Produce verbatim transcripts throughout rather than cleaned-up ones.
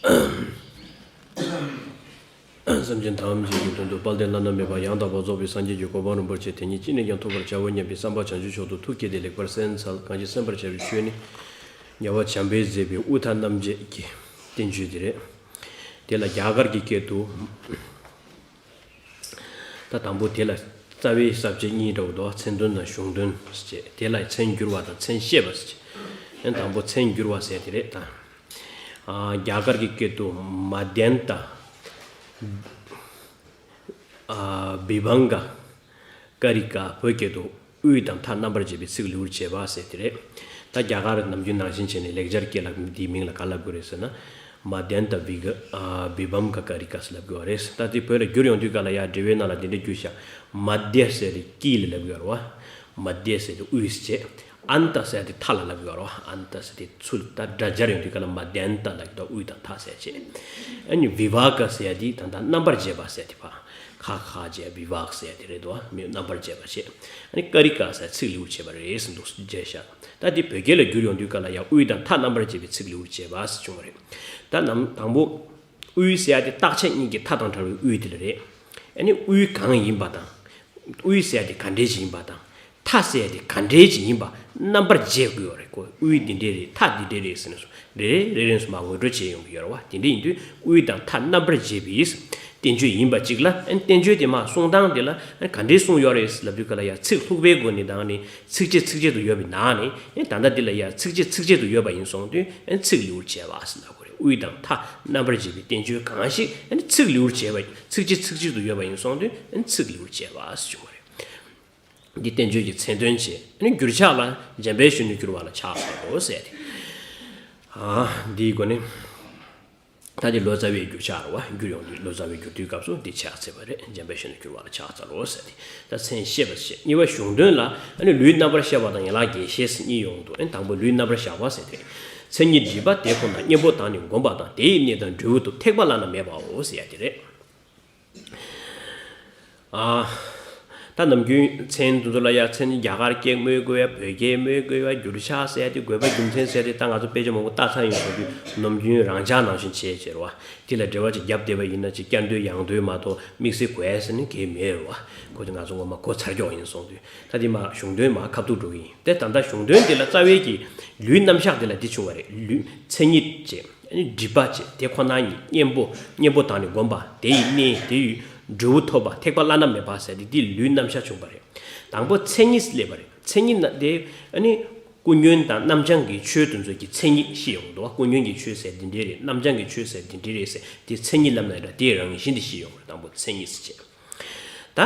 སེམས་ཅན་ཐམས་ཅད་ཀྱི་དོན་དུ་དཔལ་ལྡན་བླ་ན་མེད་པ་ཡང་དག་པར་རྫོགས་པའི་སངས་རྒྱས་ཀྱི་གོ་འཕང་རིན་པོ་ཆེ་དེ་ཉིད་ཅི་ནས་ཀྱང་ཐོབ་པར་བྱའོ་སྙམ་པའི་བསམ་པ་བྱང་ཆུབ་མཆོག་ཏུ་ཐུགས་བསྐྱེད་དེ་ལེགས་པར་གསན་འཚལ། གང་ཞིག་གསན་པར་བྱ་བའི་ཆོས་ནི། རྒྱལ་བ་བྱམས་པས་མཛད་པའི་དབུས་མཐའ་རྣམ་འབྱེད་ཀྱི་བསྟན་བཅོས་དེ་རེད། དེ་ལ་རྒྱ་གར་གྱི་སྐད་དུ། ད་དང་པོ་དེ་ལ་རྩ་བའི་ས་བཅད་གཉིས་འདྲ་བོ་འདུག་མཚན་དོན་དང་གཞུང་དོན་ཟེར་བྱས། དེ་ལ་མཚན་བསྒྱུར་བ་དང་མཚན་བཤད་པ་ཟེར་བྱས། ཡང་དང་པོ་མཚན་བསྒྱུར་བ་ཟེར་དེ་རེད་ད། ཨ། རྒྱ་གར་གྱི་སྐད་དུ་མ་དན་ཏ། ཨ། བི་བྷང་ག། ཀ་རི་ཀ། བོད་སྐད་དུ་དབུས་དང་མཐའ་རྣམ་པར་འབྱེད་པའི་ཚིག་ལེའུར་བྱས་པ་ཟེར་དེ་རེད། ད་རྒྱ་གར་ནམ་རྒྱུན་ནང་བཞིན་བྱས་ནས་ལེགས་སྦྱར་སྐད་ལ་འདིའི་མིང་ལ་ག་ལབ་དགོས་རེད་ཟེར་ན། མ་དན་ཏ་བི་ག། ཨ། བི་བྷམ་ག་ཀ་རི་ཀ་ཟེར་ལབ་དགོས་པ་རེད། ད་དེ་བོད་ལ་བསྒྱུར་ཡོང་དུས་ག་ལ་ཡ་འགྲེལ་པའི་ནང་ལ་འདི་འདྲ་བསྒྱུར་ཤག་མ་དེ་ཟེར་དེ་དཀྱིལ་ལ་ལབ་དགོས་རེད་བ། མ་དེ་ཟེར་དེ་དབུས་བྱས། ཨན་ཏ་ཟེར་དེ་མཐའ་ལ་ལབ་དགོས་རེད་བ། ཨན་ཏ་ཟེར་དེ་ཚུར་ད་སྒྲ་སྦྱར་ཡོང་དུས་ག་ལ་མ་དན་ཏ་ལབ་དུས་དབུས་དང་མཐའ་ཟེར་བྱས། ཨ་ནི་བི་བྷ་ག་ཟེར་དེ་ད་ལྟ་རྣམ་པར་འབྱེད་པ་ཟེར་དེ་བ། ཁ་ཁ་བྱས་བི་བྷ་ག་ཟེར་དེ་རེད་དོ། མི་རྣམ་པར་འབྱེད་པ་བྱས། ཨ་ནི་ཀ་རི་ཀ་ཟེར་ཚིག་ལེའུར་བྱས་པ་རེད་ཟེར་འདུག་བྱས་ཤག་ད་དེ་བོད་སྐད་ལ་བསྒྱུར་ཡོང་དུས་ག་ལ་ཡ་དབུས་དང་མཐའ་རྣམ་པར་འབྱེད་པའི་ཚིག་ལེའུར་བྱས་པ་ཟེར་བྱུང་བ་རེད། ད་ནམ་དང་པོ། དབུས་ཟེར་ཡ་དེ་རྟག་ཆད་གཉིས་ཀྱི་མཐའ་དང་བྲལ་བའི་དབུས་དེ་ལ་རེད། ཨ་ནི་དབུས་གང་ཡིན་པ་དང་། དབུས་ཟེར་ཡ་དེ་ག་འདྲས་ཅིག་ཡིན་པ་དང་། མཐའ་ཟེར་ཡ་དེ་ག་འདྲས་ཅིག་ཡིན་པ་རྣམ་པར་འབྱེད་དགོས་པ་རེད་ཀོ། དབུས་འདི་འདྲས་རེད། མཐའ་འདི་འདྲས་རེད་ཟེར་ནས་སོ། རེ་རེ་རེ་རེ་ནས་སོ་མར་ངོ་སྤྲོད་བྱས་ཡོང་གི་ཡོད་རེད་བ། དེ་འདྲས་ཡིན་དུས་དབུས་དང་མཐའ་རྣམ་པར་འབྱེད་པའི་བསྟན་བཅོས་ཡིན་པ་གཅིག་ལ། ཨ་ནི་བསྟན་བཅོས་དེ་མར་གསུང་སྟངས་དེ་ལ་ཨ་ནི་ག་འདྲས་གསུངས་ཡོད་རེད་ལབ་དུས་ག་ལ་ཡ་ཚིག་ལྷུག་པའི་སྒོ་ནས་དང་ནི་ཚིགས་བཅད་ཚིགས་བཅད་དུ་ཡོད་པའི་ནང་ནས། ཨ་ནི་ད་ལྟ་འདི་ལ་ཡ་ཚིགས་བཅད་ཚིགས་བཅད་དུ་ཡོད་པ་ཡིན་སོང་དུས་ཨ་ནི་ཚིག་ལེའུར་བྱས་པ་ཟེར་ལབ་དགོས་རེད། དབུས་དང་མཐའ་རྣམ་པར་འབྱེད་པའི་བསྟན་བཅོས་གང་ཞིག་ཨ་ནི་ཚིག་ལེའུར་བྱས་པ། ཚིགས་བཅད་ཚིགས་བཅད་དུ་ཡོད་པ་ཡིན་སོང་དུས་ཨ་ནི་ཚིག་ལེའུར་བྱས་པ་ཟེར་བྱུང་བ་རེད། འདི་བསྟན་བཅོས་ཀྱི་མཚན་དོན་བྱས། ཨ་ནི་འགྱུར་ཕྱག་ལ་འཇམ་དཔལ་གཞོན་ནུར་གྱུར་པ་ལ་ཕྱག་འཚལ་ལོ་ཟེར་ཏེ། ཨ། འདིའི་སྒོ་ནས། ད་འདི་ལོ་ཙཱ་བའི་འགྱུར་ཕྱག་རེད་བ། འགྱུར་ཡོང་དུས་ལོ་ཙཱ་བའི་འགྱུར་དུས་སྐབས་སུ་འདི་ཕྱག་འཚལ་བ་རེད། འཇམ་དཔལ་གཞོན་ནུར་གྱུར་པ་ལ་ཕྱག་འཚལ་ལོ་ཟེར་ཏེ། ད་མཚན་བཤད་པ་བཤད། གཉིས་པ་གཞུང་དོན་ལ་ཨ་ནི་ལུས་རྣམ་པར་ཤེས་པ་དང་ཡན་ལག་བརྒྱད་ཤེས་གཉིས་ཡོང་འདུག་ཨ་ནི་དང་པོ་ལུས་རྣམ་པར་ཤེས་པ་ཟེར་ཏེ། མཚན་ཉིད་སྒྲིབ་པ་དེ་ཁོ་ན་གཉེན་པོ་དང་ནི་བསྒོམ་པ་དང་། དེ་ཡི་གནས་དང་འབྲས་བུ་ཐོབ། ཐེག་པ་བླ་ན་མེད་པའོ་ཟེར་ཡ་དེ་རེད། ཨ། ད་ནམ་རྒྱུན་མཚན་དེ་ཚོ་ལ་ཡ་མཚན་རྒྱ་གར་སྐད་སྨོས་དགོས་ཡ། བོད་སྐད་སྨོས་དགོས་ཡ། འགྱུར་ཕྱག་ཟེར་ཡ་དེ་དགོས་པ་རྒྱུ་མཚན་ཟེར་ཡ་དེ་ད་ང་ཚོ་དཔེ་ཆ་མང་པོ་ལྟ་ཚར་ཡིན་སོང་དུས་ནམ་རྒྱུན་རང་འཇགས་ནང་བཞིན་བྱས་བྱས་རེད་བ། དེ་ལ་འགྲེལ་བ་ཅིག་རྒྱབ་བསྡད་པ་ཡིན་ན་ཅིག་བསྐྱར་ཟློས་ཡང་ཟློས་མ་གཏོགས་དམིགས་བསལ་དགོས་ཡ་ཟེར་ནི་གང་ཡང་མེད་རེད་བ། ཁོ་ཚོ་ང་ཚོ་ངོ་མ་གོ་ཚར་ཀྱོག་ཡིན་སོང་དུས། ད་དེ་མ་གཞུང་དོན་མ་ཁ་ཐུག་འགྲོ་གི་ཡིན། དེ་ད་ལྟ་གཞུང་དོན་དེ་ལ་རྩ་བའི་གི་ལུས་རྣམ་གཞག་དེ་ལ་འདི་བྱུང་བ་རེད། ལུས་མཚན་ཉིད་ཅེས། ཨ་ནི་སྒྲིབ་པ་བྱས། དེ་ཁོ་ན་ཉིད་གཉེན་པོ། གཉེན་པོ་དང་ནི་བསྒོམ་པ། དེ་ཡི་གནས། དེ་ཡི་འབྲས་བུ་ཐོབ་པ། ཐེག་པ་བླ་ན་མེད་པ་ཟེར་ཏེ་འདི་ལུས་རྣམ་གཞག་བྱུང་བ་རེད། དང་པོ་མཚན་ཉིད་སླེབས་པ་རེད། མཚན་ཉིད་ན་དེ་ཨ་ནི་ཀུན་ཉོན་དང་རྣམ་བྱང་གི་ཆོས་དེ་ཚོ་གི་མཚན་ཉིད་ཤེས་ཡོང་འདུག་བ། ཀུན་ཉོན་གྱི་ཆོས་ཟེར་འདི་འདྲས་རེད། རྣམ་བྱང་གི་ཆོས་ཟེར་འདི་འདྲས་རེད་ཟེར་དེ་མཚན་ཉིད་ལབ་ན་འདྲ་དེའི་རང་བཞིན་དེ་ཤེས་ཡོང་རེད། དང་པོ་མཚན་ཉིད་ཟེར་བྱས། ད་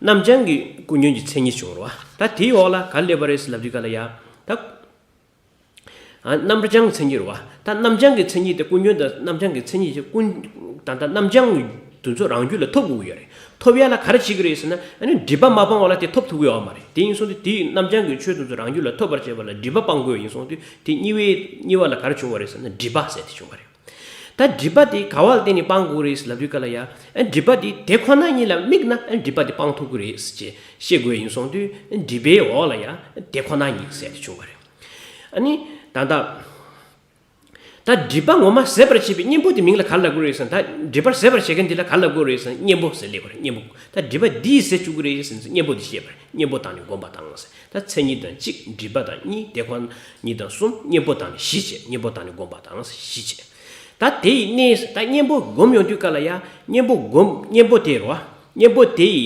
རྣམ་བྱང་གི་ཀུན་ཉོན་གྱི་མཚན་ཉིད་བྱུང་རེད་བ། ད་དེའི་འོག་ལ་ག་སླེབས་པ་རེད་ཟེར་ལབ་དུས་ག་ལ་ཡ། ད། ཨ། རྣམ་བྱང་མཚན་ཉིད་རེད་བ། ད་རྣམ་བྱང་གི་མཚན་ཉིད་དེ་ཀུན་ཉོན་དང་རྣམ་བྱང་གི་མཚན་ཉིད་ཀྱི་ཀུན། ད་ལྟ་རྣམ་བྱང་དེ་ཚོ་རང་རྒྱུད་ལ་ཐོབ་དགོས་ཀྱི་ཡོད་རེད། ཐོབ་ཡ་ལ་ག་རེ་བྱེད་ཀྱི་རེད་ཟེར་ན། ཨ་ནི་སྒྲིབ་པ་མ་སྤངས་པ་ལ་དེ་ཐོབ་ཐུབ་ཀྱི་ཡོད་མ་རེད། དེ་ཡིན་སོང་དུས་དེའི་རྣམ་བྱང་གི་ཆོས་དེ་ཚོ་རང་རྒྱུད་ལ་ཐོབ་པར་བྱེད་པ་ལ་སྒྲིབ་པ་སྤང་དགོས་ཡིན་སོང་དུས་དེ་གཉིས་པའི་གཉིས་པ་ལ་ག་རེ་བྱུང་བ་རེད་ཟེར་ན་སྒྲིབ་པ་ཟེར་དེ་བྱུང་བ་རེད། ད་སྒྲིབ་པ་དེ་ག་བ་ལ་བརྟེན་ནས་སྤང་དགོས་རེད་ཟེར་ལབ་དུས་ག་ལ་ཡ། ཨ། སྒྲིབ་པ་དེ་དེ་ཁོ་ན་ཉིད་ལ་དམིགས་ན་ཨ་སྒྲིབ་པ་དེ་སྤང་ཐུབ་ཀྱི་རེད་ཅེས་བཤད་དགོས་ཡིན་སོང་དུས་སྒྲིབ་པའི་འོག་ལ་ཡ་དེ་ཁོ་ན་ཉིད་ཟེར་དེ་བྱུང་བ་རེད། ཨ་ནི་ད་ལྟ། ད་སྒྲིབ་པ་ངོ་མ་ཟད་པར་བྱེད་པའི་གཉེན་པོ་དེ་མིང་ལ་ག་ལབ་དགོས་རེད་ཟེར་ན། ད་སྒྲིབ་པ་ཟད་པར་བྱེད་མཁན་དེ་ལ་ག་ལབ་དགོས་རེད་ཟེར་ན་གཉེན་པོ་ཟེར་ལབ་དགོས་རེད། གཉེན་པོ། ད་སྒྲིབ་པ་འདིས་ཟད་བཅུག་གི་རེད་ཟེར་ན་གཉེན་པོ་དེ་བཤད་པ་རེད། གཉེན་པོ་དང་ནི་བསྒོམ་པ་དང་ཟེར། ད་མཚན་ཉིད་དང་གཅིག་སྒྲིབ་པ་དང་གཉིས། དེ་ཁོ་ན་ཉིད་དང་གསུམ། གཉེན་པོ་དང་ནི་བཞི་བྱས། གཉེན་པོ་དང་ནི་བསྒོམ་པ་དང་ཟེར་བཞི་བྱས། ད་དེ་ཡི་གནས། ད་གཉེན་པོ་བསྒོམ་ཡོང་དུས་ག་ལ་ཡ། གཉེན་པོ་བསྒོམ། གཉེན་པོ་དེ་རེད་བ། གཉེན་པོ་དེ་ཡི་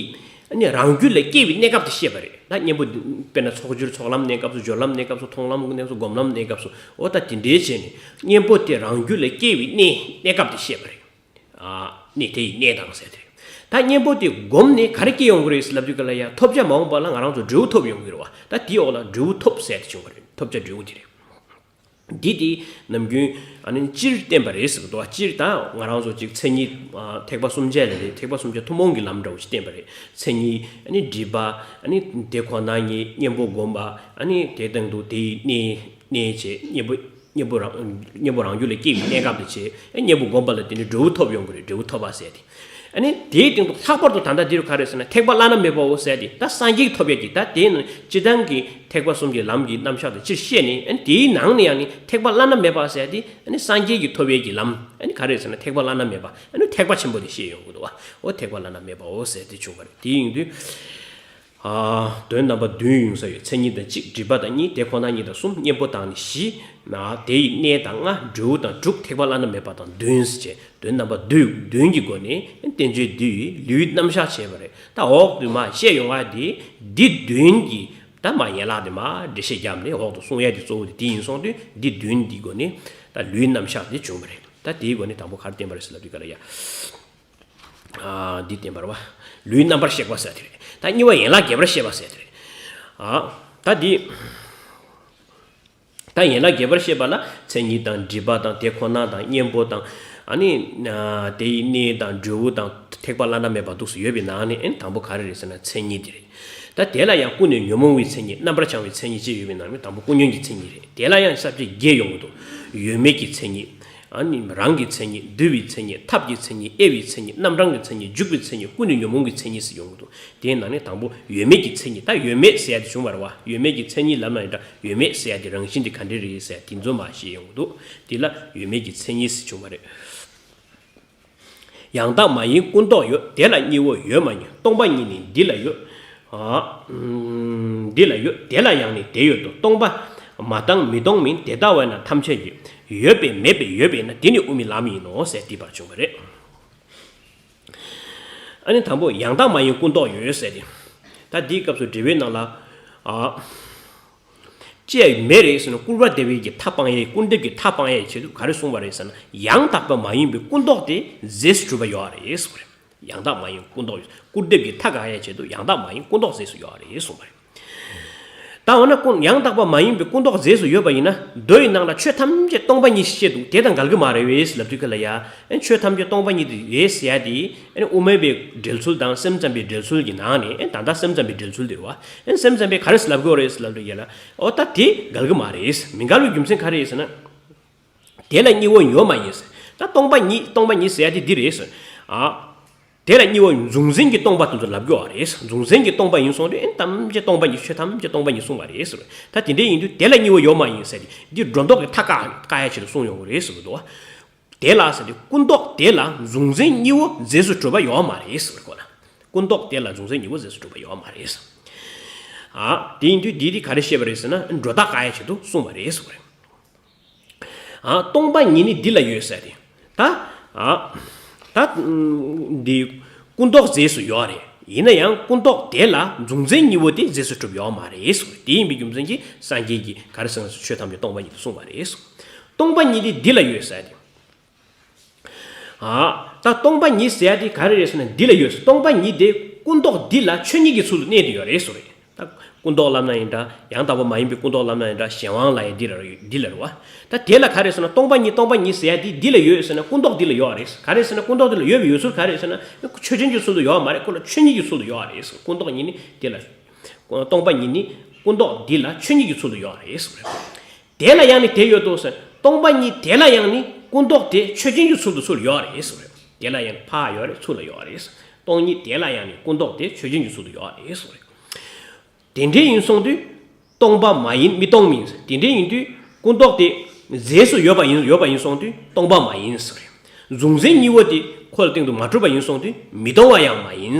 ཨ་ནི་རང་རྒྱུད་ལ་སྐྱེ་བའི་གནས་སྐབས་དེ་བཤད་པ་རེད། ད་གཉེན་པོ་དཔེར་ན་ཚོགས་སྦྱོར་ཚོགས་ལམ་གནས་སྐབས་སུ། སྦྱོར་ལམ་གནས་སྐབས་སུ། མཐོང་ལམ་གནས་སྐབས་སུ། སྒོམ་ལམ་གནས་སྐབས་སུ། འོ་ད་དེ་འདྲའི་བྱས་ནས་གཉེན་པོ་དེ་རང་རྒྱུད་ལ་སྐྱེ་བའི་གནས། གནས་སྐབས་དེ་བཤད་པ་རེད། ཨ་ནི་དེ་ཡི་གནས་དང་ཟེར་དེ་རེད། ད་གཉེན་པོ་དེ་བསྒོམས་ནས་ག་རེ་སྐྱེ་ཡོང་གི་རེད་ཟེར་ལབ་དུས་ག་ལ་ཡ། ཐོབ་བྱ་མ་འོངས་པ་ལ་ང་རང་ཚོ་འབྲས་བུ་ཐོབ་ཡོང་གི་རེད་བ། ད་དེའི་འོག་ལ་འབྲས་བུ་ཐོབ་ཟེར་དེ་བྱུང་བ་རེད། ཐོབ་བྱ་འབྲས་བུ་དེ་རེད། འདི་དེ་ནམ་རྒྱུན་ཨ་ནི་སྤྱིར་བསྟན་པ་རེད་ཟེར་གི་འདུག་སྤྱིར་ད་ང་རང་ཚོ་ཅིག་མཚན་ཉིད། ཨ། ཐེག་པ་གསུམ་ཆ་ལ་རེད། ཐེག་པ་གསུམ་ཆ་ཐུན་མོང་གི་ལམ་འདྲ་བོ་ཞིག་བསྟན་པ་རེད། མཚན་ཉིད། ཨ་ནི་སྒྲིབ་པ། ཨ་ནི་དེ་ཁོ་ན་ཉིད། གཉེན་པོ་བསྒོམ་པ། ཨ་ནི་དེ་སྟེང་དུ་དེ་ཡི་གནས། གནས་བྱས། གཉེན་པོ། གཉེན་པོ་རང་། གཉེན་པོ་རང་རྒྱུད་ལ་སྐྱེ་བའི་གནས་སྐབས་དེ་བྱས། ཨ། གཉེན་པོ་བསྒོམ་པ་ལ་དེ་ནི་འབྲས་བུ་ཐོབ་ཡོང་གི་རེད། འབྲས་བུ་ཐོབ་པ་ཟེར་དེ། ཨ་ནི་དེའི་སྟེང་དུ་ལྷག་པར་དུ་ད་ལྟ་འདི་རུ་ག་རེ་ཟེར་ན་ཐེག་པ་བླ་ན་མེད་པའོ་ཟེར་ཏེ། ད་སངས་རྒྱས་ཀྱི་ཐོབ་ཡས་ཀྱི་ད་དེའི་ནང་སྤྱིར་བཏང་གི་ཐེག་པ་གསུམ་གྱི་ལམ་གྱི་རྣམ་གཞག་དེ་སྤྱིར་བཤད་ནས། ཨ་ནི་དེའི་ནང་ནས་ཡང་ནི་ཐེག་པ་བླ་ན་མེད་པ་ཟེར་ཏེ། ཨ་ནི་སངས་རྒྱས་ཀྱི་ཐོབ་ཡས་ཀྱི་ལམ། ཨ་ནི་ག་རེ་ཟེར་ན་ཐེག་པ་བླ་ན་མེད་པ། ཨ་ནི་ཐེག་པ་ཆེན་པོ་དེ་བཤད་ཡོང་གི་འདུག་བ། འོ་ཐེག་པ་བླ་ན་མེད་པའོ་ཟེར་ཏེ་བྱུང་བ་རེད། དེ་ཡིན་དུས། ཨ། དོན་རྣམ་པ་བདུན་ཡོང་ས་ཡོད། མཚན་ཉིད་དང་གཅིག་སྒྲིབ་པ་དང་གཉིས། དེ་ཁོ་ན་ཉིད་དང་གསུམ། གཉེན་པོ་དང་ནི་བཞི། ན་དེ་ཡི་གནས་དང་ལྔ། འབྲས་བུ་དང་དྲུག་ཐེག་པ་བླ་ན་མེད་པ་དང་བདུན་ཟེར་བྱས། དོན་རྣམ་པ་བདུན་བདུན་གྱི་སྒོ་ནས་བསྟན་བཅོས་འདི་ཡི་ལེའུའི་རྣམ་གཞག་བྱས་པ་རེད། ད་འོག་ཏུ་མར་བཤད་ཡོང་བ་འདི་འདི་བདུན་གྱི་ད་མར་ཡན་ལག་དེ་མར་འགྲེལ་བཤད་བརྒྱབ་ནས་འོག་ཏུ་གསུང་ཡས་དེ་གཙོ་བོ་དེ་དེ་ཡིན་སོང་དུས། འདི་བདུན་འདིའི་སྒོ་ནས་ད་ལེའུའི་རྣམ་གཞག་འདི་བྱུང་བ་རེད། ད་དེའི་སྒོ་ནས་དང་པོ་ག་རེ་བསྟན་པ་རེད་ཟེར་ལབ་དུས་ག་ལ་ཡ། ཨ། འདི་བསྟན་པ་རེད་བ། ལེའུའི་རྣམ་པར་བཤད་པ་ཟེར་དེ་རེད། ད་གཉིས་པ་ཡན་ལག་བརྒྱད་པར་བཤད་པ་ཟེར་དེ་རེད། ཨ། ད་འདི། ད་ཡན་ལག་བརྒྱད་པར་བཤད་པ་ལ་མཚན་ཉིད་དང་སྒྲིབ་པ་དང་དེ་ཁོ་ན་དང་གཉེན་པོ་དང་། ཨ་ནི་ཨ་དེ་ཡི་གནས་དང་འབྲས་བུ་དང་ཐེག་པ་བླ་ན་མེད་པ་འདུག་སེ་ཡོད་པའི་ནང་ནས། ཨ་ནི་དང་པོ་ག་རེ་རེད་ཟེར་ན་མཚན་ཉིད་དེ་རེད། ད་དེ་ལ་ཡང་ཀུན་ནས་ཉོན་མོངས་པའི་མཚན་ཉིད། རྣམ་པར་བྱང་བའི་མཚན་ཉིད་ཅེས་ཡོད་པའི་ནང་ནས་དང་པོ་ཀུན་ཉོན་གྱི་མཚན་ཉིད་རེད། དེ་ལ་ཡང་ས་བཅད་བརྒྱད་ཡོང་གི་འདུག་ཡོད་མེད་ཀྱི་མཚན་ཉིད། ཨ་ནི་རང་གི་མཚན་ཉིད། འདུས་པའི་མཚན་ཉིད། ཐབས་ཀྱི་མཚན་ཉིད། དབྱེ་བའི་མཚན་ཉིད། རྣམ་གྲངས་ཀྱི་མཚན་ཉིད། འཇུག་པའི་མཚན་ཉིད། ཀུན་ནས་ཉོན་མོངས་ཀྱི་མཚན་ཉིད་ཟེར་ཡོང་གི་འདུག་དེའི་ནང་ནས་དང་པོ་ཡོད་མེད་ཀྱི་མཚན་ཉིད། ད་ཡོད་མེད་ཟེར་ཡ་དེ་བྱུང་བ་རེད་བ། ཡོད་མེད་ཀྱི་མཚན་ཉིད་ལབ་ན་ཡང་འདྲ། ཡོད་མེད་ཟེར་ཡ་དེ་རང་བཞིན་དེ་ག་འདྲ་རེད་ཟེར་ཡ་དེ་ཚོ་མར་བཤད་ཡོང་གི་འདུག་དེ་ལ་ཡོད་མེད་ཀྱི་མཚན་ཉིད་ཟེར་བྱུང་བ་རེད། ཡང་དག་མ་ཡིན་ཀུན་རྟོག་ཡོད། དེ་ལ་གཉིས་པོ་ཡོད་མ་ཡིན། སྟོང་པ་ཉིད་ནི་འདི་ལ་ཡོད། ཨ། འདི་ལ་ཡོད། དེ་ལ་ཡང་ནི་དེ་ཡོད་དོ། སྟོང་པ་མ་བཏང་མི་སྟོང་མིན། དེ་ལྟ་བས་ན་ཐམས་ཅད་ཀྱི། ཡོད་པས་མེད་པས་ཡོད་པས་ན། དེ་ནི་དབུ་མའི་ལམ་ཡིན་ནོ་ཟེར་འདི་པར་བྱུང་བ་རེད། ཨ་ནི་དང་པོ་ཡང་དག་མ་ཡིན་ཀུན་རྟོག་ཡོད་ཟེར་ཏེ། ད་འདིའི་སྐབས་སུ་འགྲེལ་པའི་ནང་ལ། ཨ། ཅེས་མེད་རེད་ཟེར་ན། སྐུར་པ་འདེབས་པའི་གི་མཐའ་སྤང་ཡས། སྐུར་འདེབས་ཀྱི་མཐའ་སྤང་ཡས་ཆེད་དུ་ག་རེ་གསུངས་པ་རེད་ཟེར་ན། ཡང་དག་པ་མ་ཡིན་པའི་ཀུན་རྟོག་དེ་རྫས་སུ་གྲུབ་པ་ཡོད་རེད་གསུངས་པ་རེད། ཡང་དག་མ་ཡིན་ཀུན་རྟོག་ཡོད། སྐུར་འདེབས་ཀྱི་མཐའ་སྤང་ཡས་ཆེད་དུ་ཡང་དག་མ་ཡིན་ཀུན་རྟོག་རྫས་སུ་ཡོད་རེད་གསུངས་པ་རེད། ད་འོ་ན་ཀུན། ཡང་དག་པ་མ་ཡིན་པའི་ཀུན་རྟོག་རྫས་སུ་ཡོད་པ་ཡིན་ན། མདོ་ཡི་ནང་ལ་ཆོས་ཐམས་ཅད་སྟོང་པ་ཉིད་ཅེས་བཤད་འདུག་དེ་དང་འགལ་གྱི་མ་རེད་པས་ལབ་དུས་ག་ལ་ཡ། ཨེ་ཆོས་ཐམས་ཅད་སྟོང་པ་ཉིད་དུ་རེད་ཟེར་ཡ་དེ། ཨེ་དབུ་མའི་པའི་འགྲེལ་ཚུལ་དང་སེམས་ཙམ་པའི་འགྲེལ་ཚུལ་གྱི་ནང་ནས། ཨེ་ད་ལྟ་སེམས་ཙམ་པའི་འགྲེལ་ཚུལ་དེ་རེད་བ། ཨེ་སེམས་ཙམ་པས་ག་རེ་ལབ་དགོས་རེད་ལབ་དུས་ཡ་ལ། འོ་ད་དེ་འགལ་གྱི་མ་རེད། མི་འགལ་བའི་རྒྱུ་མཚན་ག་རེ་རེད་ཟེར་ན། དེ་ལ་གཉིས་པོ་ཡོད་མ་ཡིན་ཟེར། ད་སྟོང་པ་ཉིད། སྟོང་པ་ཉིད་ཟེར་ཡ་དེ་འདི་རེད་ཟེར། ཨ། དེ་ལ་གཉིས་པོ། གཟུང་འཛིན་གྱི་སྟོང་པ་དེ་ཚོ་ལབ་དགོས་པ་རེད། གཟུང་འཛིན་གྱི་སྟོང་པ་ཡིན་སོང་དུས། ཨེ་ཐམས་ཅད་སྟོང་པ་ཉིད། ཆོས་ཐམས་ཅད་སྟོང་པ་ཉིད་གསུངས་པ་རེད་ཟེར། ད་དེ་འདྲ་ཡིན་དུས་དེ་ལ་གཉིས་པོ་ཡོད་མ་ཡིན་ཟེར་ཏེ། འདི་སྒྲོ་འདོགས་ཀྱི་མཐའ་བཀག་བཀག་ཡ་ཆེད་དུ་གསུངས་ཡོང་གི་རེད་ཟེར་གི་འདུག་དེ་ལ་ཟེར་ཏེ། ཀུན་རྟོག་དེ་ལ་གཟུང་འཛིན་གཉིས་པོ་རྫས་སུ་གྲུབ་པ་ཡོད་མ་རེད་ཟེར་གོ་ལ། ཀུན་རྟོག་དེ་ལ་གཟུང་འཛིན་གཉིས་པོ་རྫས་སུ་གྲུབ་པ་ཡོད་མ་རེད་ཟེར། ཨ། དེ་ཡིན་དུས་འདི་དེ་ག་རེ་བཤད་པ་རེད་ཟེར་ན། སྒྲོ་བཏགས་བཀག་ཡ་ཆེད་དུ་གསུངས་པ་རེད་ཟེར་གོ་རེད། ཨ། སྟོང་པ་ཉིད་ནི་འདི་ལ་ཡོད་ཟེར་ཏེ། ད། ཨ། ད། འདི་ཀུན་རྟོག་རྫས་སུ་ཡོད་རེད། ཡིན་ན་ཡང་ཀུན་རྟོག་དེ་ལ་གཟུང་འཛིན་གཉིས་པོ་དེ་རྫས་སུ་གྲུབ་ཡོད་མ་རེད་ཟེར། དེ་ཡིན་པའི་རྒྱུ་མཚན་གྱིས་སངས་རྒྱས་ཀྱིས་ག་རེ་གསུངས་ན། ཆོས་ཐམས་ཅད་སྟོང་པ་ཉིད་དུ་གསུངས་པ་རེད་ཟེར། སྟོང་པ་ཉིད་དེ་འདི་ལ་ཡོད་ཟེར་ཏེ། ཨ། ད་སྟོང་པ་ཉིད་ཟེར་ཡ་དེ་ག་རེ་རེད་ཟེར་ན། འདི་ལ་ཡོད་ཟེར། སྟོང་པ་ཉིད་དེ་ཀུན་རྟོག་འདི་ལ་ཆོས་ཉིད་ཀྱི་ཚུལ་དུ་གནས་ཏེ་ཡོད་རེད་ཟེར་རེད། ད་ཀུན་རྟོག་ལབ་ན་ཡང་འདྲ། ཡང་དག་པ་མ་ཡིན་པའི་ཀུན་རྟོག་ལབ་ན་ཡང་འདྲ། གཞན་དབང་ལབ་ཡ་འདི་ལ་རེད། འདི་ལ་རེད་བ། ད་དེ་ལ་ག་རེ་ཟེར་ན། སྟོང་པ་ཉིད། སྟོང་པ་ཉིད་ཟེར་ཡ་དེ་འདི་ལ་ཡོད་ཟེར་ན། ཀུན་རྟོག་འདི་ལ་ཡོད་རེད། ག་རེ་ཟེར་ན། ཀུན་རྟོག་འདི་ལ་ཡོད་པའི་ཡོད་ཚུལ་ག་རེ་ཟེར་ན། ཆོས་ཅན་གྱི་ཚུལ་དུ་ཡོད་མ་རེད། ཁོ་ལ་ཆོས་ཉིད་ཀྱི་ཚུལ་དུ་ཡོད་རེད་ཟེར། ཀུན་རྟོག་ཉིད་ནི་དེ་ལ། སྟོང་པ་ཉིད་ནི་ཀུན་རྟོག་འདི་ལ་ཆོས་ཉིད་ཀྱི་ཚུལ་དུ་ཡོད་རེད་ཟེར། དེ་ལ་ཡང་ནི་དེ་ཡོད་དོ་ཟེར། སྟོང་པ་ཉིད་དེ་ལ་ཡང་ནི་ཀུན་རྟོག་དེ་ཆོས་ཅན་གྱི་ཚུལ་དུ་ཚུར་ཡོད་རེད་ཟེར། དེ་ལ་ཡང་ནི་ཕར་ཡོད་རེད། ཚུར་ལ་ཡོད་རེད་ཟེར། སྟོང་ཉིད་དེ་ལ་ཡང་ནི་ཀུན་རྟོག་དེ་ཆོས་ཅན་གྱི་ཚུལ་དུ་ཡོད་རེད་ཟེར། དེ་འདྲ་ཡིན་སོང་དུས་སྟོང་པ་མ་ཡིན་མི་སྟོང་མིན་ཟེར། དེ་འདྲ་ཡིན་དུས་ཀུན་རྟོག་དེ་རྫས་སུ་ཡོད་པ་ཡིན། ཡོད་པ་ཡིན་སོང་དུས་སྟོང་པ་མ་ཡིན་ཟེར། གཟུང་འཛིན་གཉིས་པོ་དེ་ཁོ་ལ་སྟེང་དུ་མ་གྲུབ་པ་ཡིན་སོང་དུས་མི་སྟོང་བ་ཡང་མ་ཡིན།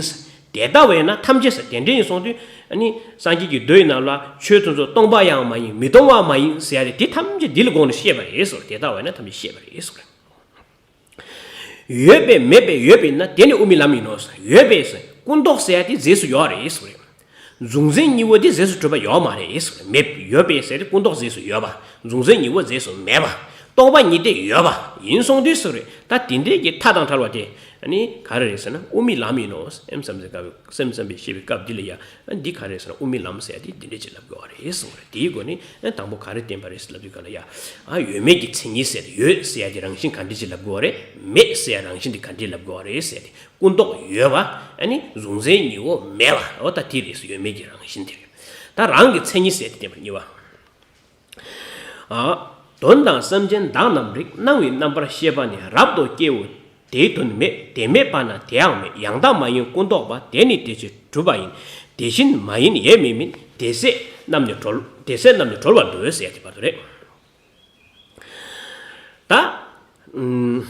དེ་ལྟ་བས་ན་ཐམས་ཅད་ཟེར། དེ་འདྲ་ཡིན་སོང་དུས། ཨ་ནི་སངས་རྒྱས་ཀྱི་མདོ་ཡི་ནང་ལ་ཆོས་དེ་ཚོ་སྟོང་པ་ཡང་མ་ཡིན། མི་སྟོང་བ་མ་ཡིན་ཟེར་ཡ་དེ། དེ་ཐམས་ཅད་འདི་ལ་དགོངས་ནས་བཤད་པ་རེད་ཟེར། དེ་ལྟ་བས་ན་ཐམས་ཅད་བཤད་པ་རེད་ཟེར། ཡོད་པས་མེད་པས་ཡོད་པས་ན། དེ་ནི་དབུ་མའི་ལམ་ཡིན་ནོ་ཟེར། ཡོད་པས་ཟེར། ཀུན་རྟོག་ཟེར་ཡ་དེ་རྫས་སུ་ཡོད་རེད་ཟེར། གཟུང་འཛིན་གཉིས་པོ་དེ་རྫས་སུ་གྲུབ་པ་ཡོད་མ་རེད་ཟེར། མེད། ཡོད་པས་ཟེར་ཏེ་ཀུན་རྟོག་རྫས་སུ་ཡོད་པ། གཟུང་འཛིན་གཉིས་པོ་རྫས་སུ་མེད་པ། སྟོང་པ་ཉིད་དེ་ཡོད་པ་ཡིན་སོང་དུས་ཟེར་རེད། ད་དེ་འདྲའི་གི་མཐའ་དང་བྲལ་བ་དེ། ཨ་ནི་ག་རེ་རེད་ཟེར་ན། དབུ་མའི་ལམ་ཡིན་ནོ། སེམས་ཙམ་པའི་སྐབས། སེམས་ཙམ་པས་བཤད་པའི་སྐབས་འདི་ལ་ཡ། ཨ་འདི་ག་རེ་ཟེར་ན། དབུ་མའི་ལམ་ཟེར་ཡ་དེ་འདི་འདྲ་ཅིག་ལབ་དགོས་པ་རེད་གསུངས་པ་རེད། དེའི་སྒོ་ནས། ཨ་དང་པོ་ག་རེ་བསྟན་པ་རེད་ཟེར་ལབ་དུས་ག་ལ་ཡ། ཨ་ཡོད་མེད་ཀྱི་མཚན་ཉིད་ཟེར་ཏེ། ཡོད་ཟེར་ཡ་དེ་རང་བཞིན་ག་འདྲ་ཅིག་ལབ་དགོས་པ་རེད། མེད་ཟེར་ཡ་རང་བཞིན་དེ་ག་འདྲ་ལབ་དགོས་པ་རེད་ཟེར་ཏེ། ཀུན་རྟོག་ཡོད་པ། ཨ་ནི་གཟུང་འཛིན་གཉིས་པོ་མེད་པ། འོ་ད་དེ་རེད་ཟེར། ཡོད་མེད་ཀྱི་རང་བཞིན་དེ་རེད། ད་རང་གི་མཚན་ཉིད་ཟེར་ཏེ་བསྟན་པ་གཉིས་པ། ཨ། དོན་དང་སེམས་ཅན་དག་རྣམས་རིག། སྣང་བའི་རྣམ་པར་ཤེས་པ་ནི། རབ་ཏུ་སྐྱེ་བོ་ དེའི་དོན་མེད། དེ་མེད་པ་ན་དེའང་མེད། ཡང་དག་མ་ཡིན་ཀུན་རྟོག་པ། དེ་ནི་དེ་ཕྱིར་གྲུབ་པ་ཡིན། དེ་བཞིན་མ་ཡིན་ཡེ་མི་སྨིན། དེ་ཟད་རྣམས་ནི་གྲོལ། དེ་ཟད་རྣམས་ནི་གྲོལ་བར་འདོད་ཟེར་ཡ་དེ་བར་དུ་རེད། ད། ཨུམ།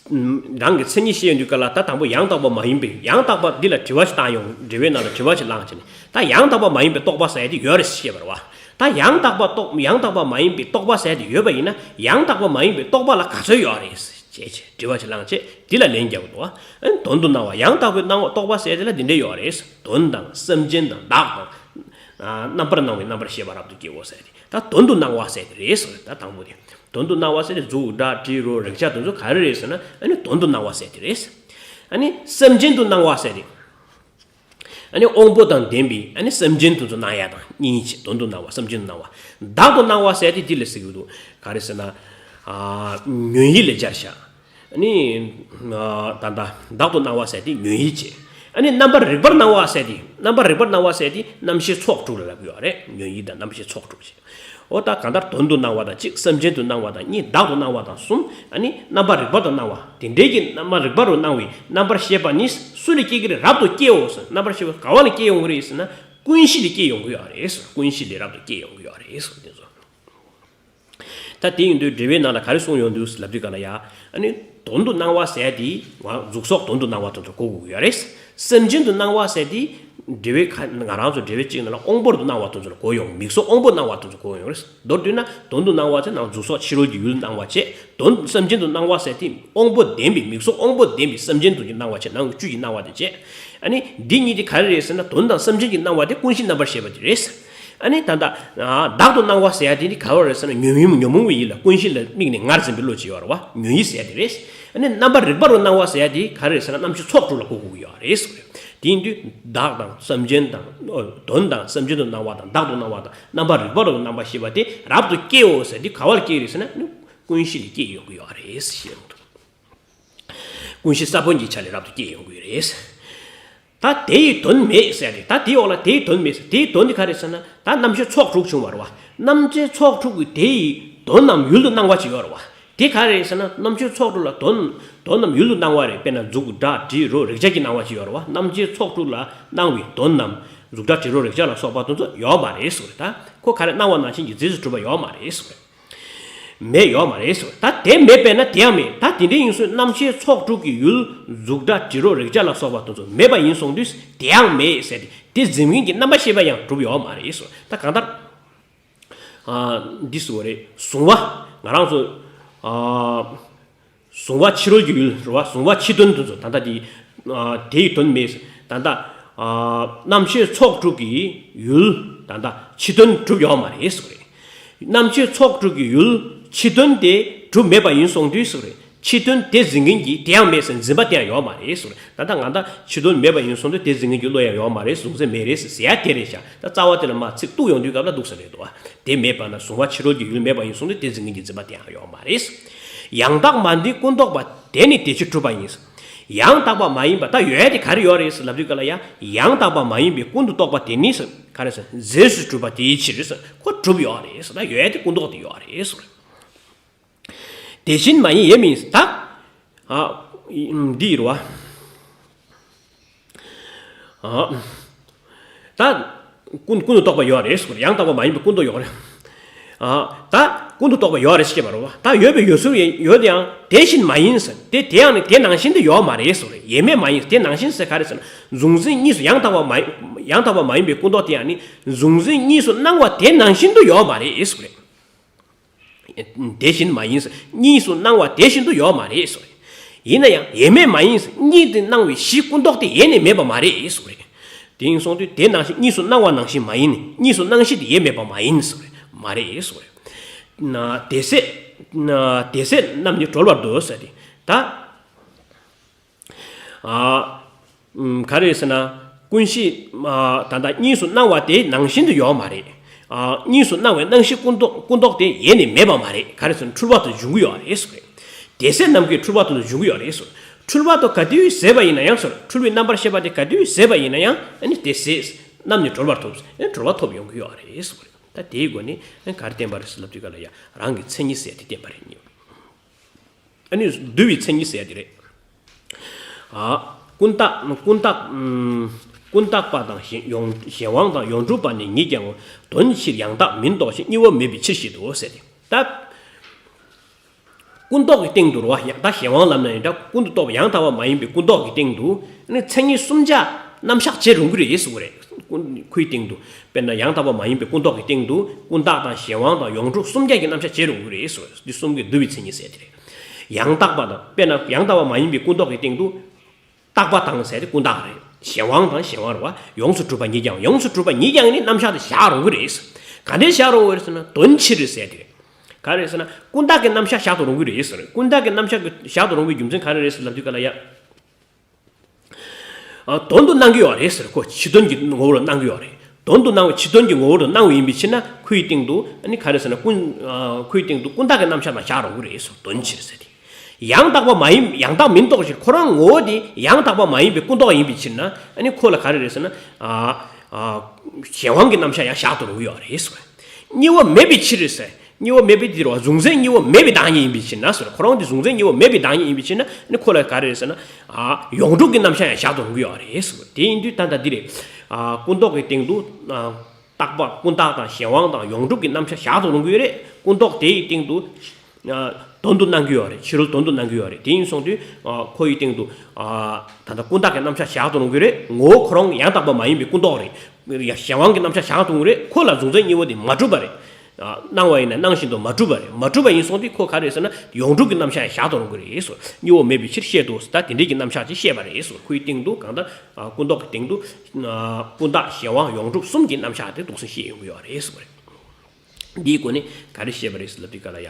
རང་གི་མཚན་ཉིད་བཤད་ཡོང་དུས་སྐབས་ལ་ད་དང་པོ་ཡང་དག་པ་མ་ཡིན་པའི། ཡང་དག་པ་འདི་ལ་དྲི་བ་ཞིག་བཏང་ཡོང་། འགྲེལ་པའི་ནང་ལ་དྲི་བ་ཞིག་བླངས་བྱས་ནས། ད་ཡང་དག་པ་མ་ཡིན་པའི་རྟོག་པ་ཟེར་ཡ་དེ་ཡོད་རེད་ཞེས་བཤད་པ་རེད་བ། ད་ཡང་དག་པ་རྟོག་ཡང་དག་པ་མ་ཡིན་པའི་རྟོག་པ་ཟེར་ཡ་དེ་ཡོད་པ་ཡིན་ན། ཡང་དག་པ་མ་ཡིན་པའི་རྟོག་པ་ལ་ག་ཚོད་ཡོད་རེད་ཅེས་བྱས་དྲི་བ་ཞིག་བླངས་བྱས། འདི་ལ་ལན་རྒྱག་གི་འདུག་བ། ཨ་ནི་དོན་དུ་སྣང་བ། ཡང་དག་པའི་སྣང་བ་རྟོག་པ་ཟེར་ཡ་དེ་ལ་འདི་འདྲས་ཡོད་རེད། དོན་དང་སེམས་ཅན་དང་བདག་དང་། ཨ། རྣམ་པར་སྣང་བའི་རྣམ་པར་ཤེས་པ་རབ་ཏུ་སྐྱེའོ་ཟེར་ཏེ། ད་དོན་དུ་སྣང་བ་ཟེར་དེ་རེད་ཟེར། ད་དང་པོ་དེ། དོན་དུ་སྣང་བ་ཟེར་དེ་གཟུགས་སྒྲ་དྲི་རོ་རེག་བྱ་དེ་ཚོ་ག་རེ་རེད་ཟེར་ན། ཨ་ནི་དོན་དུ་སྣང་བ་ཟེར་དེ་རེད། ཨ་ནི་སེམས་ཅན་དུ་སྣང་བ་ཟེར་དེ། ཨ་ནི་དབང་པོ་དང་ལྡན་པའི། ཨ་ནི་སེམས་ཅན་དེ་ཚོ་སྣང་ཡ་དང་གཉིས་བྱས། དོན་དུ་སྣང་བ། སེམས་ཅན་དུ་སྣང་བ། བདག་ཏུ་སྣང་བ་ཟེར་དེ་འདི་ལ་ཟེར་གྱི་འདུག་ག་རེ་ཟེར་ན། ཨ། ཉོན་ཡིད་ལ་སྦྱར་བྱ། ཨ་ནི། ཨ། ད་ལྟ་བདག་ཏུ་སྣང་བ་ཟེར་དེ་ཉོན་ཡིད་བྱས། ཨ་ནི་རྣམ་པར་རིག་པར་སྣང་བ་ཟེར་དེ། རྣམ་པར་རིག་པར་སྣང་བ་ཟེར་དེ་རྣམ་ཤེས་ཚོགས་དྲུག་ལ་ལབ་ཀྱི་ཡོད་རེད། ཉོན་ཡིད་དང་རྣམ་ཤེས་ཚོགས་དྲུག་བྱས། འོ་ད་གང་ལྟར་དོན་དུ་སྣང་བ་དང་གཅིག་སེམས་ཅན་དུ་སྣང་བ་དང་གཉིས། བདག་ཏུ་སྣང་བ་དང་གསུམ། ཨ་ནི་རྣམ་པར་རིག་པ་དུ་སྣང་བ། དེ་འདྲའི་གི་རྣམ་པར་རིག་པ་རུ་སྣང་བའི་རྣམ་པར་ཤེས་པ་ནི་སུ་ལ་སྐྱེ་གི་རེད། རབ་ཏུ་སྐྱེའོ་ཟེར། རྣམ་པར་ཤེས་པ་ག་བ་ལ་སྐྱེ་ཡོང་གི་རེད་ཟེར་ན། ཀུན་གཞི་ལ་སྐྱེ་ཡོང་གི་ཡོད་རེད་ཟེར། ཀུན་གཞི་ལ་རབ་ཏུ་སྐྱེ་ཡོང་གི་ཡོད་རེད་ཟེར། དེ་ཚོ། ད་དེ་ཡིན་དུས་འགྲེལ་པའི་ནང་ལ་ག་རེ་གསུངས་ཡོང་དུས་ལབ་དུས་ག་ལ་ཡ། ཨ་ནི་དོན་དུ་སྣང་བ་ཟེར་དེ་ང་གཟུགས་སོགས་དོན་དུ་སྣང་བ་དེ་ཚོ་གོ་དགོས་ཀྱི་ཡོད་རེད། སེམས་ཅན་དུ་སྣང་བ་ཟེར་དེ་འགྲེལ་པའི་ཁ། ང་རང་ཚོ་འགྲེལ་པའི་གཅིག་ནང་ལ་དབང་པོ་དུ་སྣང་བ་དེ་ཚོ་ལ་གོ་ཡོང་། མིག་སོགས་དབང་པོ་སྣང་བ་དེ་ཚོ་གོ་ཡོང་རེད། མདོར་བསྡུས་ན་དོན་དུ་སྣང་བ་ཟེར་ནང་གཟུགས་སོགས་ཕྱི་རོལ་གྱི་ཡུལ་སྣང་བ་བྱས། དོན་སེམས་ཅན་དུ་སྣང་བ་ཟེར་དེ་དབང་པོ་ལྡན་པའི། མིག་སོགས་དབང་པོ་ལྡན་པའི་སེམས་ཅན་དུ་སྣང་བ་བྱས། ནང་བཅུད་ཀྱི་སྣང་བ་དེ་བྱས། ཨ་ནི་འདི་གཉིས་དེ་ག་རེ་རེད་ཟེར་ན། དོན་དང་སེམས་ཅན་གྱི་སྣང་བ་དེ་ཀུན་གཞི་རྣམ་པར་ཤེས་པ་དེ་རེད། ཨ་ནི་ད་ལྟ་བདག་ཏུ་སྣང་བ་ཟེར་ཡ་དེ་ནི་ག་བ་རེད་ཟེར་ན། ཉོན་མོངས་ཉོན་མོངས་པའི་ཡིད་ལ། ཀུན་གཞི་ལ་དམིགས་ནས་ངར་འཛིན་པའི་བློ་ཅིག་ཡོད་རེད་བ། ཉོན་ཡིད་ཟེར་ཡ་དེ་རེད། ཨ་ནི་རྣམ་པར་རིག་པ་རུ་སྣང་བ་ཟེར་ཡ་དེ་ག་རེ་རེད་ཟེར་ན། རྣམ་ཤེས་ཚོགས་དྲུག་ལ་གོ་དགོས་ཀྱི་ཡོད་རེད་ཟེར། དེ་ཡིན་དུས་བདག་དང་སེམས་ཅན་དང་། ཨོ། དོན་དང་སེམས་ཅན་དུ་སྣང་བ་དང་། བདག་ཏུ་སྣང་བ་དང་། རྣམ་པར་རིག་པ་རུ་སྣང་བ་ཤེས་པ་དེ་རབ་ཏུ་སྐྱེའོ་ཟེར་དེ་ག་བ་ལ་སྐྱེ་རེད་ཟེར་ན། ཀུན་གཞི་ལ་སྐྱེ་ཡོང་གི་ཡོད་རེད་ཟེར་གྱི་འདུག་ཀུན་གཞི་ས་བོན་གྱི་ཆ་ལས་རབ་ཏུ་སྐྱེ་ཡོང་གི་རེད། ད་དེ་ཡི་དོན་མེད་ཟེར་ཏེ། ད་དེའི་འོག་ལ་དེ་ཡི་དོན་མེད་ཟེར། དེ་ཡི་དོན་དེ་ག་རེ་ཟེར་ན། ད་རྣམ་དཔྱོད་ཚོགས་དྲུག་བྱུང་བ་རེད་བ། རྣམ་དཔྱོད་ཚོགས་དྲུག་གི་དེ་ཡི་དོན་ནམ་ཡུལ་དུ་སྣང་བ་ཅིག་ཡོད་རེད་བ། དེ་ག་རེ་ཟེར་ན། རྣམ་དཔྱོད་ཚོགས་དྲུག་ལ་དོན་དོན་ནམ་ཡུལ་དུ་སྣང་བ་རེད། དཔེར་ན་གཟུགས་སྒྲ་དྲི་རོ་རེག་བྱ་གྱི་སྣང་བ་ཅིག་ཡོད་རེད་བ། རྣམ་དཔྱོད་ཚོགས་དྲུག་ལ་སྣང་བའི་དོན་ནམ་གཟུགས་སྒྲ་དྲི་རོ་རེག་བྱ་ལ་སོགས་པ་དེ་ཚོ་ཡོད་མ་རེད་ཟེར་བ་རེད། ད་ཁོ་ག་རེ་སྣང་བ་ནང་བཞིན་གྱི་རྫས་སུ་གྲུབ་པ་ཡོད་མ་རེད་ཟེར་བ་རེད། མེད། ཡོད་མ་རེད་ཟེར། ད་དེ་མེད་པས་ན་དེའང་མེད། ད་དེ་འདྲ་ཡིན་ཙང་རྣམ་ཤེས་ཚོགས་དྲུག་གི་ཡུལ་གཟུགས་སྒྲ་དྲི་རོ་རེག་བྱ་ལ་སོགས་པ་དེ་ཚོ་མེད་པ་ཡིན་སོང་དུས་དེའང་མེད་ཟེར་ཏེ། དེ་འཛིན་མཁན་གྱི་རྣམ་པར་ཤེས་པ་ཡང་གྲུབ་ཡོད་མ་རེད་ཟེར། ད་གང་ལྟར། ཨ། འདི་ཟེར་བ་རེད། གཟུང་བ། ང་རང་ཚོ། ཨ། གཟུང་བ་ཕྱི་རོལ་གྱི་ཡུལ་རེད་བ། གཟུང་བ་ཕྱི་དོན་དེ་ཚོ་ད་ལྟ་དེ། ཨ། དེ་ཡི་དོན་མེད། ད་ལྟ། ཨ། རྣམ་ཤེས་ཚོགས་དྲུག་གི་ཡུལ་ད་ལྟ་ཕྱི་དོན་གྲུབ་ཡོད་མ་རེད་ཟེར་བ་རེད། རྣམ་ཤེས་ཚོགས་དྲུག་གི་ཡུལ་ཕྱི་དོན་དེ་གྲུབ་མེད་པ་ཡིན་སོང་དུས་ཟེར་བ་རེད། ཕྱི་དོན་དེ་འཛིན་མཁན་གྱི་དེའང་མེད་ཟེར་འཛིན་པ་དེའང་ཡོད་མ་རེད་ཟེར་བ་རེད། ད་ལྟ་ང་ད་ཕྱི་དོན་མེད་པ་ཡིན་སོང་དུས་དེ་འཛིན་མཁན་གྱི་བློ་ཡང་ཡོད་མ་རེད། གཟུང་ས་མེད་རེད་ཟེར་ཟེར་ཡ་དེ་རེད་ཤག་ད་རྩ་བ་དེ་ལ་མར་ཚིག་གཏུགས་ཡོང་དུས་སྐབས་ལ་འདུག་ས་རེད་འདུག་ཨ། དེ་མེད་པ་ན། གཟུང་བ་ཕྱི་རོལ་གྱི་ཡུལ་མེད་པ་ཡིན་སོང་དུས་དེ་འཛིན་མཁན་གྱི་འཛིན་པ་དེའང་ཡོད་མ་རེད། ཡང་དག་མ་འདྲེས་ཀུན་རྟོག་པ། དེ་ནི་དེ་ཕྱིར་གྲུབ་པ་ཡིན། ཡང་དག་པ་མ་ཡིན་པ། ད་ཡོད་ཡ་དེ་ག་རེ་ཡོད་རེད་ཟེར་ལབ་དུས་སྐབས་ལ་ཡ། ཡང་དག་པ་མ་ཡིན་པའི་ཀུན་ཏུ་རྟོག་པ་དེ་ནི་ཟེར་ག་རེ་ཟེར། རྫས་སུ་གྲུབ་པ་དེའི་ཕྱིར་ཟེར། ཁོ་གྲུབ་ཡོད་རེད་ཟེར། ད་ཡོད་ཡ་དེ་ཀུན་རྟོག་དེ་ཡོད་རེད་ཟེར། དེ་བཞིན་མ་ཡིན་ཡེ་མིན་ཟེར། ད། ཨ། འདི་རེད་བ། ཨ། ད་ཀུན་ཀུན་ཏུ་རྟོག་པ་ཡོད་རེད་ཟེར། ཡང་དག་པ་མ་ཡིན་པའི་ཀུན་རྟོག་ཡོད་རེད། ཨ། ད་ཀུན་ཏུ་རྟོག་པ་ཡོད་རེད་ཟེར་བ་རེད་བ། ད་ཡོད་པའི་ཡོད་ཚུལ་ཡོད་ཡང་དེ་བཞིན་མ་ཡིན་ཟེར། དེ་དེ་ཡང་ནི་དེ་ནང་བཞིན་དུ་ཡོད་མ་རེད་ཟེར། ཡེ་མེད་མ་ཡིན། དེ་ནང་བཞིན་ཟེར་ག་རེ་ཟེར་ན། གཟུང་འཛིན་གཉིས་སུ་ཡང་དག་པ་མ་ཡང་དག་པ་མ་ཡིན་པའི་ཀུན་རྟོག་དེ་ཡང་ནི་གཟུང་འཛིན་གཉིས་སུ་སྣང་བ་དེ་ནང་བཞིན་དུ་ཡོད་མ་རེད་ཟེར། དེ་བཞིན་མ་ཡིན། གཉིས་སུ་སྣང་བ་དེ་བཞིན་དུ་ཡོད་མ་རེད་ཟེར། ཡིན་ན་ཡང་ཡེ་མེད་མ་ཡིན། གཉིས་དེ་སྣང་བའི་གཞི་ཀུན་རྟོག་དེ་ཡེ་ནས་མེད་པ་མ་རེད་ཟེར། དེ་ཡིན་སོང་དུས་དེ་ནང་བཞིན་གཉིས་སུ་སྣང་བ་ནང་བཞིན་མ་ཡིན། གཉིས་སུ་སྣང་གཞི་དེ་ཡེ་མེད་པ་མ་ཡིན་ཟེར། མ་རེད་ཟེར། ན་དེ་ཟད་ན་དེ་ཟད་རྣམས་ནི་གྲོལ་བར་འདོད་ཟེར་ཏེ། ད། ཨ། ཨུམ། ག་རེ་ཟེར་ན། ཀུན་གཞི། ཨ། ད་ལྟ་གཉིས་སུ་སྣང་བ་དེ་ནང་བཞིན་དུ་ཡོད་མ་རེད། ཨ། གཉིས་སུ་སྣང་བའི་སྣང་གཞི་ཀུན་རྟོག་ཀུན་རྟོག་དེ་ཡེ་ནས་མེད་པ་མ་རེད། ག་རེ་ཟེར་ན་འཁྲུལ་པ་དུ་འབྱུང་གི་ཡོད་རེད་ཟེར། དེ་ཟད་རྣམས་ཀྱི་འཁྲུལ་པ་དུ་འབྱུང་གི་ཡོད་རེད་ཟེར། འཁྲུལ་པ་དུ་ག་དུས་ཟད་པ་ཡིན་ན་ཡང་ཟེར། འཁྲུལ་པའི་རྣམ་པར་ཤེས་པ་དེ་ག་དུས་ཟད་པ་ཡིན་ན་ཡང་ཨ་ནི་དེ་ཟད་རྣམས་ནི་གྲོལ་བར་ཐོབ། ཨ་ནི་གྲོལ་བ་ཐོབ་ཡོང་གི་ཡོད་རེད་ཟེར། ད་དེའི་སྒོ་ནས་ཨ་ནི་ག་རེ་བསྟན་པ་རེད་ཟེར་ལབ་དུས་སྐབས་ལ་ཡ་རང་གི་མཚན་ཉིད་ཟེར་དེ་བསྟན་པ་རེད་ཉིད། ཨ་ནི་འདུལ་བའི་མཚན་ཉིད་ཟེར་ཡ་དེ་རེད། ཨ། ཀུན་བརྟགས་ཀུན་བརྟགས་ཀུན་བརྟགས་པ་དང་གཞན་ཡོངས་གཞན་དབང་དང་ཡོངས་གྲུབ་པ་ནི་ཉིད་ཀྱང་དོན་ཕྱིར་ཡང་དག་མིན་རྟོགས་ཤིང་གཉིས་པོ་མེད་པའི་ཕྱིར་ཞེས་དུ་ཟེར་ཏེ། ད་ཀུན་རྟོག་གི་སྟེང་དུ་རེད་བ། ད་གཞན་དབང་ལབ་ན་ཡང་འདྲ། ཀུན་ཏུ་རྟོག་པ་ཡང་དག་པ་མ་ཡིན་པའི་ཀུན་རྟོག་གི་སྟེང་དུ་ནི་མཚན་ཉིད་གསུམ་ཆ་རྣམ་གཞག་བྱེད་རུང་གི་རེད་ཟེར་གི་རེད། ཀུན་ཁོའི་སྟེང་དུ་དཔེར་ན་ཡང་དག་པ་མ་ཡིན་པའི་ཀུན་རྟོག་གི་སྟེང་དུ་ཀུན་བརྟགས་དང་གཞན་དབང་དང་ཡོངས་གྲུབ་གསུམ་ཆ་གི་རྣམ་གཞག་བྱེད་རུང་གི་རེད་ཟེར་གི་རེད། འདི་གསུམ་གྱི་འདུལ་བའི་མཚན་ཉིད་ཟེར་དེ་རེད། ཡང་དག་པ་དང་དཔེར་ན་ཡང་དག་པ་མ་ཡིན་པའི་ཀུན་རྟོག་གི་སྟེང་དུ། རྟག་པ་དང་ཟེར་ཏེ་ཀུན་བརྟགས་རེད། གཞན་དབང་དང་གཞན་དབང་རེད་བ། ཡོངས་སུ་གྲུབ་པ་ཉིད་ཀྱང་ཡོངས་སུ་གྲུབ་པ་ཉིད་ཀྱང་ནི་རྣམ་གཞག་དེ་བཞག་རུང་གི་རེད། ག་འདྲས་བཞག་རུང་གི་རེད་ཟེར་ན་དོན་ཕྱིར་ཟེར་ཏེ། ག་རེ་ཟེར་ན་ཀུན་བརྟགས་ཀྱི་རྣམ་གཞག་བཞག་ཏུ་རུང་གི་རེད་ཟེར། ཀུན་བརྟགས་ཀྱི་རྣམ་གཞག་གི་བཞག་ཏུ་རུང་བའི་རྒྱུ་མཚན་ག་རེ་རེད་ཟེར་ལབ་དུས་ག་ལ་ཡ། ཨ། དོན་དུ་སྣང་གི་ཡོད་རེད་ཟེར། ཁོ་ཕྱི་དོན་གྱི་ངོ་བོར་སྣང་གི་ཡོད་རེད། དོན་དུ་སྣང་བའི་ཕྱི་དོན་གྱི་ངོ་བོར་སྣང་བ་ཡིན་པའི་ཕྱིར་ན་ཁོའི་སྟེང་དུ་ཨ་ནི་ག་རེ་ཟེར་ན་ཀུན། ཨ། ཁོའི་སྟེང་དུ་ཀུན་བརྟགས་ཀྱི་རྣམ་གཞག་དང་བཞག་རུང་གི་རེད་ཟེར། དོན་ཕྱིར་ཟེར་ཏེ། ཡང་དག་པ་མ་ཡིན། ཡང་དག་མིན་རྟོགས་ཤིང་། ཁོ་རང་ངོ་བོ་དེ་ཡང་དག་པ་མ་ཡིན་པའི་ཀུན་རྟོག་ཡིན་པའི་ཕྱིར་ན་ཨ་ནི་ཁོ་ལ་ག་རེ་རེད་ཟེར་ན། ཨ། ཨ། གཞན་དབང་གི་རྣམ་གཞག་ཡང་བཞག་ཏུ་རུང་གི་ཡོད་རེད་ཟེར། གཉིས་པོ་མེད་པའི་ཕྱིར་ཟེར། གཉིས་པོ་མེད་པའི་དེ་རེད་བ། གཟུང་འཛིན་གཉིས་པོ་མེད་པའི་བདག་ཉིད་ཡིན་པའི་ཕྱིར་ན་ཟེར། ཁོ་རང་དེ་གཟུང་འཛིན་གཉིས་པོ་མེད་པའི་བདག་ཉིད་ཡིན་པའི་ཕྱིར་ན་ཨ་ནི་ཁོ་ལ་ག་རེ་རེད་ཟེར་ན། ཨ། ཡོངས་གྲུབ་ཀྱི་རྣམ་གཞག་ཡང་བཞག་ཏུ་རུང་གི་ཡོད་རེད་ཟེར། དེ་ཡིན་དུས་ད་ལྟ་འདི་རེད། ཨ། ཀུན་རྟོག་གི་སྟེང་དུ། ཨ། རྟག་པ་ཀུན་བརྟགས་དང་གཞན་དབང་དང་ཡོངས་གྲུབ་ཀྱི་རྣམ་གཞག་བཞག་ཏུ་རུང་གི་ཡོད་རེད། ཀུན་རྟོག་དེ་ཡི་སྟེང་དུ། ཨ། དོན་དུ་སྣང་གི་ཡོད་རེད། ཕྱི་རོལ་དོན་དུ་སྣང་གི་ཡོད་རེད། དེ་ཡིན་སོང་དུས། ཨ། ཁོ་ཡི་སྟེང་དུ། ཨ། ད་ལྟ་ཀུན་བརྟགས་ཀྱི་རྣམ་གཞག་བཞག་ཏུ་རུང་གི་རེད། ངོ་བོ་ཁོ་རང་ཡང་དག་པ་མ་ཡིན་པའི་ཀུན་རྟོག་རེད། ཡ། གཞན་དབང་གི་རྣམ་གཞག་བཞག་ཏུ་རུང་རེད། ཁོ་ལ་གཟུང་འཛིན་གཉིས་པོ་དེ་མ་གྲུབ་པ་རེད། ཨ། སྣང་བ་ཡིན་ན་སྣང་བཞིན་དུ་མ་གྲུབ་པ་རེད། མ་གྲུབ་པ་ཡིན་སོང་དུས་ཁོ་ག་རེ་ཟེར་ན་ཡོངས་གྲུབ་ཀྱི་རྣམ་གཞག་ཡང་བཞག་ཏུ་རུང་གི་རེད་ཟེར། གཉིས་པོ་མེད་པའི་ཕྱིར་བཤད་དོ་ཟེར། ད་དེ་འདྲའི་གི་རྣམ་གཞག་ཅིག་བཤད་པ་རེད་ཟེར། ཁོའི་སྟེང་དུ་གང་ལྟར། ཨ། ཀུན་རྟོག་གི་སྟེང་དུ། ཨ། ཀུན་བརྟགས་གཞན་དབང་ཡོངས་གྲུབ་གསུམ་གྱི་རྣམ་གཞག་དེ་འདུག་སེ་བཤད་ཡོང་གི་ཡོད་རེད་ཟེར་བ་རེད། འདིའི་སྒོ་ནས་ག་རེ་བཤད་པ་རེད་ཟེར་ལབ་དུས་ག་ལ་ཡ།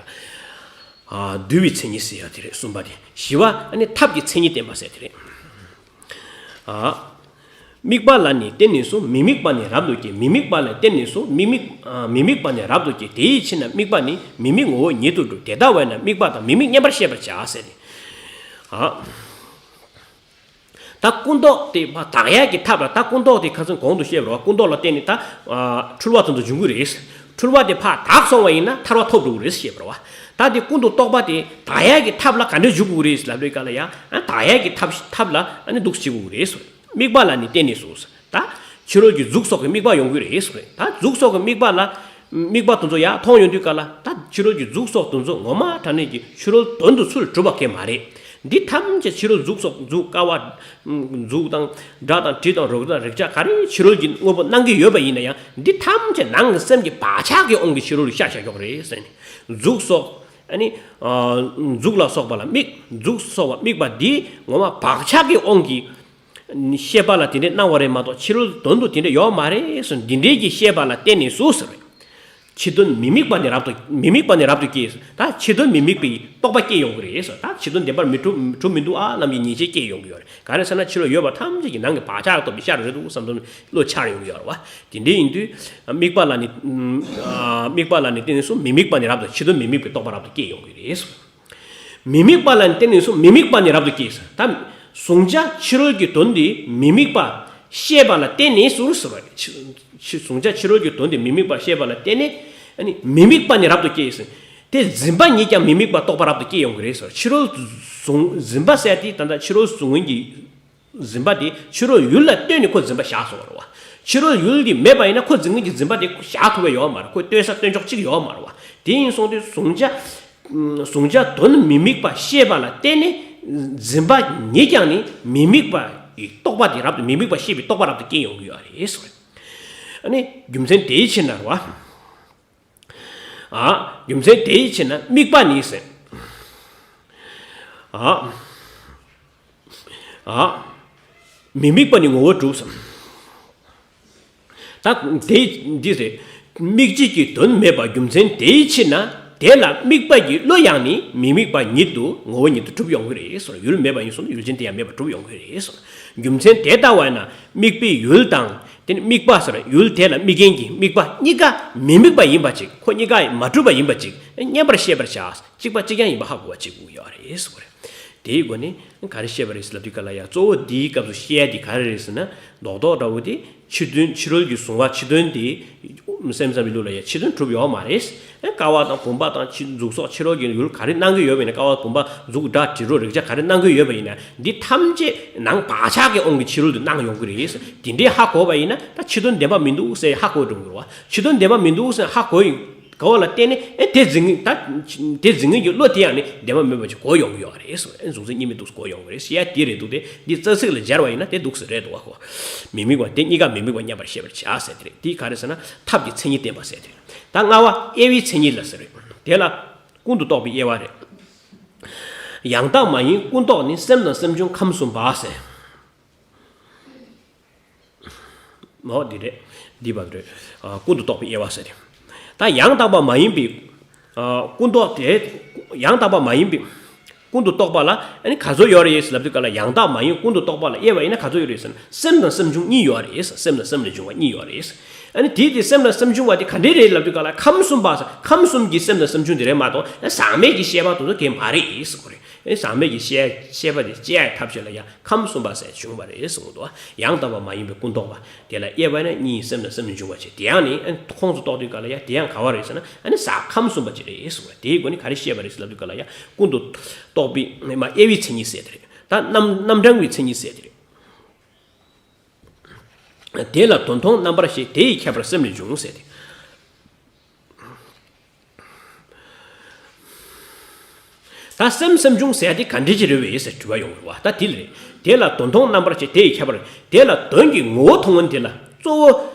ཨ། འདུལ་བའི་མཚན་ཉིད་ཟེར་ཡ་དེ་རེད། གསུམ་པ་དེ། བཞི་པ་ཨ་ནི་ཐབས་ཀྱི་མཚན་ཉིད་བསྟན་པ་ཟེར་དེ་རེད། ཨ། དམིགས་པ་ལ་ནི་བརྟེན་ནས་སུ་མི་དམིགས་པ་ནི་རབ་ཏུ་སྐྱེ། མི་དམིགས་པ་ལ་བརྟེན་ནས་སུ་མི་དམིགས། ཨ། མི་དམིགས་པ་ནི་རབ་ཏུ་སྐྱེ། དེའི་ཕྱིར་ན་དམིགས་པ་ནི་མི་དམིགས་ངོ་བོ་ཉིད་དུ་གྲུབ། དེ་ལྟ་བས་ན་དམིགས་པ་དང་མི་དམིགས་མཉམ་པར་ཤེས་པར་བྱ་ཟེར་ཏེ། ཨ། ད་ཀུན་རྟོག་དེ་མ་དག་ཡས་ཀྱི་ཐབས་ལ། ད་ཀུན་རྟོག་དེ་ཁ་སང་གོང་དུ་བཤད་པ་རེད་བ། ཀུན་རྟོག་ལ་བརྟེན་ནས་ད། ཨ། འཁྲུལ་བ་དེ་ཚོ་འབྱུང་གི་རེད། འཁྲུལ་བ་དེ་ཕར་དག་སོང་བ་ཡིན་ན་ཐར་བ་ཐོབ་འགྲོ་གི་རེད་ཞེས་པ་རེད་བ། ད་དེ་ཀུན་ཏུ་རྟོག་པ་དེ་དག་ཡས་ཀྱི་ཐབས་ལ་ག་འདྲས་འཇུག་དགོས་རེད་ལབ་དུས་ག་ལ་ཡ། ཨ། དག་ཡས་ཀྱི་ཐབས་ཐབས་ལ་ཨ་ནི་འདུག་སེ་བྱེད་དགོས་རེད། དམིགས་པ་ལ་ནི་བརྟེན་ནས་སུ། ད་ཕྱི་རོལ་གྱི་གཟུགས་སོགས་ཀྱི་དམིགས་པ་ཡོང་གི་རེད་ཟེར། ད་གཟུགས་སོགས་ཀྱི་དམིགས་པ་ལ། དམིགས་པ་དེ་ཚོ་ཡར་མཐོང་ཡོང་དུས་ག་ལ། ད་ཕྱི་རོལ་གྱི་གཟུགས་སོགས་དེ་ཚོ་ངོ་མ་དྲང་གནས་ཀྱི་ཕྱི་རོལ་དོན་དུ་ཚུར་གྲུབ་པ་གང་ཡང་མ་རེད། འདི་ཐམས་ཅད་ཕྱི་རོལ་གཟུགས་སོགས། གཟུགས་ཀ་བ། གཟུགས་དང་སྒྲ་དང་དྲི་དང་རོ་དང་རེག་བྱ་ག་རེ་ཕྱི་རོལ་གྱི་དངོས་པོ་སྣང་གི་ཡོད་པ་ཡིན་ན་ཡང་། འདི་ཐམས་ཅད་ནང་གི་སེམས་ཀྱི་བག་ཆགས་ཀྱི་དབང་གིས་ཕྱི་རོལ་ལ་ཤར་བཞག་ཡོད་རེད་ཟེར་ནས། གཟུགས་སོགས་ཨ་ནི། ཨ། གཟུགས་ལ་སོགས་པ་ལ་དམིགས། གཟུགས་སོགས་པ་དམིགས་པ་འདི་ངོ་མ་བག་ཆགས་ཀྱི་དབང་གིས། ཤེས་པ་ལ་དེ་འདྲའི་སྣང་བ་རེད་མ་གཏོགས་ཕྱི་རོལ་དོན་དུ་དེ་འདྲ་ཡོད་མ་རེད་ཟེར། འདི་འདྲའི་གི་ཤེས་པ་ལ་བརྟེན་ནས་སུ་ཟེར་བས། ཕྱི་དོན་མི་དམིགས་པ་ནི་རབ་ཏུ། མི་དམིགས་པ་ནི་རབ་ཏུ་སྐྱེ། ད་ཕྱི་དོན་མི་དམིགས་པའི་རྟོག་པ་སྐྱེ་ཡོང་གི་རེད་ཟེར། ད་ཕྱི་དོན་བདེན་པར་མི་གྲུབ་གྲུབ་མི་འདུག་ཨ་ལབ་ཀྱི་ཉེས་ཆད་སྐྱེ་ཡོང་གི་ཡོད་རེད། ག་རེ་ཟེར་ན་ཕྱི་རོལ་ཡོད་པ་ཐམས་ཅད་ཀྱི་ནང་གི་བག་ཆགས་སྟོབས་ཀྱིས་ཤར་རེད་འདུག་བསམ་བསམ་བློ་འཆར་ཡོང་གི་ཡོད་རེད་བ། དེ་འདྲ་ཡིན་དུས་དམིགས་པ་ལ་ནི། ཨ། དམིགས་པ་ལ་ནི་བརྟེན་ནས་སུ་མི་དམིགས་པ་ནི་རབ་ཏུ། ཕྱི་དོན་མི་དམིགས་པའི་རྟོག་པ་རབ་ཏུ་སྐྱེ་ཡོང་གི་རེད་ཟེར། མི་དམིགས་པ་ལ་བརྟེན་ནས་སུ་མི་དམིགས་པ་ནི་རབ་ཏུ་སྐྱེ་ཟེར། ད་གཟུང་བྱ་ཕྱི་རོལ་གྱི་དོན་དེ་མི་དམིགས་པ་ཤེས་པ་ལ་བརྟེན་ནས་སུ་ཟེར་བ་རེད། ཕྱི་གཟུང་བྱ་ཕྱི་རོལ་གྱི་དོན་དེ་མི་དམིགས་པ་ཤེས་པ་ལ་བརྟེན་ནས་ཨ་ནི་མི་དམིགས་པ་ནི་རབ་ཏུ་སྐྱེ་ཟེར། དེ་འཛིན་པ་ཉིད་ཀྱང་མི་དམིགས་པ་རྟོགས་པ་རབ་ཏུ་སྐྱེ་ཡོང་གི་རེད་ཟེར། ཕྱི་རོལ་གཟུང་འཛིན་པ་ཟེར་དེ་ད་ལྟ་ཕྱི་རོལ་གཟུང་འཛིན་གྱི་འཛིན་པ་དེ་ཕྱི་རོལ་ཡུལ་ལ་ལྟོས་ནས་ཁོ་འཛིན་པ་བཞག་སོང་བ་རེད་བ། ཕྱི་རོལ་ཡུལ་དེ་མེད་པ་ཡིན་ན་ཁོ་འཛིན་མཁན་གྱི་འཛིན་པ་དེ་བཞག་ཐུབ་པ་ཡོད་མ་རེད། ཁོ་ལྟོས་ས་ལྟོས་ཕྱོགས་གཅིག་ཡོད་མ་རེད་བ། དེ་ཡིན་སོང་དུས་གཟུང་བྱ། གཟུང་བྱ་དོན་མི་དམིགས་པ་ཤེས་པ་ལ་བརྟེན་ནས་འཛིན་པ་ཉིད་ཀྱང་ནི་མི་དམིགས་པ་ཡི་རྟོག་པ་དེ་རབ་ཏུ། མི་དམིགས་པ་ཤེས་པའི་རྟོག་པ་རབ་ཏུ་སྐྱེ་ཡོང་གི་ཡོད་རེད་ཟེར། ཨ་ནི་རྒྱུ་མཚན་དེའི་ཕྱིར་ན་རེད་བ། ཨ། རྒྱུ་མཚན་དེའི་ཕྱིར་ན་དམིགས་པ་ནི་ཟེར། ཨ། ཨ། མི་དམིགས་པ་ནི་ངོ་བོར་གྲུབ་ཟེར། ད་དེ་འདི་ཟེར། དམིགས་བྱེད་ཀྱི་དོན་མེད་པ་རྒྱུ་མཚན་དེའི་ཕྱིར་ན། དེ་ལ་དམིགས་པ་ཡི་བློ་ཡང་ནི་མི་དམིགས་པ་ཉིད་དུ་ངོ་བོ་ཉིད་དུ་གྲུབ་ཡོང་གི་རེད་ཟེར། ཡུལ་མེད་པ་ཡིན་སོང་ན་ཡུལ་ཅན་དེ་ཡང་མེད་པར་གྲུབ་ཡོང་གི་རེད་ཟེར། རྒྱུ་མཚན་དེ་ལྟ་བས་ན་དམིགས་པའི་ཡུལ་དང་། དེ་ནི་དམིགས་པ་ཟེར་ཡུལ་དེ་ལ་དམིགས་མཁན་གྱི་དམིགས་པ་གཉིས་ཀ་མི་དམིགས་པ་ཡིན་པ་ཅིག་ཁོ་གཉིས་ཀ་མ་གྲུབ་པ་ཡིན་པ་ཅིག་མཉམ་པར་ཤེས་པར་བྱ། གཅིག་པ་གཅིག་རྐྱང་ཡིན་པ་ཧ་གོ་བ་གཅིག་དགོས་ཡོད་རེད་ཟེར་བ་རེད། དེའི་སྒོ་ནས་ག་རེ་བཤད་པ་རེད་ཟེར་ལབ་དུས་ག་ལ་ཡ་གཙོ་བོ་འདིའི་སྐབས་སུ་བཤད་ཡ་འདི་ག་རེ་རེད་ཟེར་ན། རྡོག་རྡོག་འདྲ་བོ་དེ་ཕྱི་དོན་ཕྱི་རོལ་གྱི་གཟུང་བ་ཕྱི་དོན་དེ་སེམས་ཙམ་པའི་ལུགས་ལ་ཡ་ཕྱི་དོན་གྲུབ་ཡོད་མ་རེད། ཀ་བ་དང་བུམ་པ་དང་ཕྱི་གཟུགས་སོགས་ཕྱི་རོལ་གྱི་ཡུལ་ག་རེ་སྣང་གི་ཡོད་པ་ཡིན་ན། ཀ་བ་བུམ་པ་གཟུགས་སྒྲ་དྲི་རོ་རེག་བྱ་ག་རེ་སྣང་གི་ཡོད་པ་ཡིན་ན། འདི་ཐམས་ཅད་ནང་བག་ཆགས་ཀྱི་དབང་གིས་ཕྱི་རོལ་དུ་སྣང་ཡོང་གི་རེད། དེ་འདྲའི་ཧ་གོ་བ་ཡིན་ན་ད་ཕྱི་དོན་བདེན་པ་མི་འདུག་ཟེར་ཧ་གོ་འགྲོ་གི་རེད་བ། ཕྱི་དོན་བདེན་པ་མི་འདུག་ཟེར་ཧ་གོ་ཡིན། གོ་བ་ལ་བརྟེན་ནས་ཨེ་དེ་འཛིན་ད་དེ་འཛིན་མཁན་གྱི་བློ་དེ་ཡང་ནི་བདེན་པ་མིན་པ་ཅིག་གོ་ཡོང་གི་ཡོད་རེད་ཟེར། ཨེ་གཟུགས་འཛིན་གཉིས་མེད་འདུག་གོ་ཡོང་གི་རེད་ཟེར་ཡ་དེ་རེད་འདུག་སྟེ། འདི་རྩ་ཚིག་ལ་སྦྱར་བ་ཡིན་ན་དེ་འདུག་ཟེར་རེད་འདུག་བ་གོ། མི་དམིགས་པ་དེ་གཉིས་ཀ་མི་དམིགས་པ་མཉམ་པར་ཤེས་པར་བྱ་ཟེར་དེ་རེད། དེ་ག་རེ་ཟེར་ན་ཐབས་ཀྱི་མཚན་ཉིད་བསྟན་པ་ཟེར་དེ་རེད། ད་ལྔ་བ་དབྱེ་བའི་མཚན་ཉིད་ལ་ཟེར་རེད། དེ་ལ་ཀུན་ཏུ་རྟོག་པའི་དབྱེ་བ་རེད། ཡང་དག་མ་ཡིན་ཀུན་རྟོག་ནི། སེམས་དང་སེམས་བྱུང་ཁམས་གསུམ་པ་ཟེར། མ་འོ་འདི་རེད། འདི་བར་རེད། ཨ། ཀུན་ཏུ་རྟོག་པའི་དབྱེ་བ་ཟེར་ཏེ། ད་ཡང་དག་པ་མ་ཡིན་པའི། ཨ། ཀུན་རྟོག་དེ། ཡང་དག་པ་མ་ཡིན་པའི་ཀུན་ཏུ་རྟོག་པ་ལ་ཨ་ནི་ག་ཚོད་ཡོད་རེད་ཟེར་ལབ་དུས་ག་ལ། ཡང་དག་མ་ཡིན་ཀུན་ཏུ་རྟོག་པ་ལ་དབྱེ་བ་ཡིན་ན་ག་ཚོད་ཡོད་རེད་ཟེར་ན། སེམས་དང་སེམས་བྱུང་གཉིས་ཡོད་རེད། སེམས་དང་སེམས་ལས་བྱུང་བ་གཉིས་ཡོད་རེད། ཨ་ནི་དེ་དེ་སེམས་དང་སེམས་བྱུང་བ་དེ་ག་འདྲས་རེད་ལབ་དུས་ག་ལ། ཁམས་གསུམ་པ་ཟེར། ཁམས་གསུམ་གྱི་སེམས་དང་སེམས་བྱུང་དེ་རེད་མ་གཏོགས་ཟག་མེད་ཀྱི་ཤེས་པ་དེ་ཚོ་གང་མ་རེད་ཟེར་གོ་རེད། ཨེ་ཟག་མེད་ཀྱི་ཤེས་ཤེས་པ་དེ་སྐྱེ་ཡག་ཐབས་ཤེས་ལ་ཡང་ཁམས་གསུམ་པ་ཟེར་བྱུང་བ་རེད་གསུངས་འདུག་ཡང་དག་པ་མ་ཡིན་པའི་ཀུན་རྟོག་པ་དེ་ལ་དབྱེ་བ་ནི་གཉིས། སེམས་དང་སེམས་ལས་བྱུང་བ་བྱས། དེ་ཡང་ནི་ཨ་ནི་ཁོངས་སུ་གཏོགས་དུས་ག་ལ་ཡང་དེ་ཡང་ག་བ་རེད་ཟེར་ན། ཨ་ནི་ཟག་ཁམས་གསུམ་པ་ཅིག་རེད་གསུངས་པ། དེའི་སྒོ་ནས་ག་རེ་བཤད་པ་རེད་ཟེར་ལབ་དུས་ག་ལ་ཡང་ཀུན་ཏུ་རྟོག་པའི་མ་དབྱེ་བའི་མཚན་ཉིད་ཟེར་དེ་རེད། ད་རྣམ་རྣམ་གྲངས་པའི་མཚན་ཉིད་ཟེར་དེ་རེད། དེ་ལ་དོན་མཐོང་རྣམ་པར་ཤེས། དེ་ཡི་ཁྱད་པར་སེམས་ལས་བྱུང་ཟེར་ཏེ། ད་སེམས་སེམས་བྱུང་ཟེར་ཡ་དེ་ག་འདྲ་ཅིག་རེད་པས་ཟེར་དྲི་བ་ཡོང་གི་རེད་བ། ད་དེ་ལ་རེད། དེ་ལ་དོན་མཐོང་རྣམ་པར་ཤེས། དེ་ཡི་ཁྱད་པར། དེ་ལ་དོན་གྱི་ངོ་བོ་མཐོང་མཁན་དེ་ལ་གཙོ་བོ་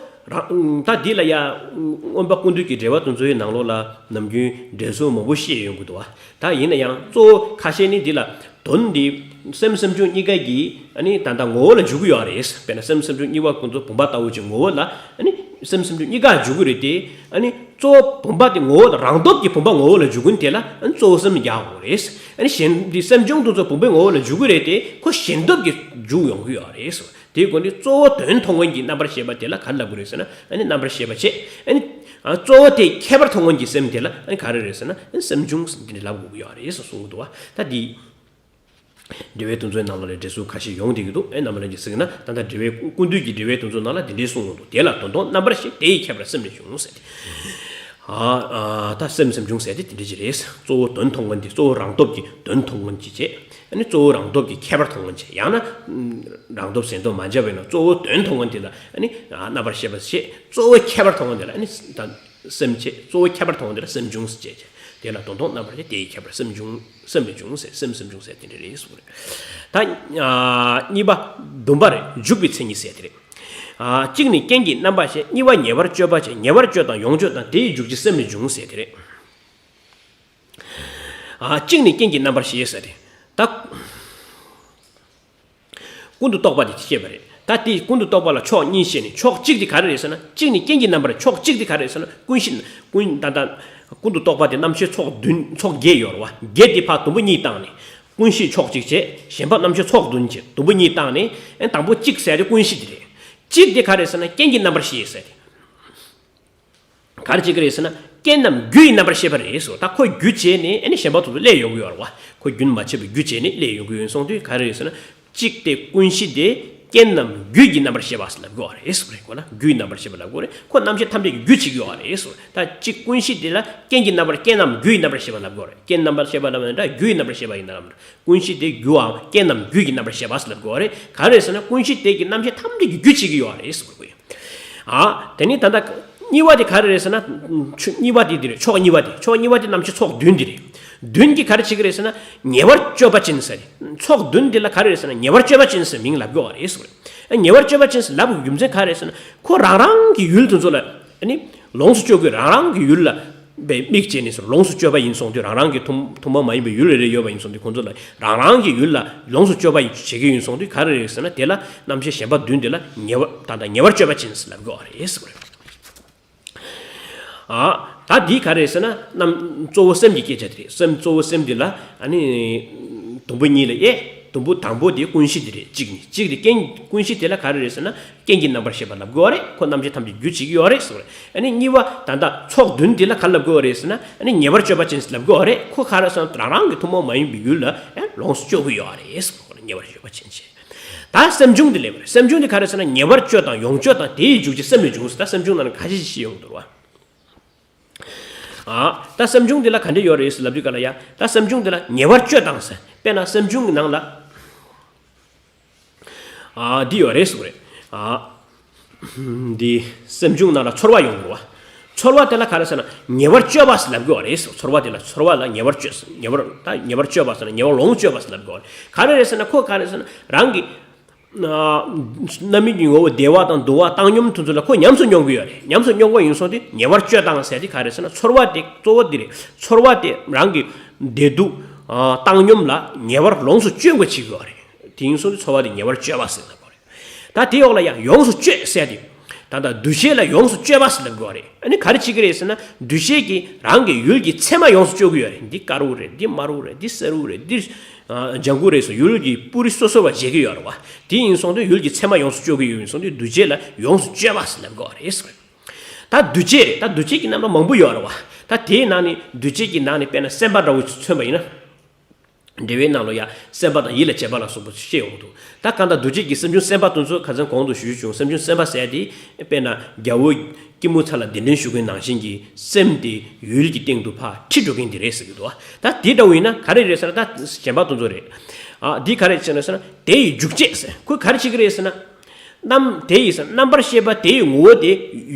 རང་། ད་འདི་ལ་ཡ་མངོན་པ་ཀུན་བཏུས་ཀྱི་འགྲེལ་པ་དེ་ཚོའི་ནང་ལོགས་ལ་ནམ་རྒྱུན་འགྲེལ་ཚུལ་མང་པོ་བཤད་ཡོང་གི་འདུག་བ། ད་ཡིན་ན་ཡང་གཙོ་བོ་ཁ་ཤས་ནི་འདི་ལ། དོན་འདི་སེམས་སེམས་བྱུང་གཉིས་ཀ་གི་ཨ་ནི་ད་ལྟ་ངོ་བོ་ལ་འཇུག་གི་ཡོད་རེད། དཔེར་ན་སེམས་སེམས་བྱུང་གཉིས་པ་ཁོང་ཚོ་བུམ་པ་ལྟ་བུ་ཅིག་ངོ་བོ་ལ། ཨ་ནི་སེམས་སེམས་བྱུང་གཉིས་ཀ་འཇུག་གི་རེད་དེ། ཨ་ནི་གཙོ་བོ་བུམ་པ་དེ་ངོ་བོ་ལ། རང་སྟོབས་ཀྱིས་བུམ་པ་ངོ་བོ་ལ་འཇུག་གིན་དེ་ལ་ཨ་ནི་གཙོ་བོ་སེམས་རྒྱག་དགོས་རེད། ཨ་ནི་གཞན་འདི་སེམས་བྱུང་དེ་ཚོ་བུམ་པའི་ངོ་བོ་ལ་འཇུག་གི་རེད་དེ། ཁོ་གཞན་སྟོབས་ཀྱིས་འཇུག་ཡོང་གི་ཡོད་རེད། དེའི་སྒོ་ནས་གཙོ་བོ་དོན་མཐོང་མཁན་གྱི་རྣམ་པར་ཤེས་པ་དེ་ལ་ག་རེ་ལབ་དགོས་རེད་ཟེར་ན། ཨ་ནི་རྣམ་པར་ཤེས་པ་བྱས། ཨ་ནི་གཙོ་བོ་དེ་ཁྱད་པར་མཐོང་མཁན་གྱི་སེམས་དེ་ལ་ཨ་ནི་ག་རེ་རེད་ཟེར་ན། ཨ་ནི་སེམས་བྱུང་ཟེར་འདི་འདྲ་ལབ་དགོས་ཀྱི་ཡོད་རེད་ཟེར་གསུངས་འདུག་བ། ད་འདི་འགྲེལ་པའི་དོན་ཚོའི་ནང་ལ་ལས་འགྲེལ་ཚུལ་ཁ་ཤས་ཡོང་བསྡད་ཀྱི་འདུག་ཨེ་རྣམ་པ་ལྷན་རྒྱས་གཟིགས་ན་ད་ལྟ་འགྲེལ་པའི་ཀུན་བཏུས་ཀྱི་འགྲེལ་པའི་དོན་ཚོའི་ནང་ལ་འདི་འདྲའི་གསུངས་ཡོང་འདུག་དེ་ལ་དོན་མཐོང་རྣམ་པར་ཤེས། དེ་ཡི་ཁྱད་པར་སེམས་ལས་བྱུང་ཟེར་ཏེ། ཨ་ཨ་ད་སེམས་སེམས་བྱུང་ཟེར་ཏེ་དེ་འདྲ་ཅིག་རེད། གཙོ་བོ་དོན་མཐོང་མཁན་དེ། གཙོ་བོ་རང་སྟོབས་ཀྱིས་དོན་མཐོང་མཁན་ཅིག་བྱས། ཨ་ནི་གཙོ་བོ་རང་སྟོབས་ཀྱིས་ཁྱད་པར་མཐོང་མཁན་ཅིག་ཡང་ན་རང་སྟོབས་གཞན་སྟོབས་མ་འཇལ་བས་ན་གཙོ་བོ་དོན་མཐོང་མཁན་དེ་ལ་ཨ་ནི་རྣམ་པར་ཤེས་པ་བྱས། གཙོ་བོ་ཁྱད་པར་མཐོང་མཁན་དེ་ལ་ཨ་ནི་ད། སེམས་བྱས། གཙོ་བོ་ཁྱད་པར་མཐོང་བ་དེ་ལ་སེམས་བྱུང་ཟེར་བྱས། དེ་ལ་དོན་མཐོང་རྣམ་པར་ཤེས། དེ་ཡི་ཁྱད་པར་སེམས་བྱུང་། སེམས་ལས་བྱུང་ཟེར། སེམས་སེམས་བྱུང་ཟེར་དེ་འདྲ་རེད་གསུངས་རེད། ད་ཨ་གཉིས་པ་བསྡོམས་པ་རེད། འཇུག་པའི་མཚན་ཉིད་ཟེར་དེ་རེད། ཨ་གཅིག་ནི་རྐྱེན་གྱིས་རྣམ་པར་ཤེས། གཉིས་པ་ཉེ་བར་སྤྱོད་པ་བྱས། ཉེ་བར་སྤྱོད་དང་ཡོངས་སྤྱོད་དང་། དེ་ཡི་འཇུག་བྱེད་སེམས་ལས་བྱུང་ཟེར་དེ་རེད། ཨ་གཅིག་ནི་རྐྱེན་གྱིས་རྣམ་པར་ཤེས་ཟེར་ཏེ། ད་ཀུན་ཏུ་རྟོག་པ་དེ་བཤད་པ་རེད། ད་དེ་ཀུན་ཏུ་རྟོག་པ་ལ་ཕྱོགས་གཉིས་བཤད་ནས། ཕྱོགས་གཅིག་དེ་ག་རེ་རེད་ཟེར་ན། གཅིག་ནི་རྐྱེན་གྱིས་རྣམ་པར། ཕྱོགས་གཅིག་དེ་ག་རེ་རེད་ཟེར་ན། ཀུན་གཞི། ཀུན། ད་ད་ཀུན་ཏུ་རྟོག་པ་དེ་རྣམ་ཤེས་ཚོགས་བདུན། ཚོགས་བརྒྱད་ཡོད་རེད་བ། བརྒྱད་དེ་ཕར་དུམ་བུ་གཉིས་བཏང་ནས། ཀུན་གཞི་ཕྱོགས་གཅིག་བྱས། གཞན་པ་རྣམ་ཤེས་ཚོགས་བདུན་བྱས། དུམ་བུ་གཉིས་བཏང་ནས། ཨེ་དང་པོ་གཅིག་ཟེར་དེ་ཀུན་གཞི་དེ་རེད། གཅིག་དེ་ག་རེ་རེད་ཟེར་ན། རྐྱེན་གྱིས་རྣམ་པར་ཤེས་ཟེར་དེ། ག་རེ་བྱེད་ཀྱི་རེད་ཟེར་ན། རྐྱེན་ནམ་རྒྱུ་ཡིས་རྣམ་པར་ཤེས་པ་རེད་ཟེར། ད་ཁོ་རྒྱུ་བྱས་ནས་ཨ་ནི་གཞན་པ་དེ་ཚོ་སླེབས་ཡོང་གི་ཡོད་རེད་བ། ཁོ་རྒྱུན་མ་ཆད་པའི་རྒྱུ་བྱས་ནས་སླེབས་ཡོང་གི་ཡོད་སོང་དུས་ག་རེ་རེད་ཟེར་ན། གཅིག་དེ་ཀུན་གཞི་དེ་རྐྱེན་ནམ་རྒྱུ་ཡིས་རྣམ་པར་ཤེས་པ་ཟེར་ལབ་དགོས་པ་རེད་ཟེར། ཁོ་ལ་རྒྱུ་ཡིས་རྣམ་པར་ཤེས་པ་ལབ་དགོས་རེད། ཁོ་རྣམ་ཤེས་ཐམས་ཅད་ཀྱི་རྒྱུ་བྱེད་ཀྱི་ཡོད་རེད་ཟེར། ད་གཅིག་ཀུན་གཞི་དེ་ལ་རྐྱེན་གྱིས་རྣམ་པར། རྐྱེན་ནམ་རྒྱུ་ཡིས་རྣམ་པར་ཤེས་པ་ལབ་དགོས་རེད། རྐྱེན་རྣམ་པར་ཤེས་པ་ལབ་ན་འདྲ། རྒྱུ་ཡིས་རྣམ་པར་ཤེས་པ་ཡིན་ན་ལབ་འདྲ། ཀུན་གཞི་དེ་རྒྱུའམ་རྐྱེན་ནམ་རྒྱུ་ཡིས་རྣམ་པར་ཤེས་པ་ཟེར་ལབ་དགོས་པ་རེད། ག་རེ་ཟེར་ན་ཀུན་གཞི་དེ་གིས་རྣམ་ཤེས་ཐམས་ཅད་ཀྱི་རྒྱུ་བྱེད་ཀྱི་ཡོད་རེད་ཟེར་དགོས་ཡོད། ཨ། དེ་ནི་ད་ལྟ་གཉིས་པ་དེ་ག་རེ་རེད་ཟེར་ན། ཆུ་གཉིས་པ་དེ་འདི་རེད། ཕྱོགས་གཉིས་པ་དེ། ཕྱོགས་གཉིས་པ་དེ་རྣམ་ཤེས་ཚོགས་བདུན་འདི་རེད། བདུན་གྱིས་ག་རེ་བྱེད་ཀྱི་རེད་ཟེར་ན། ཉེ་བར་སྤྱོད་པ་ཅན་ཟེར་རེད། ཚོགས་བདུན་འདི་ལ་ག་རེ་རེད་ཟེར་ན། ཉེ་བར་སྤྱོད་པ་ཅན་ཟེར་མིང་ལབ་དགོས་པ་རེད་ཟེར་བ་རེད། ཉེ་བར་སྤྱོད་པ་ཅན་ཟེར་ལབ་དགོས་རྒྱུ་མཚན་ག་རེ་རེད་ཟེར་ན། ཁོ་རང་རང་གི་ཡུལ་དེ་ཚོ་ལ་ཨ་ནི་ལོངས་སུ་སྤྱོད་དགོས། རང་རང་གི་ཡུལ་ལ་དམིགས་བྱས་ནས་ཟེར། ལོངས་སུ་སྤྱོད་པ་ཡིན་སོང་དུས་རང་རང་གི་ཐུན་ཐུན་མོང་མ་ཡིན་པའི་ཡུལ་རེ་རེ་ཡོད་པ་ཡིན་སོང་དུས་ཁོང་ཚོ་ལ་རང་རང་གི་ཡུལ་ལ་ལོངས་སུ་སྤྱོད་པ་བྱེད་ཀྱི་ཡིན་སོང་དུས་ག་རེ་རེད་ཟེར་ན། དེ་ལ་རྣམ་ཤེས་གཞན་པ་བདུན་དེ་ལ་ཉེ་བར། ད་ལྟ་ཉེ་བར་སྤྱོད་པ་ཅན་ཟེར་ལབ་དགོས་པ་རེད་ཟེར་བ་རེད། ཨ། ད་འདི་ག་རེ་ཟེར་ན། རྣམ། གཙོ་བོ་སེམས་ཀྱི་སྐད་ཆ་དེ་རེད། སེམས། གཙོ་བོ་སེམས་འདི་ལ་ཨ་ནི་དུམ་བུ་གཉིས་ལ་དབྱེ། དུམ་བུ་དང་པོ་དེ་ཀུན་གཞི་དེ་རེད། གཅིག་ནི་གཅིག་དེ་རྐྱེན་ཀུན་གཞི་དེ་ལ་ག་རེ་རེད་ཟེར་ན། རྐྱེན་གྱི་རྣམ་པར་ཤེས་པ་ལབ་དགོས་པ་རེད། ཁོ་རྣམ་དབྱེ་ཐམས་ཅད་རྒྱུ་བྱེད་ཀྱི་ཡོད་རེད་ཟེར་བ་རེད། ཨ་ནི་གཉིས་པ་ད་ལྟ་ཚོགས་བདུན་དེ་ལ་ག་རེ་ལབ་དགོས་པ་རེད་ཟེར་ན། ཨ་ནི་ཉེ་བར་སྤྱོད་པ་ཅན་ལབ་དགོས་པ་རེད། ཁོ་ག་རེ་ཟེར་ན་རང་རང་གི་ཐུན་མོང་མ་ཡིན་པའི་ཡུལ་ལ་ཨ་ལོངས་སུ་སྤྱོད་ཀྱི་ཡོད་རེད་ཟེར་བ་རེད། ཉེ་བར་སྤྱོད་པ་ཅན་བྱས། ད་སེམས་བྱུང་དེ་ལབ་པ་རེད། སེམས་བྱུང་དེ་ག་རེ་ཟེར་ན་ཉེ་བར་སྤྱོད་དང་ཡོངས་སྤྱོད་དང་དེ་ཡི་འཇུག་བྱེད་སེམས་ལས་བྱུང་ཟེར། ད་སེམས་བྱུང་ནང་ནས་ཁ་ཤས་ཤིག་ཡོང་འདུག་བ། ཨ། ད་སེམས་བྱུང་འདི་ལ་ག་འདྲ་ཡོད་རེད་ཟེར་ལབ་དུས་ག་ལ་ཡ། ད་སེམས་བྱུང་འདི་ལ་ཉེ་བར་སྤྱོད་དང་ཟེར། དཔེར་ན་སེམས་བྱུང་གི་ནང་ལ། ཨ། འདི་ཡོད་རེད་ཟེར་བ་རེད། ཨ། འདི་སེམས་བྱུང་ནང་ལ་ཚོར་བ་ཡོང་དགོས་བ། ཚོར་བ་དེ་ལ་ག་རེ་ཟེར་ན་ཉེ་བར་སྤྱོད་པ་ཟེར་ལབ་དགོས་བ་རེད་ཟེར། ཚོར་བ་དེ་ལ་ཚོར་བ་ལ་ཉེ་བར་སྤྱོད་ཟེར། ཉེ་བར་ད་ཉེ་བར་སྤྱོད་པ་ཟེར་ན་ཉེ་བར་ལོངས་སྤྱོད་པ་ཟེར་ལབ་དགོས་བ་རེད། ག་རེ་རེད་ཟེར་ན་ཁོ་ག་རེ་ཟེར་ན་རང་གི་རྣམ་སྨིན་གྱི་ངོ་བོ་བདེ་བ་དང་སྡུག་པ་བཏང་སྙོམས་དེ་ཚོ་ལ་ཁོ་ཉམས་སུ་མྱོང་གི་ཡོད་རེད། ཉམས་སུ་མྱོང་གི་ཡིན་སོང་དུས་ཉེ་བར་སྤྱོད་དང་ཟེར་དེ་ག་རེ་ཟེར་ན་ཚོར་བ་དེ་གཙོ་བོ་དེ་རེད། ཚོར་བ་དེ་རང་གི་བདེ་སྡུག་བཏང་སྙོམས་ལ་ཉེ་བར་ལོངས་སུ་སྤྱོད་དགོས་བྱེད་ཀྱི་ཡོད་རེད། དེ་ཡིན་སོང་དུས་ཚོར་བ་དེ་ཉེ་བར་སྤྱོད་པ་ཟེར་ལབ་དགོས་རེད། ད་དེ་འོག་ལ་ཡང་ཡོངས་སུ་སྤྱོད་ཟེར་དེ། ད་ལྟ་འདུ་བྱེད་ལ་ཡོངས་སུ་སྤྱོད་པ་ཟེར་ལབ་དགོས་རེད། ཨ་ནི་ག་རེ་བྱེད་ཀྱི་རེད་ཟེར་ན་འདུ་བྱེད་ཀྱིས་རང་གི་ཡུལ་གྱི་མཚན་མ་ཡོངས་སུ་སྤྱོད་ཀྱི་ཡོད་རེད། འདི་དཀར་པོ་རེད། འདི་དམར་པོ་རེད། འདི་སེར་པོ་རེད། འདི་ལྗང་གུ་རེད་ཟེར་ཡུལ་གྱི་སྤུ་རིས་སོ་སོ་བ་བྱེད་ཀྱི་ཡོད་རེད་བ། དེ་ཡིན་སོང་དུས་ཡུལ་གྱི་མཚན་མ་ཡོངས་སུ་སྤྱོད་ཀྱི་ཡོད་ཡིན་སོང་དུས་འདུ་བྱེད་ལ་ཡོངས་སུ་སྤྱོད་པ་ཟེར་ལབ་དགོས་རེད་ཟེར། ད་འདུ་བྱེད་རེད། ད་འདུ་བྱེད་ཀྱི་རྣམ་པ་མང་པོ་ཡོད་རེད་བ། ད་དེའི་ནང་ནས་འདུ་བྱེད་ཀྱི་ནང་ནས་དཔེར་ན་སེམས་པ་འདྲ་བོ་མཚོན་པ་ཡིན་ན། འགྲེལ་པའི་ནང་ལ་ཡང་སེམས་པ་དང་ཡིད་ལ་བྱེད་པ་ལ་སོགས་པ་བཤད་ཡོང་གི་འདུག་ད་གང་ལྟར་འདུ་བྱེད་ཀྱི་སེམས་བྱུང་སེམས་པ་དེ་ཚོ་ཁ་སང་གོང་དུ་ཞུས་བྱུང་། སེམས་བྱུང་སེམས་པ་ཟེར་དེ་དཔེར་ན་རྒྱལ་པོ་སྐྱིད་མོ་ཚལ་ལ་གདན་འདྲེན་ཞུ་མཁན་ནང་བཞིན་གྱི་སེམས་དེ་ཡུལ་གྱི་སྟེང་དུ་ཕར་ཁྲིད་འགྲོ་མཁན་དེ་རེད་ཟེར་གྱི་འདུག་ད་དེ་འདྲ་བོ་ཡིན་ན་ག་རེ་རེད་ཟེར་ན་ད་གཞན་པ་དེ་ཚོ་རེད། ཨ། འདི་ག་རེ་བྱས་ན་ཟེར་ན་དེ་ཡི་འཇུག་བྱེད་ཟེར། ཁོས་ག་རེ་བྱེད་ཀྱི་རེད་ཟེར་ན། རྣམ་དེ་ཡི་ཟེར་རྣམ་པར་ཤེས་པ་དེ་ཡི་ངོ་བོ་དེ་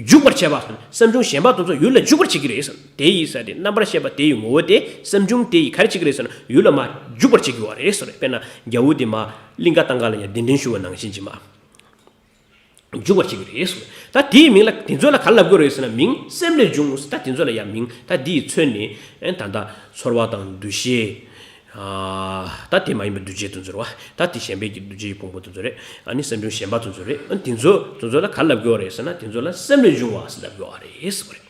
འཇུག་པར་བྱེད་པ་ཟེར། སེམས་བྱུང་གཞན་པ་དེ་ཚོ་ཡུལ་ལ་འཇུག་པར་བྱེད་ཀྱི་རེད་ཟེར། དེ་ཡི་ཟེར་དེ་རྣམ་པར་ཤེས་པ་དེ་ཡི་ངོ་བོ་དེ་སེམས་བྱུང་དེ་ཡི་ག་རེ་བྱེད་ཀྱི་རེད་ཟེར་ན་ཡུལ་ལ་མར་འཇུག་པར་བྱེད་ཀྱི་ཡོད་རེད་ཟེར། དཔེར་ན་རྒྱལ་པོ་དེ་མར་གླིང་ག་ཏང་ག་ལ་ཡང་གདན་འདྲེན་ཞུ་བ་ནང་བཞིན་གྱི་མར་འཇུག་པར་བྱེད་ཀྱི་རེད་ཟེར། ད་དེའི་མིང་ལ་དེ་ཚོ་ལ་ག་རེ་ལབ་དགོས་རེད་ཟེར་ན་མིང་སེམས་ལས་བྱུང་ཟེར། ད་དེ་ཚོ་ལ་ཡང་མིང་ད་དེ་ཡི་མཚོན་ནས་ཨེ་ད་ལྟ་ཚོར་བ་དང་འདུ་ཤེས། ཨ། ད་དེ་མ་ཡིན་པའི་འདུ་བྱེད་དེ་ཚོ་རེད་བ། ད་དེ་གཞན་པའི་གི་འདུ་བྱེད་ཀྱི་ཕུང་པོ་དེ་ཚོ་རེད། ཨ་ནི་སེམས་བྱུང་གཞན་པ་དེ་ཚོ་རེད། ཨ་ནི་དེ་ཚོ་དེ་ཚོ་ལ་ག་རེ་ལབ་དགོས་རེད་ཟེར་ན་དེ་ཚོ་ལ་སེམས་ལས་བྱུང་བ་ཟེར་ལབ་དགོས་རེད་ཟེར་བ་རེད།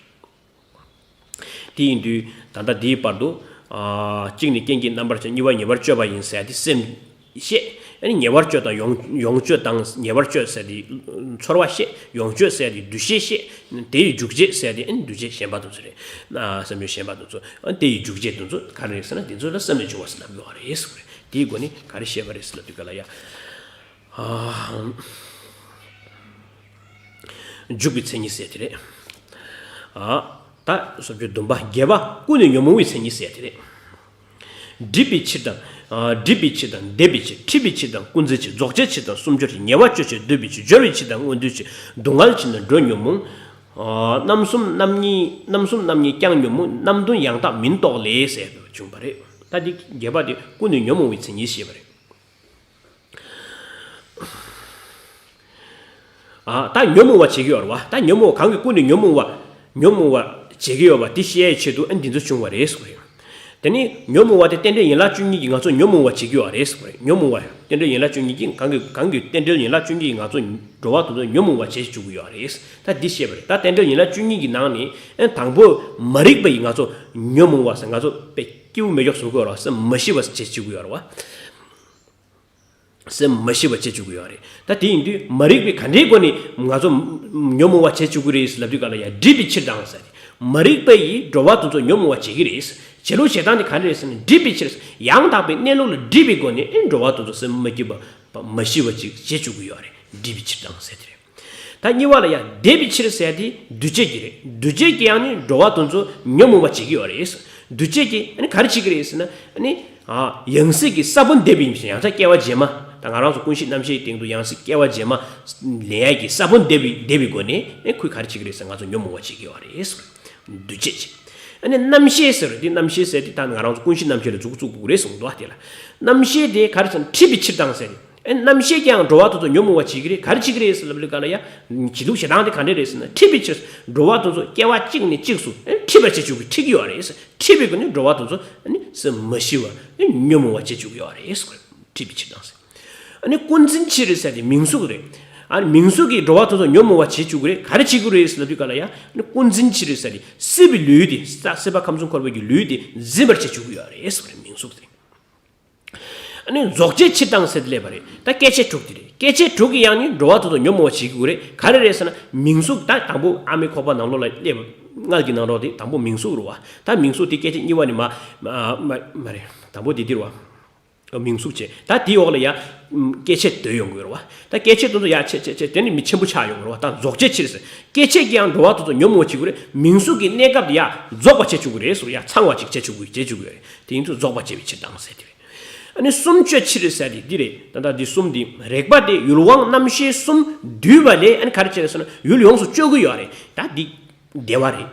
དེ་ཡིན་དུས་ད་ལྟ་འདིའི་བར་དུ། ཨ། གཅིག་ནི་རྐྱེན་གྱི་རྣམ་པར་ཤེས། གཉིས་པ་ཉེ་བར་སྤྱོད་པ་ཡིན་ཟེར་ཡ་དེ་སེམས་བཤད། ཨ་ནི་ཉེ་བར་སྤྱོད་དང་ཡོངས་ཡོངས་སྤྱོད་དང་ཉེ་བར་སྤྱོད་ཟེར་དེ་ཚོར་བ་བཤད། ཡོངས་སྤྱོད་ཟེར་དེ་འདུ་ཤེས་བཤད། དེ་ཡི་འཇུག་བྱེད་ཟེར་དེ་ཨ་ནི་འདུ་བྱེད་གཞན་པ་དེ་ཚོ་རེད། ཨ། སེམས་བྱུང་གཞན་པ་དེ་ཚོ། ཨ། དེ་ཡི་འཇུག་བྱེད་དེ་ཚོ་ག་རེ་རེད་ཟེར་ན་དེ་ཚོ་ལ་སེམས་ལས་བྱུང་བ་ཟེར་ལབ་དགོས་པ་རེད་ཟེར་བ་རེད། དེའི་སྒོ་ནས་ག་རེ་བཤད་པ་རེད་ཟེར་ལབ་དུས་ག་ལ་ཡ། ཨ། འཇུག་པའི་མཚན་ཉིད་ཟེར་དེ་རེད། ཨ། ད་སོ་བཅུ་བདུན་པ་བརྒྱད་པ་ཀུན་ནས་ཉོན་མོངས་པའི་མཚན་ཉིད་ཟེར་དེ་རེད། སྒྲིབ་པའི་ཕྱིར་དང་། ཨ། སྒྲིབ་པའི་ཕྱིར་དང་འདས་པའི་ཕྱིར། འཁྲིད་པའི་ཕྱིར་དང་ཀུན་འཛིན་ཕྱིར། རྫོགས་བྱེད་ཕྱིར་དང་སུམ་ཅུ་ཕྱིར། ཉེ་བར་སྤྱོད་ཕྱིར་འདོད་པའི་ཕྱིར། སྦྱོར་བའི་ཕྱིར་དང་མངོན་འདོད་ཕྱིར། སྡུག་བསྔལ་ཕྱིར་དང་སྒྲོ་ཉོན་མོངས། ཨ། རྣམ་གསུམ་རྣམ་གཉིས། རྣམ་གསུམ་རྣམ་གཉིས་ཀྱང་ཉོན་མོངས། རྣམ་བདུན་ཡང་དག་མིན་རྟོག་ལས་ཟེར་བྱུང་བ་རེད། ད་འདི་བརྒྱད་པ་དེ་ཀུན་ནས་ཉོན་མོངས་པའི་མཚན་ཉིད་ཞེས་པ་རེད། ཨ། ད་ཉོན་མོངས་པ་བྱེད་ཀྱི་ཡོད་རེད་བ། ད་ཉོན་མོངས་པ་གང་གིས་ཀུན་ནས་ཉོན་མོངས་པ། ཉོན་མོངས་པ་བྱེད་ཀྱི་ཡོད་པ་དེ་བཤད་ཡའི་ཆེད་དུ་ཨ་འདི་ཚོ་བྱུང་བ་རེད་ཟེར་བ་རེད། དེ་ནི་ཉོན་མོངས་པ་དེ་རྟེན་འབྲེལ་ཡན་ལག་བཅུ་གཉིས་ཀྱིས་ང་ཚོ་ཉོན་མོངས་པ་བྱེད་ཀྱི་ཡོད་རེད་ཟེར་བ་རེད། ཉོན་མོངས་པ་རྟེན་འབྲེལ་ཡན་ལག་བཅུ་གཉིས་ཀྱིས་གང་གིས་གང་གིས་རྟེན་འབྲེལ་ཡན་ལག་བཅུ་གཉིས་ཀྱིས་ང་ཚོ་འགྲོ་བ་དེ་ཚོ་ཉོན་མོངས་པ་བྱེད་བཅུག་གི་ཡོད་རེད། ད་འདི་བཤད་པ་རེད། ད་རྟེན་འབྲེལ་ཡན་ལག་བཅུ་གཉིས་ཀྱི་ནང་ནས་ཨ་དང་པོ་མ་རིག་པ་ཡིས་ང་ཚོ་ཉོན་མོངས་པ་ཟེར་ང་ཚོ་དཔེ་སྐྱིད་པོ་མེད་ཀྱོག་བཟོ་གི་ཡོད་རེད་བ། སེམས་མ་ཞི་བ་བྱེད་བཅུག་གི་ཡོད་རེད་བ། སེམས་མ་ཞི་བ་བྱེད་བཅུག་གི་ཡོད་རེད། ད་དེ་ཡིན་དུས་མ་རིག་པས་ག་འདྲའི་སྒོ་ནས་ང་ཚོ་ཉོན་མོངས་པ་བྱེད་བཅུག་གི་རེད་ལབ་དུས་ག་ལ་ཡ་སྒྲིབ་པའི་ཕྱིར་དང་ཟེར། མ་རིག་པ་ཡིས་འགྲོ་བ་དེ་ཚོ་ཉོན་མོངས་པ་བྱེད་ཀྱི་རེད། བྱེད་ལུགས་བྱེད་སྟངས་དེ་ག་འདྲ་རེད་ཟེར་ན་སྒྲིབ་པའི་ཕྱིར། ཡང་དག་པའི་གནས་ལུགས་ལ་སྒྲིབ་པའི་སྒོ་ནས་ཨེ་འགྲོ་བ་དེ་ཚོ་སེམས་མ་སྐྱིད་པ་མ་ཞི་བ་ཅིག་བྱེད་བཅུག་གི་ཡོད་རེད། སྒྲིབ་པའི་ཕྱིར་དང་ཟེར་དེ་རེད། ད་གཉིས་པ་ལ་ཡང་འདས་པའི་ཕྱིར་ཟེར་དེ་འདུས་བྱས་ཀྱི་རེད། འདུས་བྱས་ཀྱི་ཡང་ནི་འགྲོ་བ་དེ་ཚོ་ཉོན་མོངས་པ་བྱེད་ཀྱི་ཡོད་རེད། འདུས་བྱས་ཀྱི་ཨ་ནི་ག་རེ་བྱེད་ཀྱི་རེད་ཟེར་ན་ཨ་ནི། ཨ། ཡང་སྲིད་ཀྱི་ས་བོན་འདེབས་པ་ཡིན་ཞིང་ཡང་སྲིད་སྐྱེ་བ་རྗེས་མ། ད་ང་རང་ཚོ་ཀུན་གཞི་རྣམ་ཤེས་སྟེང་དུ་ཡང་སྲིད་སྐྱེ་བ་རྗེས་མ་ལེན་ཡས་ཀྱི་ས་བོན་འདེབས་པའི་འདེབས་པའི་སྒོ་ནས་ཨེ་ཁོས་ག་རེ་བྱེད་ཀྱི་རེད་ཟེར་ང་ཚོ་ཉོན་མོངས་པ་བྱེད་ཀྱི་ཡོད་རེད་ཟེར། འདུས་བྱས་ཀྱི། ཨ་ནི་རྣམ་ཤེས་ཟེར་དེ་རྣམ་ཤེས་ཟེར་དེ་ད་ང་རང་ཚོ་ཀུན་གཞི་རྣམ་ཤེས་ལ་འཛུགས་བཅུག་དགོས་རེད་གསུངས་འདུག་བ། དེ་ལ་རྣམ་ཤེས་དེ་ག་རེ་ཟེར་ན་འཁྲིད་པའི་ཕྱིར་དང་ཟེར་དེ། ཨེ་རྣམ་ཤེས་ཀྱང་འགྲོ་བ་དེ་ཚོ་ཉོན་མོངས་པ་བྱེད་ཀྱི་རེད། ག་རེ་བྱེད་ཀྱི་རེད་ཟེར་ལབ་ལ་ག་ལ་ཡ། བྱེད་ལུགས་བྱེད་སྟངས་དེ་ག་འདྲ་རེད་ཟེར་ན་འཁྲིད་པའི་ཕྱིར། འགྲོ་བ་དེ་ཚོ་སྐྱེ་བ་གཅིག་ནས་གཅིག་སུ་ཨེ་འཁྲིད་པར་བྱེད་བཅུག་གི་འཁྲིད་ཀྱི་ཡོད་རེད་ཟེར། འཁྲིད་པའི་སྒོ་ནས་འགྲོ་བ་དེ་ཚོ་ཨ་ནི་སེམས་མ་ཞི་བ་ཨ་ནི་ཉོན་མོངས་པ་བྱེད་བཅུག་གི་ཡོད་རེད་ཟེར། འཁྲིད་པའི་ཕྱིར་དང་ཟེར། ཨ་ནི་ཀུན་འཛིན་ཕྱིར་ཟེར་དེ་མིང་གཟུགས་རེད། ཨ་ནི་མིང་གཟུགས་ཀྱིས་འགྲོ་བ་དེ་ཚོ་ཉོན་མོངས་པ་བྱེད་བཅུག་གི་རེད། ག་རེ་བྱེད་ཀྱི་རེད་ཟེར་ལབ་དུས་ག་ལ་ཡ་ཨ་ནི་ཀུན་འཛིན་ཕྱིར་ཟེར་དེ་སྲིད་པའི་ལུས་དེ་ས་སྲིད་པ་ཁམས་གསུམ་འཁོར་བའི་གི་ལུས་དེ་འཛིན་པར་བྱེད་བཅུག་གི་ཡོད་རེད་ཟེར་བ་རེད། མིང་གཟུགས་དེ། ཨ་ནི་རྫོགས་བྱེད་ཕྱིར་བཏང་ཟེར་ཏེ་སླེབས་པ་རེད། ད་སྐྱེ་མཆེད་དྲུག་དེ་རེད། སྐྱེ་མཆེད་དྲུག་གི་ཡང་ནི་འགྲོ་བ་དེ་ཚོ་ཉོན་མོངས་པ་བྱེད་ཀྱི་རེད། ག་རེ་རེད་ཟེར་ན་མིང་གཟུགས། ད་དང་པོ་ཨ་མའི་ཁོག་པ་ནང་ལོགས་ལ་སླེབས་པ་མངལ་གྱི་ནང་ལོགས་དེ་དང་པོ་མིང་གཟུགས་རེད་བ། ད་མིང་གཟུགས་དེ་སྐྱེ་མཆེད་གཉིས་པ་ནི་མ་མ་མ་མ་རེད། དང་པོ་དེ་འདིར་བ། མིང་གཟུགས་བྱས། ད་དེའི་འོག་ལ་ཡ། སྐྱེ་མཆེད་དོད་ཡོང་གི་ཡོད་རེད་བ། ད་སྐྱེ་མཆེད་དེ་ཚོ་ཡ་ཆེ་ཆེ་ཆེ་དེ་ནི་མི་ཆེན་པོ་ཆགས་ཡོང་གི་རེད་བ། ད་རྫོགས་བྱེད་ཕྱིར་ཟེར། སྐྱེ་མཆེད་ཀྱི་ཡང་འགྲོ་བ་དེ་ཚོ་ཉོན་མོངས་པ་བྱེད་ཀྱི་རེད། མིང་གཟུགས་ཀྱི་གནས་སྐབས་དེ་ཡ་རྫོགས་པ་བྱེད་བཅུག་གི་རེད་ཟེར། ཡ་ཚང་བ་ཅིག་བྱེད་བཅུག་གི་བྱེད་བཅུག་གི་ཡོད་རེད། དེ་ཡིན་དུས་རྫོགས་པ་བྱེད་པའི་ཕྱིར་བཏང་ཟེར་དེ་རེད། ཨ་ནི་གསུམ་གཅོད་ཕྱིར་ཟེར་དེ་འདི་རེད། ད་ལྟ་འདི་གསུམ་འདི་རེག་པ་དེ་ཡུལ་དབང་རྣམ་ཤེས་གསུམ་འདུས་པ་ལས། ཨ་ནི་ག་རེ་བྱས་ནས་ཟེར་ན་ཡུལ་ཡོངས་སུ་གཅོད་ཀྱི་ཡོད་རེད། ད་འདི་བདེ་བ་རེད།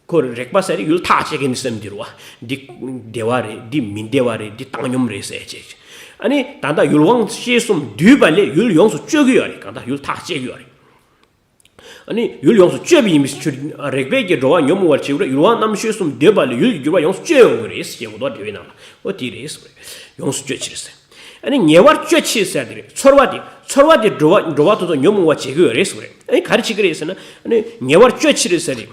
ཁོ་རེག་པ་ཟེར་ཡུལ་ཐག་བཅད་མཁན་གྱི་སེམས་འདི་རེད་བ། འདི་བདེ་བ་རེད། འདི་མི་བདེ་བ་རེད། འདི་བཏང་སྙོམས་རེད་ཟེར་བྱས། ཨ་ནི་ད་ལྟ་ཡུལ་དབང་ཤེས་གསུམ་འདུས་པ་ལས་ཡུལ་ཡོངས་སུ་གཅོད་ཀྱི་ཡོད་རེད། གང་ལྟར་ཡུལ་ཐག་བཅད་ཀྱི་ཡོད་རེད། ཨ་ནི་ཡུལ་ཡོངས་སུ་གཅོད་པ་ཡིན་པའི་ཕྱིར། རེག་པའི་གི་འགྲོ་བ་ཉོན་མོངས་པར་བྱེད་པར་ཡུལ་དབང་རྣམ་ཤེས་གསུམ་འདུས་པ་ལས་ཡུལ་གྱི་འགྱུར་བ་ཡོངས་སུ་གཅོད་ཡོང་གི་རེད་ཟེར་གྱི་འདུག་འགྲེལ་བའི་ནང་ལ། འོ་དེ་རེད་ཟེར། ཡོངས་སུ་གཅོད་ཕྱིར་ཟེར། ཨ་ནི་ཉེ་བར་གཅོད་ཕྱིར་ཟེར་དེ་རེད། ཚོར་བ་དེ་ཚོར་བ་དེ་འགྲོ་བ་འགྲོ་བ་དེ་ཚོ་ཉོན་མོངས་པར་བྱེད་ཀྱི་ཡོད་རེད་ཟེར། ཨ་ནི་ག་རེ་བྱེད་ཀྱི་རེད་ཟེར་ན། ཨ་ནི་ཉེ་བར་གཅོད་ཕྱིར་ཟེར་དེ།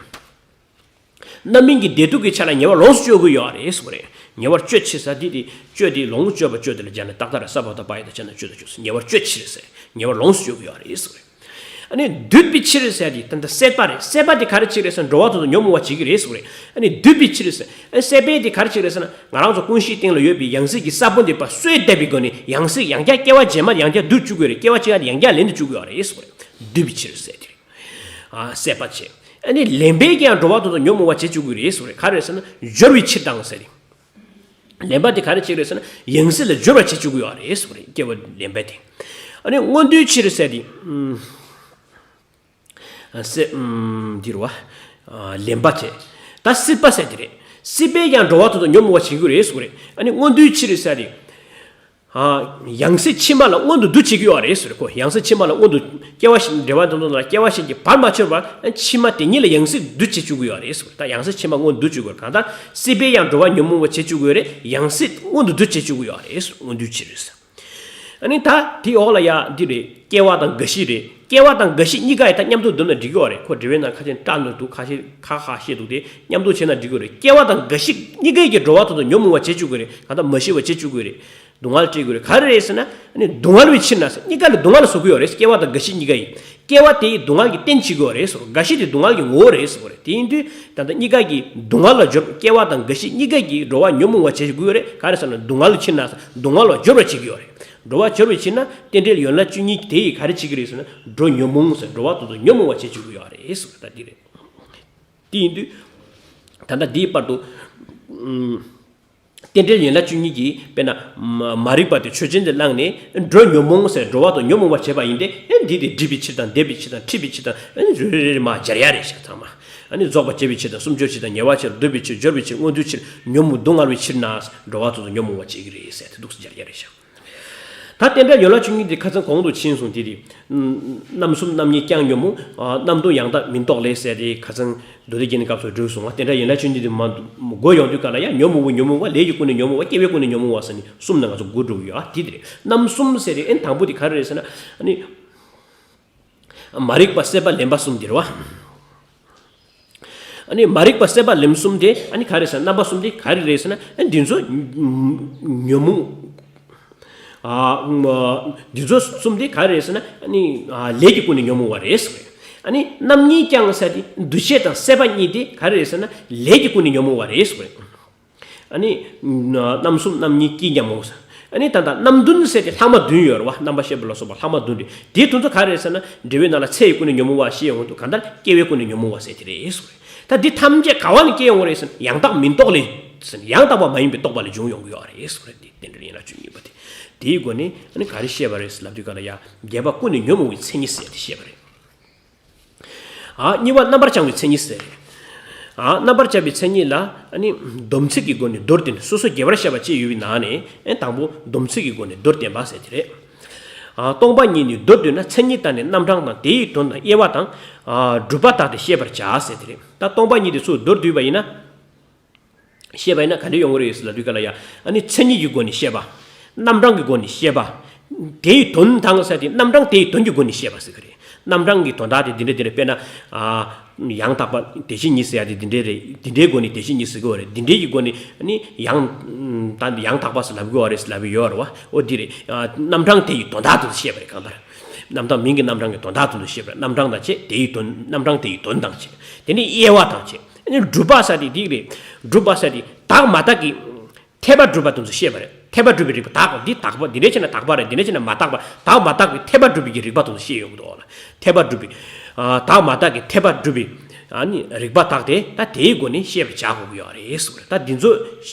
རྣམ་སྨིན་གྱི་བདེ་སྡུག་གི་ཆ་ལ་ཉེ་བར་ལོངས་སུ་སྤྱོད་དགོས་ཡོད་རེད་ཟེར་བ་རེད། ཉེ་བར་གཅོད་ཕྱིར་ཟེར་དེ་དེ་གཅོད་དེ་ལོངས་སུ་སྤྱོད་པ་གཅོད་དེ་ལ་སྦྱར་ནས་ཏག་ཏག་རེད། ས་བ་བཏགས་པ་ཡ་བཏགས་ཕྱ་ན་གཅོད་དང་གཅོད་ཟེར། ཉེ་བར་གཅོད་ཕྱིར་ཟེར། ཉེ་བར་ལོངས་སུ་སྤྱོད་དགོས་ཡོད་རེད་ཟེར་བ་རེད། ཨ་ནི་འདུད་པའི་ཕྱིར་ཟེར་དེ་ད་ལྟ་སྲེད་པ་རེད། སྲེད་པ་དེ་ག་རེ་བྱེད་ཀྱི་རེད་ཟེར་ན་འགྲོ་བ་དེ་ཚོ་ཉོན་མོངས་པ་བྱེད་ཀྱི་རེད་ཟེར་བ་རེད། ཨ་ནི་འདུད་པའི་ཕྱིར་ཟེར། ཨ་ནི་སྲེད་པས་དེ་ག་རེ་བྱེད་ཀྱི་རེད་ཟེར་ན་ང་རང་ཚོ་ཀུན་ཤེས་སྟེང་ལ་ཡོད་པའི་ཡང་སྲིད་ཀྱི་ས་བོན་དེ་ཕར་གསོས་བསྡད་པའི་སྒོ་ནས་ཡང་སྲིད་ཡང་བསྐྱར་སྐྱེ་བ་རྗེས་མ་ཡང་བསྐྱར་འདུ་བཅུག་གི་རེད། སྐྱེ་བ་གཅིག་ཡང་བསྐྱར་ལེན་དུ་བཅུག་གི་ཡོད་རེད་ཟེར་བ་རེད། འདུད་པའི་ཕྱིར་ཟེར་དེ་རེད། ཨ་སྲེད་པ་བྱས། ཨ་ནི་ལེན་པས་ཀྱང་འགྲོ་བ་དེ་ཚོ་ཉོན་མོངས་པ་བྱེད་བཅུག་གི་རེད་ཟེར་བ་རེད། ག་རེ་ཟེར་ན་སྦྱོར་བའི་ཕྱིར་དང་ཟེར་རེད། ལེན་པ་དེ་ག་རེ་བྱེད་ཀྱི་རེད་ཟེར་ན་ཡང་སྲིད་ལ་སྦྱོར་བ་བྱེད་བཅུག་གི་ཡོད་རེད་ཟེར་བ་རེད། སྐྱེ་བ་ལེན་པ་དེ། ཨ་ནི་མངོན་འདུས་ཕྱིར་ཟེར་དེ། ཨ་སྲེད། ཨུམ། འདི་རུ་བ། ཨ་ལེན་པ་བྱས། ད་སྲིད་པ་ཟེར་དེ་རེད། སྲིད་པས་ཀྱང་འགྲོ་བ་དེ་ཚོ་ཉོན་མོངས་པ་བྱེད་ཀྱི་རེད་ཟེར་བ་རེད། ཨ་ནི་མངོན་འདུས་ཕྱིར་ཟེར་དེ། ཨ་ཡང་སྲིད་ཕྱི་མ་ལ་མངོན་དུ་འདུ་བྱེད་ཀྱི་ཡོད་རེད་ཟེར། ཁོ་ཡང་སྲིད་ཕྱི་མ་ལ་མངོན་དུ་སྐྱེ་བ་ཞིག་འབྲེལ་བ་དེ་ཚོ་ལ་སྐྱེ་བ་ཞིག་གི་བར་མ་ཆོད་པར་ཕྱི་མ་དེ་ཉིད་ལ་ཡང་སྲིད་འདུ་བྱེད་བཅུག་གི་ཡོད་རེད་ཟེར། ད་ཡང་སྲིད་ཕྱི་མ་མངོན་དུ་འདུ་བཅུག་གི་ཡོད་རེད། གང་ལྟར་སྲིད་པས་ཀྱང་འགྲོ་བ་ཉོན་མོངས་པ་བྱེད་བཅུག་གི་ཡོད་རེད། ཡང་སྲིད་མངོན་དུ་འདུ་བྱེད་བཅུག་གི་ཡོད་རེད་ཟེར། མངོན་འདུས་ཕྱིར་ཟེར། ཨ་ནི་ད་དེའི་འོག་ལ་ཡ་འདི་རེད། སྐྱེ་བ་དང་རྒ་ཤི་རེད། སྐྱེ་བ་དང་རྒ་ཤི་གཉིས་ཀ་ཡི་ད་མཉམ་དུ་བསྡོམས་ན་འགྲིག་གི་ཡོད་རེད། ཁོ་འགྲེལ་པའི་ནང་ཁ་ཤས་བཀྲལ་ནས་འདུག་ཁ་ཤས་ཁ་ཁ་བཤད་འདུག་དེ་མཉམ་དུ་བྱས་ན་འགྲིག་གི་རེད། སྐྱེ་བ་དང་རྒ་ཤི་གཉིས་ཀ་གི་འགྲོ་བ་དེ་ཚོ་ཉོན་མོངས་པ་བྱེད་བཅུག་གི་རེད། གང་ལྟར་མ་ཤི་བ་བྱེད་བཅུག་གི་རེད། སྡུག་བསྔལ་སྤྲད་ཀྱི་རེད། ག་རེ་རེད་ཟེར་ན། ཨ་ནི་སྡུག་བསྔལ་བའི་ཕྱིར་ན་ཟེར། གཉིས་ཀ་ལ་སྡུག་བསྔལ་བཟོ་གི་ཡོད་རེད། སྐྱེ་བ་དང་རྒ་ཤི་གཉིས་ཀ་ཡི། སྐྱེ་བ་དེ་ཡི་སྡུག་བསྔལ་གྱི་རྟེན་བྱེད་ཀྱི་ཡོད་རེད་ཟེར། རྒ་ཤི་དེ་སྡུག་བསྔལ་གྱི་ངོ་བོ་རེད་ཟེར་བ་རེད། དེ་ཡིན་དུས་ད་ལྟ་གཉིས་ཀ་གི་སྡུག་བསྔལ་ལ་སྦྱོར། སྐྱེ་བ་དང་རྒ་ཤི་གཉིས་ཀ་གི་འགྲོ་བ་ཉོན་མོངས་པ་བྱེད་ཀྱི་ཡོད་རེད། ག་རེ་ཟེར་ན་སྡུག་བསྔལ་ཕྱིར་ན་ཟེར། སྡུག་བསྔལ་ལ་སྦྱོར་བ་བྱེད་ཀྱི་ཡོད་རེད། འགྲོ་བ་སྦྱོར་བའི་ཕྱིར་ན་རྟེན་འབྲེལ་ཡན་ལག་བཅུ་གཉིས་དེ་ཡིས་ག་རེ་བྱེད་ཀྱི་རེད་ཟེར་ན་འགྲོ་ཉོན་མོངས་ཟེར། འགྲོ་བ་དེ་ཚོ་ཉོན་མོངས་པ་བྱེད་བཅུག་གི་ཡོད་རེད་ཟེར་བ་ད་འདི་རེད། དེ་ཡིན་དུས་ད་ལྟ་འདིའི་བར་དུ། ཨུམ། རྟེན་འབྲེལ་ཡན་ལག་བཅུ་གཉིས་ཀྱིས་དཔེར་ན་མ་མ་རིག་པ་དེ་ཆོས་ཅན་དུ་བླངས་ནས་འགྲོ་ཉོན་མོངས་ཟེར་འགྲོ་བ་དང་ཉོན་མོངས་པ་བྱེད་པ་ཡིན་ཏེ། ཨེ་འདི་དེ་སྒྲིབ་པའི་ཕྱིར་དང་འདེབས་པའི་ཕྱིར་དང་འཁྲིད་པའི་ཕྱིར་དང་། ཨེ་རེ་རེ་རེ་མར་སྦྱར་ཡ་རེད་ཤག་ཚང་མ། ཨ་ནི་རྫོགས་པ་བྱེད་པའི་ཕྱིར་དང་གསུམ་སྦྱོར་ཕྱིར་དང་ཉེ་བར་ཕྱིར་བསྡུ་བའི་ཕྱིར་སྦྱོར་བའི་ཕྱིར་མངོན་འདུས་ཕྱིར་ཉོན་མོངས་སྡུག་བསྔལ་བའི་ཕྱིར་ན་འགྲོ་བ་དེ་ཚོ་ཉོན་མོངས་པ་བྱེད་ཀྱི་རེད་ཟེར་དེ་འདུག་སེ་སྦྱར་ཡ་རེད་ཤག་ད་རྟེན་འབྲེལ་ཡན་ལག་བཅུ་གཉིས་དེ་ཁ་སང་གོང་དུ་ཕྱིན་སོང་། དེ་དེ། རྣམ་གསུམ་རྣམ་གཉིས་ཀྱང་ཉོན་མོངས། རྣམ་བདུན་ཡང་དག་མིན་རྟོག་ལས་ཟེར་དེ་ཁ་སང་མདོ་སྡེ་རྒྱན་གྱི་སྐབས་སུ་བསྒྲུབས་སོང་བ། རྟེན་འབྲེལ་ཡན་ལག་བཅུ་གཉིས་དེ་མ་འགོ་ཡོང་དུས་ག་ལ་ཡང་ཉོན་མོངས་པའི་ཉོན་མོངས་པ། སྐྱེ་བའི་ཀུན་ནས་ཉོན་མོངས་པ། སྐྱེ་བའི་ཀུན་ནས་ཉོན་མོངས་པ་ཟེར་ནས་གསུམ་ནས་ང་ཚོ་འགོ་འགྲོ་གི་ཡོད། ཨ་དེ་དེ་རེད། རྣམ་གསུམ་ཟེར་དེ་ཨེ་དང་པོ་དེ་ག་རེ་རེད་ཟེར་ན། ཨ་ནི། མ་རིག་པ་སྲེད་པ་ལེན་པ་གསུམ་དེ་རེད་བ། ཨ་ནི་མ་རིག་པ་སྲེད་པ་ལེན་གསུམ་དེ་ཨ་ནི་ག་རེ་ཟེར་ན། རྣམ་པ་གསུམ་དེ་ག་རེ་རེད་ཟེར་ན། ཨ་འདི་ཚོ་ཉོན་མོངས། ཨ་འདི་ཚོ་གསུམ་དེ་ག་རེ་རེད་ཟེར་ན། ཨ་ནི་ལས་ཀྱི་ཀུན་ནས་ཉོན་མོངས་པ་རེད་ཟེར་བ་རེད། ཨ་ནི་རྣམ་གཉིས་ཀྱང་ཟེར་དེ་འདུ་བྱེད་དང་སྲེད་པ་གཉིས་དེ་ག་རེ་རེད་ཟེར་ན། ལས་ཀྱི་ཀུན་ནས་ཉོན་མོངས་པ་རེད་ཟེར་བ་རེད། ཨ་ནི། རྣམ་གསུམ་རྣམ་གཉིས་ཀྱིས་ཀྱང་མོངས་ཟེར། ཨ་ནི་ད་ལྟ་རྣམ་བདུན་ཟེར་ཏེ་ལྷག་མ་བདུན་ཡོད་རེད་བ། རྣམ་པར་ཤེས་པ་ལ་སོགས་པ་ལྷག་མ་བདུན་རེད། དེ་དེ་ཚོ་ག་རེ་རེད་ཟེར་ན། འབྲས་བུའི་ནང་ལ་ཚེ་ཡི་ཀུན་ནས་ཉོན་མོངས་པ་ཞེས་ཡོང་དུས་གང་ལྟར་སྐྱེ་བའི་ཀུན་ནས་ཉོན་མོངས་པ་ཟེར་དེ་རེད་ཟེར། ད་འདི་ཐམས་ཅད་ག་བ་ནས་སྐྱེ་ཡོང་བ་རེད་ཟེར་ན། ཡང་དག་མིན་རྟོག་ལས་ཟེར་ན། ཡང་དག་པ་མ་ཡིན་པའི་རྟོག་པ་ལས་བྱུང་ཡོང་གི་ཡོད་རེད་ཟེར་བ་རེད། འདི་རྟེན་འབྲེལ་ཡན་ལག་བཅུ་གཉིས་པ་དེ། དེའི་སྒོ་ནས་ཨ་ནི་ག་རེ་བཤད་པ་རེད་ཟེར་ལབ་དུས་ག་ལ་ཡ། བརྒྱད་པ་ཀུན་ནས་ཉོན་མོངས་པའི་མཚན་ཉིད་ཟེར་དེ་བཤད་པ་རེད། ཨ་གཉིས་པ་རྣམ་པར་བྱང་བའི་མཚན་ཉིད་ཟེར། ཨ་རྣམ་པར་བྱང་བའི་མཚན་ཉིད་ལ་ཨ་ནི་སྡོམ་ཚིག་གི་སྒོ་ནས་མདོར་བསྟན། སོ་སོ་རྒྱས་པར་བཤད་པ་བཅས་ཡོད་པའི་ནང་ནས། ཨེ་དང་པོ་སྡོམ་ཚིག་གི་སྒོ་ནས་མདོར་བསྟན་པ་ཟེར་དེ་རེད། ཨ་སྟོང་པ་ཉིད་ནི་མདོར་བསྡུས་ན། མཚན་ཉིད་དང་ནི་རྣམ་གྲངས་དང་། དེ་ཡི་དོན་དང་དབྱེ་བ་དང་། ཨ་སྒྲུབ་པ་དག་སྟེ་བཤད་པར་བྱ་ཟེར་དེ་རེད། ད་སྟོང་པ་ཉིད་དེ་ཚུར་མདོར་བསྡུས་པ་ཡིན་ན། བཤད་པ་ཡིན་ན་ག་འདྲ་ཡོང་གི་རེད་ཟེར་ལབ་དུས་ག་ལ་ཡ། ཨ་ནི་མཚན་ཉིད་ཀྱི་སྒོ་ནས་བཤད་པ། རྣམ་གྲངས་ཀྱི་སྒོ་ནས་བཤད་པ། དེའི་དོན་དང་ཟེར་དེ་རྣམ་གྲངས་དེའི་དོན་གྱི་སྒོ་ནས་བཤད་པ་ཟེར་གི་རེད། རྣམ་གྲངས་ཀྱི་དོན་དག་དེ་འདི་འདྲ་འདི་འདྲ། དཔེར་ན། ཨ་ ཡང་དག་པ་དེ་བཞིན་ཉིད་ཟེར་ཡ་དེ་འདི་འདྲའི་རེད། འདི་འདྲའི་སྒོ་ནས་དེ་བཞིན་ཉིད་ཟེར་གི་ཡོད་རེད། འདི་འདྲའི་གི་སྒོ་ནས་ནི་ཡང་ད་ཡང་དག་པ་ཟེར་ལབ་གི་ཡོད་རེད་ཟེར་ལབ་གི་ཡོད་རེད་བ། འོ་འདི་རེད། ཨ་རྣམ་གྲངས་དེ་ཡི་དོན་དག་དེ་ཚོ་བཤད་པ་རེད། གང་ལྟར་རྣམ་གྲངས་མིང་གི་རྣམ་གྲངས་ཀྱི་དོན་དག་དེ་ཚོ་བཤད་པ་རེད། རྣམ་གྲངས་དང་བཅས་དེ་ཡི་དོན། རྣམ་གྲངས་དེ་ཡི་དོན་དང་བཅས། དེ་ནི་དབྱེ་བ་དང་བཅས། ཨ་ནི་སྒྲུབ་པ་ཟེར་དེ་འདི་རེད། སྒྲུབ་པ་ཟེར་དེ་དག་མ་དག་གི་འཐད་པ་སྒྲུབ་པ་དེ་ཚོ་བཤད་པ་རེད། འཐད་པ་སྒྲུབ་པའི་རིགས་པ་དག་འདི་དག་པ་འདི་འདྲ་བྱས་ན་དག་པ་རེད། འདི་འདྲ་བྱས་ན་མ་དག་པ། དག་མ་དག་གི་འཐད་པ་སྒྲུབ་པའི་གི་རིགས་པ་དེ་ཚོ་བཤད་ཡོང་གི་འདུག་ལ། འཐད་པ་སྒྲུབ་པའི་ཨ་དག་མ་དག་གི་འཐད་པ་སྒྲུབ་པའི་ཨ་ནི་རིགས་པ་དག་དེ་ད་དེའི་སྒོ་ནས་བཤད་པར་བྱ་དགོས་ཀྱི་ཡོད་རེད་ཟེར་བ་རེད། ད་འདི་ཚོ་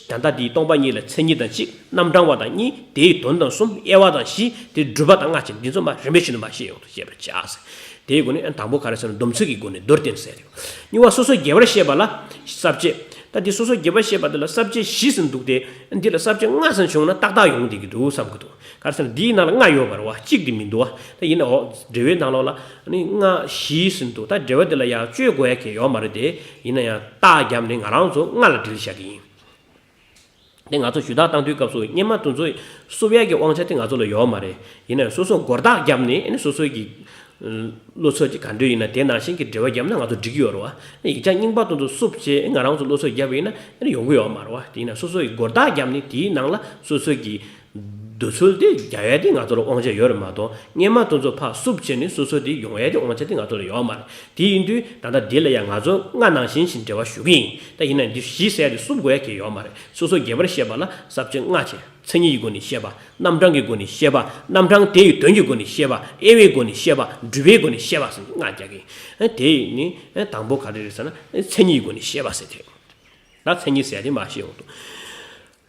ད་ལྟ་འདིའི་སྟོང་པ་ཉིད་ལ་མཚན་ཉིད་དང་གཅིག་རྣམ་གྲངས་པ་དང་གཉིས། དེའི་དོན་དང་གསུམ། དབྱེ་བ་དང་བཞི། དེ་སྒྲུབ་པ་དང་ལྔ་བྱས། འདི་ཚོ་མ་རིམ་པས་བཞིན་དུ་མ་བཤད་ཡོང་དུ་བཤད་པར་བྱ་ཟེར། དེའི་སྒོ་ནས་དང་པོ་ག་རེ་ཟེར་ན་སྡོམ་ཚིག་གི་སྒོ་ནས་མདོར་བསྟན་ཟེར་རེད། གཉིས་པ་སོ་སོ་རྒྱས་པར་བཤད་པ་ལ་ས་བཅད། ད་འདི་སོ་སོ་རྒྱས་པར་བཤད་པ་འདི་ལ་ས་བཅད་བཞི་ཟིན་འདུག་སྟེ། འདི་ལ་ས་བཅད་ལྔ་ཟིན་བྱུང་ན་ཏག་ཏག་ཡོང་བསྡད་ཀྱི་འདུག་བསམ་གྱི་འདུག་ག་རེ་ཟེར་ན་འདིའི་ནང་ལ་ལྔ་ཡོད་པ་རེད་བ། གཅིག་དེ་མི་འདུག་བ། ད་ཡིན་ན་འོ་འགྲེལ་བའི་ནང་ལོགས་ལ་ནི་ལྔ་བཞི་ཟིན་འདུག་ད་འགྲེལ་བ་འདི་ལ་ཡང་བཅོས་དགོས་ཡ་གི་ཡོད་མ་རེད་དེ། ཡིན་ན་ཡང་རྟགས་བརྒྱབ་ནས་ང་རང་ཚོ་ལྔ་ལ་སྒྲིལ་བཞག་གི་ཡིན། དེ་ང་ཚོ་ཞུ་དག་བཏང་དུས་སྐབས་སུ་སྔོན་མ་དེ་ཚོ་བསུབ་ཡ་གི་དབང་ཆ་དེ་ང་ཚོ་ལ་ཡོད་མ་རེད། ཡིན་ན་སོ་སོ་སྒོར་རྟགས་བརྒྱབ་ནས་ཨ་ནི་སོ་སོའི་གི་བློ་ཚོད་ཀྱི་ག་འདྲ་ཡིན་ན་དེ་ནང་བཞིན་གྱི་འགྲེལ་བ་བརྒྱབ་ན་ང་ཚོ་འགྲིག་གི་ཡོད་རེད་བ། ཡིག་ཆ་རྙིང་པ་དེ་ཚོ་བསུབ་བྱས་ང་རང་ཚོ་བློ་ཚོད་བརྒྱབ་པ་ཡིན་ན་ཨ་ནི་ཡོང་གི་ཡོད་མ་རེད་བ། དེ་ཡིན་ན་སོ་སོའི་སྒོར་རྟགས་བརྒྱབ་ནས་དེའི་ནང་ལ་སོ་སོའི་གི་འདོད་ཚུལ་དེ་རྒྱག་ཡ་དེ་ང་ཚོ་ལ་དབང་ཆ་ཡོད་རེད་མ་གཏོགས། སྔོན་མ་དེ་ཚོ་ཕར་བསུབ་བྱས་ནས་སོ་སོ་དེ་ཡོང་ཡ་དེ་དབང་ཆ་དེ་ང་ཚོ་ལ་ཡོད་མ་རེད། དེ་ཡིན་དུས་ད་ལྟ་འདི་ལ་ཡང་ང་ཚོ་ལྔ་ནང་བཞིན་བཞིན་འགྲེལ་བ་ཞུ་གི་ཡིན། ད་ཡིན་ན་འདི་བཞི་ཟེར་ཡ་དེ་བསུབ་དགོས་ཡ་གི་ཡོད་མ་རེད། སོ་སོ་རྒྱས་པར་བཤད་པ་ལ་ས་བཅད་ལྔ་བྱས། མཚན་ཉིད་ཀྱི་སྒོ་ནས་བཤད་པ། རྣམ་གྲངས་ཀྱི་སྒོ་ནས་བཤད་པ། རྣམ་གྲངས་དེ་ཡི་དོན་གྱི་སྒོ་ནས་བཤད་པ། དབྱེ་བའི་སྒོ་ནས་བཤད་པ། སྒྲུབ་པའི་སྒོ་ནས་བཤད་པ་ཟེར་ལྔ་རྒྱག་གི་ཡིན། དེ་ནི་དང་པོ་ག་རེ་རེད་ཟེར་ན་མཚན་ཉིད་ཀྱི་སྒོ་ནས་བཤད་པ་ཟེར་དེ་རེད། ད་མཚན་ཉིད་ཟེར་ཡ་དེ་མར་བཤད་ཡོང་དུས།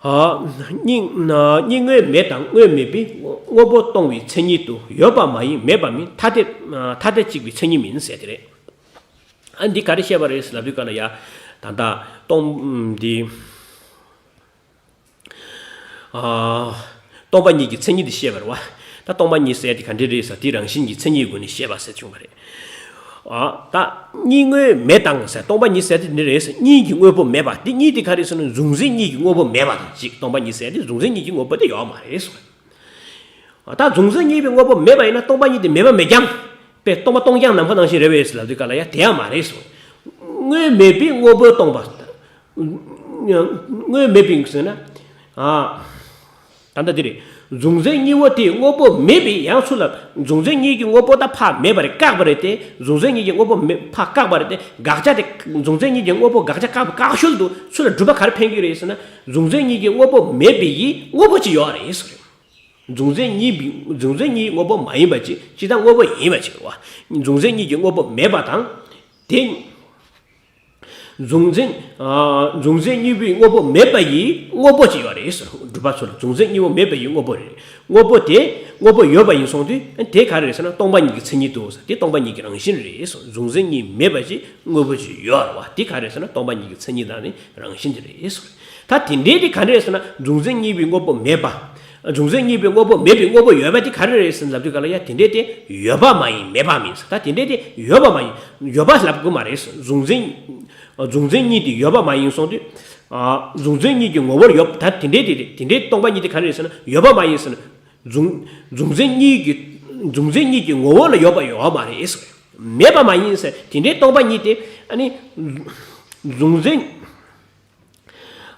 ཨ། གཉིས། གཉིས་དངོས་མེད་དང་དངོས་མེད་པའི་དངོས་པོ་སྟོང་བའི་མཚན་ཉིད་དུ་ཡོད་པ་མ་ཡིན་མེད་པ་མིན། ཐ་དད། ཐ་དད་གཅིག་པའི་མཚན་ཉིད་མིན་ཟེར་དེ་རེད། ཨ་འདི་ག་རེ་བཤད་པ་རེད་ལབ་དུས་ག་ལ་ཡ། ད་ལྟ་སྟོང་འདི། ཨ། སྟོང་པ་ཉིད་ཀྱི་མཚན་ཉིད་འདི་བཤད་པ་རེད་བ། ད་སྟོང་པ་ཉིད་ཟེར་དེ་ག་འདྲ་རེད་ཟེར་དེ་རང་བཞིན་གྱི་མཚན་ཉིད་སྒོ་ནས་བཤད་པ་ཟེར་བྱུང་བ་རེད། ཨ། ད་གཉིས་དངོས་མེད་དང་ཟེར། སྟོང་པ་ཉིད་ཟེར་དེ་འདི་རེད་ཟེར། གཉིས་ཀྱི་དངོས་པོ་མེད་པ་དེ་གཉིས་དེ་ག་རེ་ཟེར་ན་གཟུང་འཛིན་གཉིས་ཀྱི་དངོས་པོ་མེད་པ་དང་གཅིག་སྟོང་པ་ཉིད་ཟེར་དེ་གཟུང་འཛིན་གཉིས་ཀྱི་དངོས་པོ་དེ་ཡོད་མ་རེད་ཟེར། ད་གཟུང་འཛིན་གཉིས་པའི་དངོས་པོ་མེད་པ་ཡིན་ན་སྟོང་པ་ཉིད་དེ་མེད་པ་མེད་ཀྱང་། དཔེ་སྟོང་པ་སྟོང་རྐྱང་ནམ་མཁའ་ནང་བཞིན་རེད་པས་ལབ་དུས་ག་ལ་ཡ་དེ་ཡང་མ་རེད་ཟེར། དངོས་མེད་པའི་དངོས་པོ་སྟོང་པ། དངོས་མེད་པའི་ཟེར་ན། ཨ། ད་ལྟ་འདི་རེད། གཟུང་འཛིན་གཉིས་པོ་དེ་དངོས་པོ་མེད་པའི་ཡང་ཚུར་ལ་གཟུང་འཛིན་གཉིས་ཀྱི་དངོས་པོ་ད་ཕར་མེད་པ་རེད། བཀག་པ་རེད་དེ། གཟུང་འཛིན་གཉིས་ཀྱི་དངོས་པོ་མེད་ཕར་བཀག་པ་རེད་དེ། དགག་བྱ་དེ་གཟུང་འཛིན་གཉིས་ཀྱི་དངོས་པོ་དགག་བྱ་བཀག་པའི་བཀག་ཤུལ་དུ་ཚུར་ལ་སྒྲུབ་པ་ག་རེ་ཕན་གྱི་རེད་ཟེར་ན། གཟུང་འཛིན་གཉིས་ཀྱི་དངོས་པོ་མེད་པའི་ཡི་དངོས་པོ་ཅིག་ཡོད་རེད་ཟེར། གཟུང་འཛིན་གཉིས་པའི་གཟུང་འཛིན་གཉིས་དངོས་པོ་མ་ཡིན་པ་ཅིག་ཅིག་དང་དངོས་པོ་ཡིན་པ་ཅིག་རེད་བ། གཟུང་འཛིན་གཉིས་ཀྱི་དངོས་པོ་མེད་པ་དང་། དེ། གཟུང་འཛིན། ཨ། གཟུང་འཛིན་གཉིས་པོའི་དངོས་པོ་མེད་པ་ཡི་དངོས་པོ་ཅིག་ཡོད་རེད་ཟེར། སྒྲུབ་པ་ཚོ་ལ་གཟུང་འཛིན་གཉིས་པོ་མེད་པ་ཡི་དངོས་པོ་རེད། དངོས་པོ་དེ་དངོས་པོ་ཡོད་པ་ཡིན་སོང་དུས་དེ་ག་རེ་རེད་ཟེར་ན་སྟོང་པ་ཉིད་ཀྱི་མཚན་ཉིད་དུ་ཟེར། དེ་སྟོང་པ་ཉིད་ཀྱི་རང་བཞིན་རེད་ཟེར། གཟུང་འཛིན་གཉིས་མེད་པ་ཅིག་དངོས་པོ་ཅིག་ཡོད་རེད་བ། དེ་ག་རེ་རེད་ཟེར་ན་སྟོང་པ་ཉིད་ཀྱི་མཚན་ཉིད་དང་ནི་རང་བཞིན་དེ་རེད་ཟེར། ད་དེ་འདྲའི་དེ་ག་རེ་རེད་ཟེར་ན་གཟུང་འཛིན་གཉིས་པའི་དངོས་པོ་མེད་པ། གཟུང་འཛིན་གཉིས་པའི་དངོས་པོ་མེད་པའི་དངོས་པོ་ཡོད་པ་དེ་ག་རེ་རེད་ཟེར་ན་ལབ་དུས་ག་ལ་ཡ་དེ་འདྲའི་དེ་ཡོད་པ་མ་ཡིན་མེད་པ་མིན་ཟེར། ད་དེ་འདྲའི་དེ་ཡོད་པ་མ་ཡིན། ཡོད་པ་ལབ་དགོས་མ་རེད་ཟེར། གཟུང་འཛིན། གཟུང་འཛིན་གཉིས་དེ་ཡོད་པ་མ་ཡིན་སོང་དུས། ཨ། གཟུང་འཛིན་གཉིས་ཀྱི་ངོ་བོར་ཡོད། ད་དེ་འདྲའི་དེ་རེད། དེ་འདྲའི་སྟོང་པ་ཉིད་དེ་ག་རེ་རེད་ཟེར་ན་ཡོད་པ་མ་ཡིན་ཟེར་ན། གཟུང་གཟུང་འཛིན་གཉིས་ཀྱི་གཟུང་འཛིན་གཉིས་ཀྱི་ངོ་བོ་ལ་ཡོད་པ་ཡོད་མ་རེད་ཟེར། མེད་པ་མ་ཡིན་ཟེར། དེ་འདྲའི་སྟོང་པ་ཉིད་དེ་ཨ་ནི་གཟུང་འཛིན།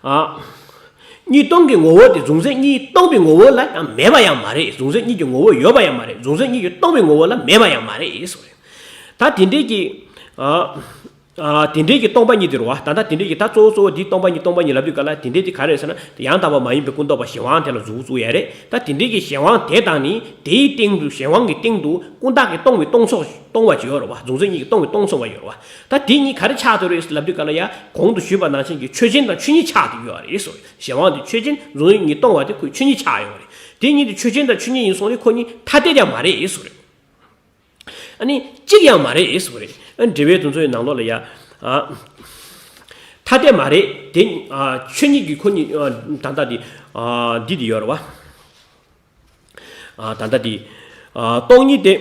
ཨ། གཉིས་སྟོང་གི་ངོ་བོ་དེ་གཟུང་འཛིན་གཉིས་སྟོང་པའི་ངོ་བོ་ལ་ཡང་མེད་པ་ཡང་མ་རེད། གཟུང་འཛིན་གཉིས་ཀྱི་ངོ་བོ་ཡོད་པ་ཡང་མ་རེད། གཟུང་འཛིན་གཉིས་ཀྱི་སྟོང་པའི་ངོ་བོ་ལ་མེད་པ་ཡང་མ་རེད་ཟེར། ད་དེ་འདྲའི་གི། ཨ། ཨ། དེ་འདྲའི་གི་སྟོང་པ་ཉིད་དེ་རེད་བ། ད་ལྟ་དེ་འདྲའི་གི་ད་གཙོ་བོ་གཙོ་བོ་འདི་སྟོང་པ་ཉིད་སྟོང་པ་ཉིད་ལབ་དུས་ག་ལ་དེ་འདྲའི་དེ་ག་རེ་རེད་ཟེར་ན་ཡང་དག་པ་མ་ཡིན་པའི་ཀུན་རྟོག་པ་གཞན་དབང་དེ་ལ་གཟུགས་བཙུགས་ཡ་རེད། ད་དེ་འདྲའི་གི་གཞན་དབང་དེ་དང་ནི་དེའི་སྟེང་དུ་གཞན་དབང་གི་སྟེང་དུ་ཀུན་བརྟགས་ཀྱིས་སྟོང་བའི་སྟོང་ཚོགས་སྟོང་བ་ཅིག་ཡོད་རེད་བ། གཟུང་འཛིན་གཉིས་ཀྱིས་སྟོང་བའི་སྟོང་ཚོགས་པ་ཡོད་རེད་བ། ད་དེ་གཉིས་ག་རེ་ཆགས་བསྡད་རེད་ལབ་དུས་ག་ལ་ཡ་གོང་དུ་ཞུས་པ་ནང་བཞིན་གྱི་ཆོས་ཅན་དང་ཆོས་ཉིད་ཆགས་བསྡད་ཡོད་རེད་ཟེར། གཞན་དབང་དེ་ཆོས་ཅན། གཟུང་འཛིན་གཉིས་སྟོང་བ་དེ་ཁོའི་ཆོས་ཉིད་ཆགས་ཡོད་རེད། དེ་གཉིས་དེ་ཆོས་ཅན་དང་ཆོས་ཉིད་ཡིན་སོང་ནས་ཁོ་གཉིས་ཐ་དད་ཀྱང་མ་རེད་ཟེར་རེད། ཨ་ནི་གཅིག་ཡང་མ་རེད་ཟེར་བ་རེད། ཨ་འགྲེལ་པའི་དོན་ཚོའི་ནང་ལོགས་ལ་ཡ། ཨ། ཐ་དད་མ་རེད་དེ། ཨ། ཆོས་ཉིད་ཀྱི་ཁོ་གཉིས། ཨ། ད་ལྟ་དེ། ཨ། འདི་དེ་ཡོད་རེད་བ། ཨ། ད་ལྟ་དེ། ཨ། སྟོང་ཉིད་དེ།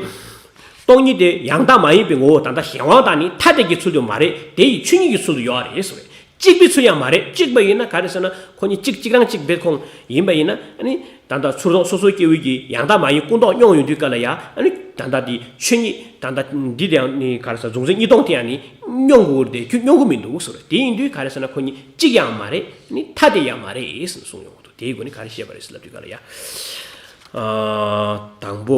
སྟོང་ཉིད་དེ་ཡང་དག་མ་ཡིན་པའི་ངོ་བོ་ད་ལྟ་གཞན་དབང་དང་ནི་ཐ་དད་ཀྱི་ཚུལ་དུ་མ་རེད། དེ་ཡི་ཆོས་ཉིད་ཀྱི་ཚུལ་དུ་ཡོད་རེད་ཟེར་བ་རེད། གཅིག་པའི་ཚུལ་ཡང་མ་རེད། གཅིག་པ་ཡིན་ན་ག་རེ་ཟེར་ན་ཁོ་གཉིས་གཅིག་གཅིག་རང་གཅིག་བེད་ཁོང་ཡིན་པ་ཡིན་ན་ཨ་ནི་ད་ལྟ་ཚུར་མཐོང་སོ་སོའི་སྐྱེ་བོའི་གི་ཡང་དག་མ་ཡིན་ཀུན་རྟོག་མྱོང་ཡོང་དུས་ག་ལ་ཡ་ཨ་ནི་ ད་ལྟ་འདི་ཆོས་ཉིད་ད་ལྟ་འདི་དེ་ཡང་ནི་ག་རེ་ཟེར། གཟུང་འཛིན་གཉིས་སྟོང་དེ་ཡང་ནི་སྙོམས་དགོས་རེད་དེ། ཁྱོད་སྙོམས་གི་མི་འདུག་ཟེར། དེ་ཡིན་དུས་ག་རེ་ཟེར་ན། ཁོ་གཉིས་གཅིག་ཡང་མ་རེད། ནི་ཐ་དད་ཡང་མ་རེད་ཟེར་གསུངས་ཡོང་གི་འདུག་དེའི་སྒོ་ནས་ག་རེ་བཤད་པ་རེད་ཟེར་ལབ་དུས་ག་ལ་ཡ། ཨ། དང་པོ་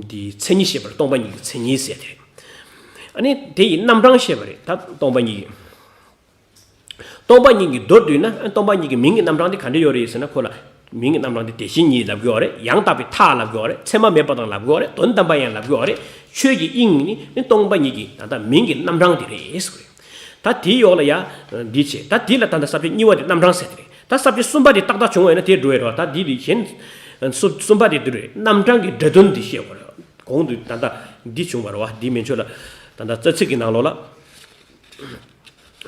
འདི་མཚན་ཉིད་བཤད་པ་རེད། སྟོང་པ་ཉིད་ཀྱི་མཚན་ཉིད་ཟེར་དེ་རེད། ཨ་ནི་དེ་ཡི་རྣམ་གྲངས་བཤད་པ་རེད། ད་སྟོང་པ་ཉིད་ཀྱི། སྟོང་པ་ཉིད་ཀྱི་མདོར་བསྡུས་ན། སྟོང་པ་ཉིད་ཀྱི་མིང་གི་རྣམ་གྲངས་དེ་ག་འདྲ་ཡོད་རེད་ཟེར་ན། ཁོ་ལ་མིང་གི་རྣམ་གྲངས་དེ་དེ་བཞིན་ཉིད་ལབ་དགོས་པ་རེད། ཡང་དག་པའི་མཐའ་ལབ་དགོས་པ་རེད། མཚན་མ་མེད་པ་དང་ལབ་དགོས་པ་རེད། དོན་དམ་པ་ཡང་ལབ་དགོས་པ་རེད། ཆོས་ཀྱི་དབྱིངས་ནི་ནི་སྟོང་པ་ཉིད་ཀྱི་ད་ལྟ་མིང་གི་རྣམ་གྲངས་དེ་རེད་ཟེར་བ་རེད། ད་དེའི་འོག་ལ་ཡ་འདི་བྱས། ད་དེ་ལ་ད་ལྟ་ས་བཅད་གཉིས་པ་དེ་རྣམ་གྲངས་ཟེར་དེ་རེད། ད་ས་བཅད་གསུམ་པ་དེ་ཏག་ཏག་བྱུང་བ་ཡིན་ན་དེ་འགྲོ་ཡ་རེད་བ། ད་འདི་དེ་གཞན་གསུམ་པ་དེ་འདི་རེད། རྣམ་གྲངས་ཀྱི་སྒྲ་དོན་འདི་བཤད་དགོས་རེད། གོང་དུ་ད་ལྟ་འདི་བྱུང་བ་རེད་བ། འདི་མན་ཆད་ལ་ད་ལྟ་རྩ་ཚིག་གི་ནང་ལོགས་ལ།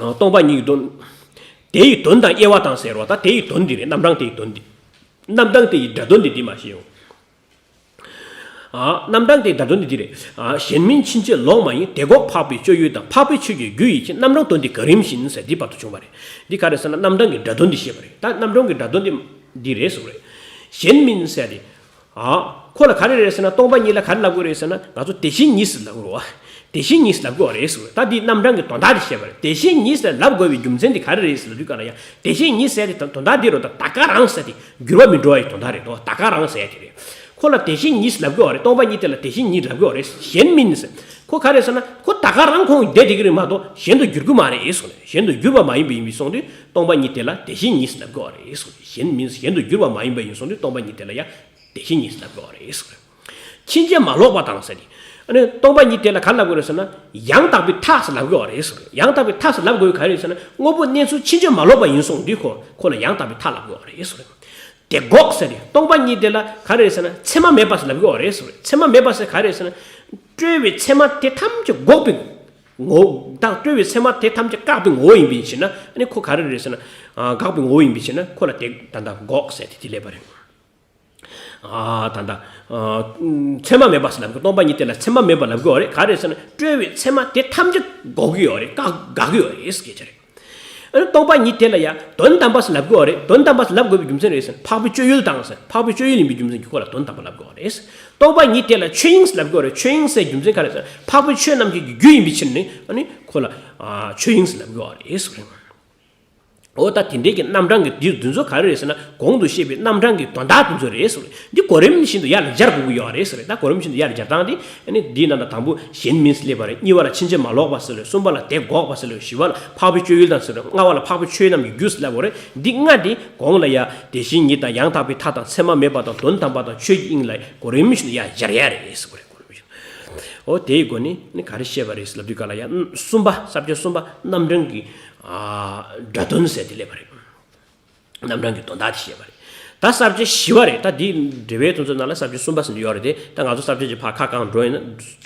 ཨ། སྟོང་པ་ཉིད་ཀྱི་དོན། དེ་ཡི་དོན་དང་དབྱེ་བ་དང་ཟེར་བ། ད་དེ་ཡི་དོན་འདི་རེད། རྣམ་གྲངས་དེ་ཡི་དོན་འདི། རྣམ་གྲངས་དེ་ཡི་སྒྲ་དོན་འདི་འདི་མ་ཤེས་ཡོང་། ཨ། རྣམ་གྲངས་དེ་ཡི་སྒྲ་དོན་འདི་འདི་རེད། ཨ། གཞན་མིན་ཕྱིན་ཆད་ལོག་མ་ཡིན། དེ་འགོག་འཕགས་པའི་སྤྱོད་ཡུལ་དང་། འཕགས་པའི་ཆོས་ཀྱི་རྒྱུ་ཡི་ཕྱིར། རྣམ་གྲངས་དོན་འདི་གོ་རིམ་བཞིན་ཟེར་འདི་བར་དུ་བྱུང་བ་རེད། འདི་ག་རེ་ཟེར་ན། རྣམ་གྲངས་ཀྱི་སྒྲ་དོན་འདི་བཤད་པ་རེད། ད་རྣམ་གྲངས་ཀྱི་སྒྲ་དོན་འདི་འདི་རེད་ཟེར་བ་རེད། གཞན་མིན་ཟེར་ཏེ། ཨ། ཁོ་ལ་ག་རེ་རེད་ཟེར་ན། སྟོང་པ་ཉིད་ལ་ག་རེ་ལབ་དགོས་རེད་ཟེར་ན། ང་ཚོ་དེ་བཞིན་ཉིད་ཟེར་ལབ་དགོས་རེད་བ། དེ་བཞིན་ཉིད་ཟེར་ལབ་དགོས་རེད་ཟེར། ད་འདི་རྣམ་གྲངས་ཀྱི་དོན་དག་དེ་བཤད་པ་རེད། དེ་བཞིན་ཉིད་ཟེར་ལབ་དགོས་པའི་རྒྱུ་མཚན་དེ་ག་རེ་རེད་ཟེར་ལབ་དུས་ག་ལ་ཡ། དེ་བཞིན་ཉིད་ཟེར་དེ་དོན་དག་འདི་རུ་ད་ད་ག་རང་ཟེར་དེ་འགྱུར་བ་མི་འགྲོ་བ་ཡི་དོན་དག་རེད་དོ། ད་ག་རང་ཟེར་དེ་རེད། ཁོ་ལ་དེ་བཞིན་ཉིད་ཟེར་ལབ་དགོས་རེད། སྟོང་པ་ཉིད་དེ་ལ་དེ་བཞིན་ཉིད་ལབ་དགོས་རེད། གཞན་མིན་ཟེར། ཁོ་ག་རེ་ཟེར་ན། ཁོ་ད་ག་རང་ཁོང་བསྡད་དེ་གི་རེད་མ་གཏོགས་གཞན་དུ་འགྱུར་གི་མ་རེད་ཟེར་ནས། གཞན་དུ་འགྱུར་བ་མ་ཡིན་པ་ཡིན་པའི་སོང་དུས་སྟོང་པ་ཉིད་དེ་ལ་དེ་བཞིན་ཉིད་ཟེར་ལབ་དགོས་རེད་ཟེར། གཞན་མིན་ཟེར། གཞན་དུ་འགྱུར་བ་མ་ཡིན་པ་ཡིན་སོང་དུས་སྟོང་པ་ཉིད་དེ་ལ་ཡ། དེ་བཞིན་ཉིད་ལབ་དགོས་པ་རེད་ཟེར། ཕྱིན་ཆད་མ་ལོག་པ་དང་ཟེར་ཏེ། ཨ་ནི་སྟོང་པ་ཉིད་དེ་ལ་ག་ལབ་དགོས་རེད་ཟེར་ན། ཡང་དག་པའི་མཐའ་ཟེར་ལབ་དགོས་པ་རེད་ཟེར། ཡང་དག་པའི་མཐའ་ཟེར་ལབ་དགོས་པའི་ག་རེ་རེད་ཟེར་ན། དངོས་པོ་གནས་ཚུལ་ཕྱིན་ཆད་མ་ལོག་པ་ཡིན་སོང་དུས་ཁོ་ཁོ་ལ་ཡང་དག་པའི་མཐའ་ལབ་དགོས་པ་རེད་ཟེར། དེ་འགོག་ཟེར་ཏེ། སྟོང་པ་ཉིད་དེ་ལ་ག་རེ་རེད་ཟེར་ན། མཚན་མ་མེད་པ་ཟེར་ལབ་དགོས་པ་རེད་ཟེར། མཚན་མ་མེད་པ་ཟེར་ག་རེ་རེད་ཟེར་ན། སྤྲོས་པའི་མཚན་མ་དེ་ཐམས་ཅད་འགོག་པའི་ངོ་བོ་དང་། སྤྲོས་པའི་མཚན་མ་དེ་ཐམས་ཅད་བཀག་པའི་ངོ་བོ་ཡིན་པའི་ཕྱིར་ན། ཨ་ནི་ཁོ་ག་རེ་རེད་ཟེར་ན། ཨ། འགོག་པའི་ངོ་བོ་ཡིན་པའི་ཕྱིར་ན། ཁོ་ལ་དེ་ད་ལྟ་འགོག་ཟེར་ཏེ་དེ་ལབ་པ་རེད། ཨ། ད་ལྟ། ཨ། མཚན་མ་མེད་པ་ཟེར་ལབ་དགོས། སྟོང་པ་ཉིད་དེ་ལ་མཚན་མ་མེད་པ་ལབ་དགོས་པ་རེད། ག་རེ་ཟེར་ན། སྤྲོས་པའི་མཚན་མ་དེ་ཐམས་ཅད་འགོག་གི་ཡོད་རེད། བཀག་འགག་གི་ཡོད་རེད་ཟེར་སྐད་ཆ་རེད། ཨ་ནི་སྟོང་པ་ཉིད་དེ་ལ་ཡང་དོན་དམ་པ་ཟེར་ལབ་དགོས་པ་རེད། དོན་དམ་པ་ཟེར་ལབ་དགོས་པའི་རྒྱུ་མཚན་རེད་ཟེར་ན། འཕགས་པའི་སྤྱོད་ཡུལ་དང་ཟེར། འཕགས་པའི་སྤྱོད་ཡུལ་ཡིན་པའི་རྒྱུ་མཚན་གྱིས་ཁོ་ལ་དོན་དམ་པ་ལབ་དགོས་པ་རེད། སྟོང་པ་ཉིད་དེ་ལ་ཆོས་དབྱིངས་ཟེར་ལབ་དགོས་པ་རེད། ཆོས་དབྱིངས་ཟེར་རྒྱུ་མཚན་ག་རེ་ཟེར་ན། འཕགས་པའི་ཆོས་རྣམས་ཀྱི་རྒྱུ་ཡིན་པའི་ཕྱིར་ནི། ཨ་ནི་ཁོ་ལ། ཨ། ཆོས་དབྱིངས་ཟེར་ལབ་དགོས་པ་རེད་ཟེར། འོ། ད་དེ་འདྲའི་གི་རྣམ་གྲངས་ཀྱི་འདི་འདི་ཚོ་ག་རེ་རེད་ཟེར་ན། གོང་དུ་བཤད་པའི་རྣམ་གྲངས་ཀྱི་དོན་དག་འདི་ཚོ་རེད་ཟེར། འདི་གོ་རིམ་བཞིན་དུ་ཡར་ལ་སྦྱར་དགོས་ཀྱི་ཡོད་རེད་ཟེར། ད་གོ་རིམ་བཞིན་དུ་ཡར་ལ་སྦྱར་སྟངས་འདི། ཨ་ནི་འདིའི་ནང་ལ་དང་པོ་གཞན་མིན་ཟེར་ལབ་པ་རེད། གཉིས་པ་ལ་ཕྱིན་ཆད་མ་ལོག་པ་ཟེར་ལབ། གསུམ་པ་ལ་དེ་འགོག་པ་ཟེར་ལབ། བཞི་པ་ལ་འཕགས་པའི་སྤྱོད་ཡུལ་དང་ཟེར་ལབ། ལྔ་པ་ལ་འཕགས་པའི་ཆོས་རྣམས་ཀྱི་རྒྱུ་ཟེར་ལབ་པ་རེད། འདི་ལྔ་འདི་གོང་ལ་ཡ་དེ་བཞིན་ཉིད་དང་། ཡང་དག་པའི་མཐའ་དང་། མཚན་མ་མེད་པ་དང་། དོན་དམ་པ་དང་། ཆོས་ཀྱི་དབྱིངས་ལ་གོ་རིམ་བཞིན་དུ་ཡར་སྦྱར་ཡ་རེད་ཟེར་བ་རེད། གོ་རིམ་བཞིན། འོ། དེའི་སྒོ་ནས་ནི་ག་རེ་བཤད་པ་རེད་ཟེར་ལབ་དུས་ག་ལ་ཡ། གསུམ་པ། ས་བཅད་གསུམ་པ་རྣམ་གྲངས་ཀྱི། ཨ། སྒྲ་དོན་ཟེར་དེ་སླེབས་པ་རེད། རྣམ་གྲངས་ཀྱི་དོན་དག་དེ་བཤད་པ་རེད། ད་ས་བཅད་བཞི་པ་རེད། ད་འདི་འགྲེལ་པའི་དོན་ཚན་ནང་ལ་ས་བཅད་གསུམ་པ་ཟེར་ནས་ཡོད་རེད་དེ། ད་ང་ཚོ་ས་བཅད་ཀྱི་ཕར་ཁ་གང་འགྲོ་ཡིན་ན་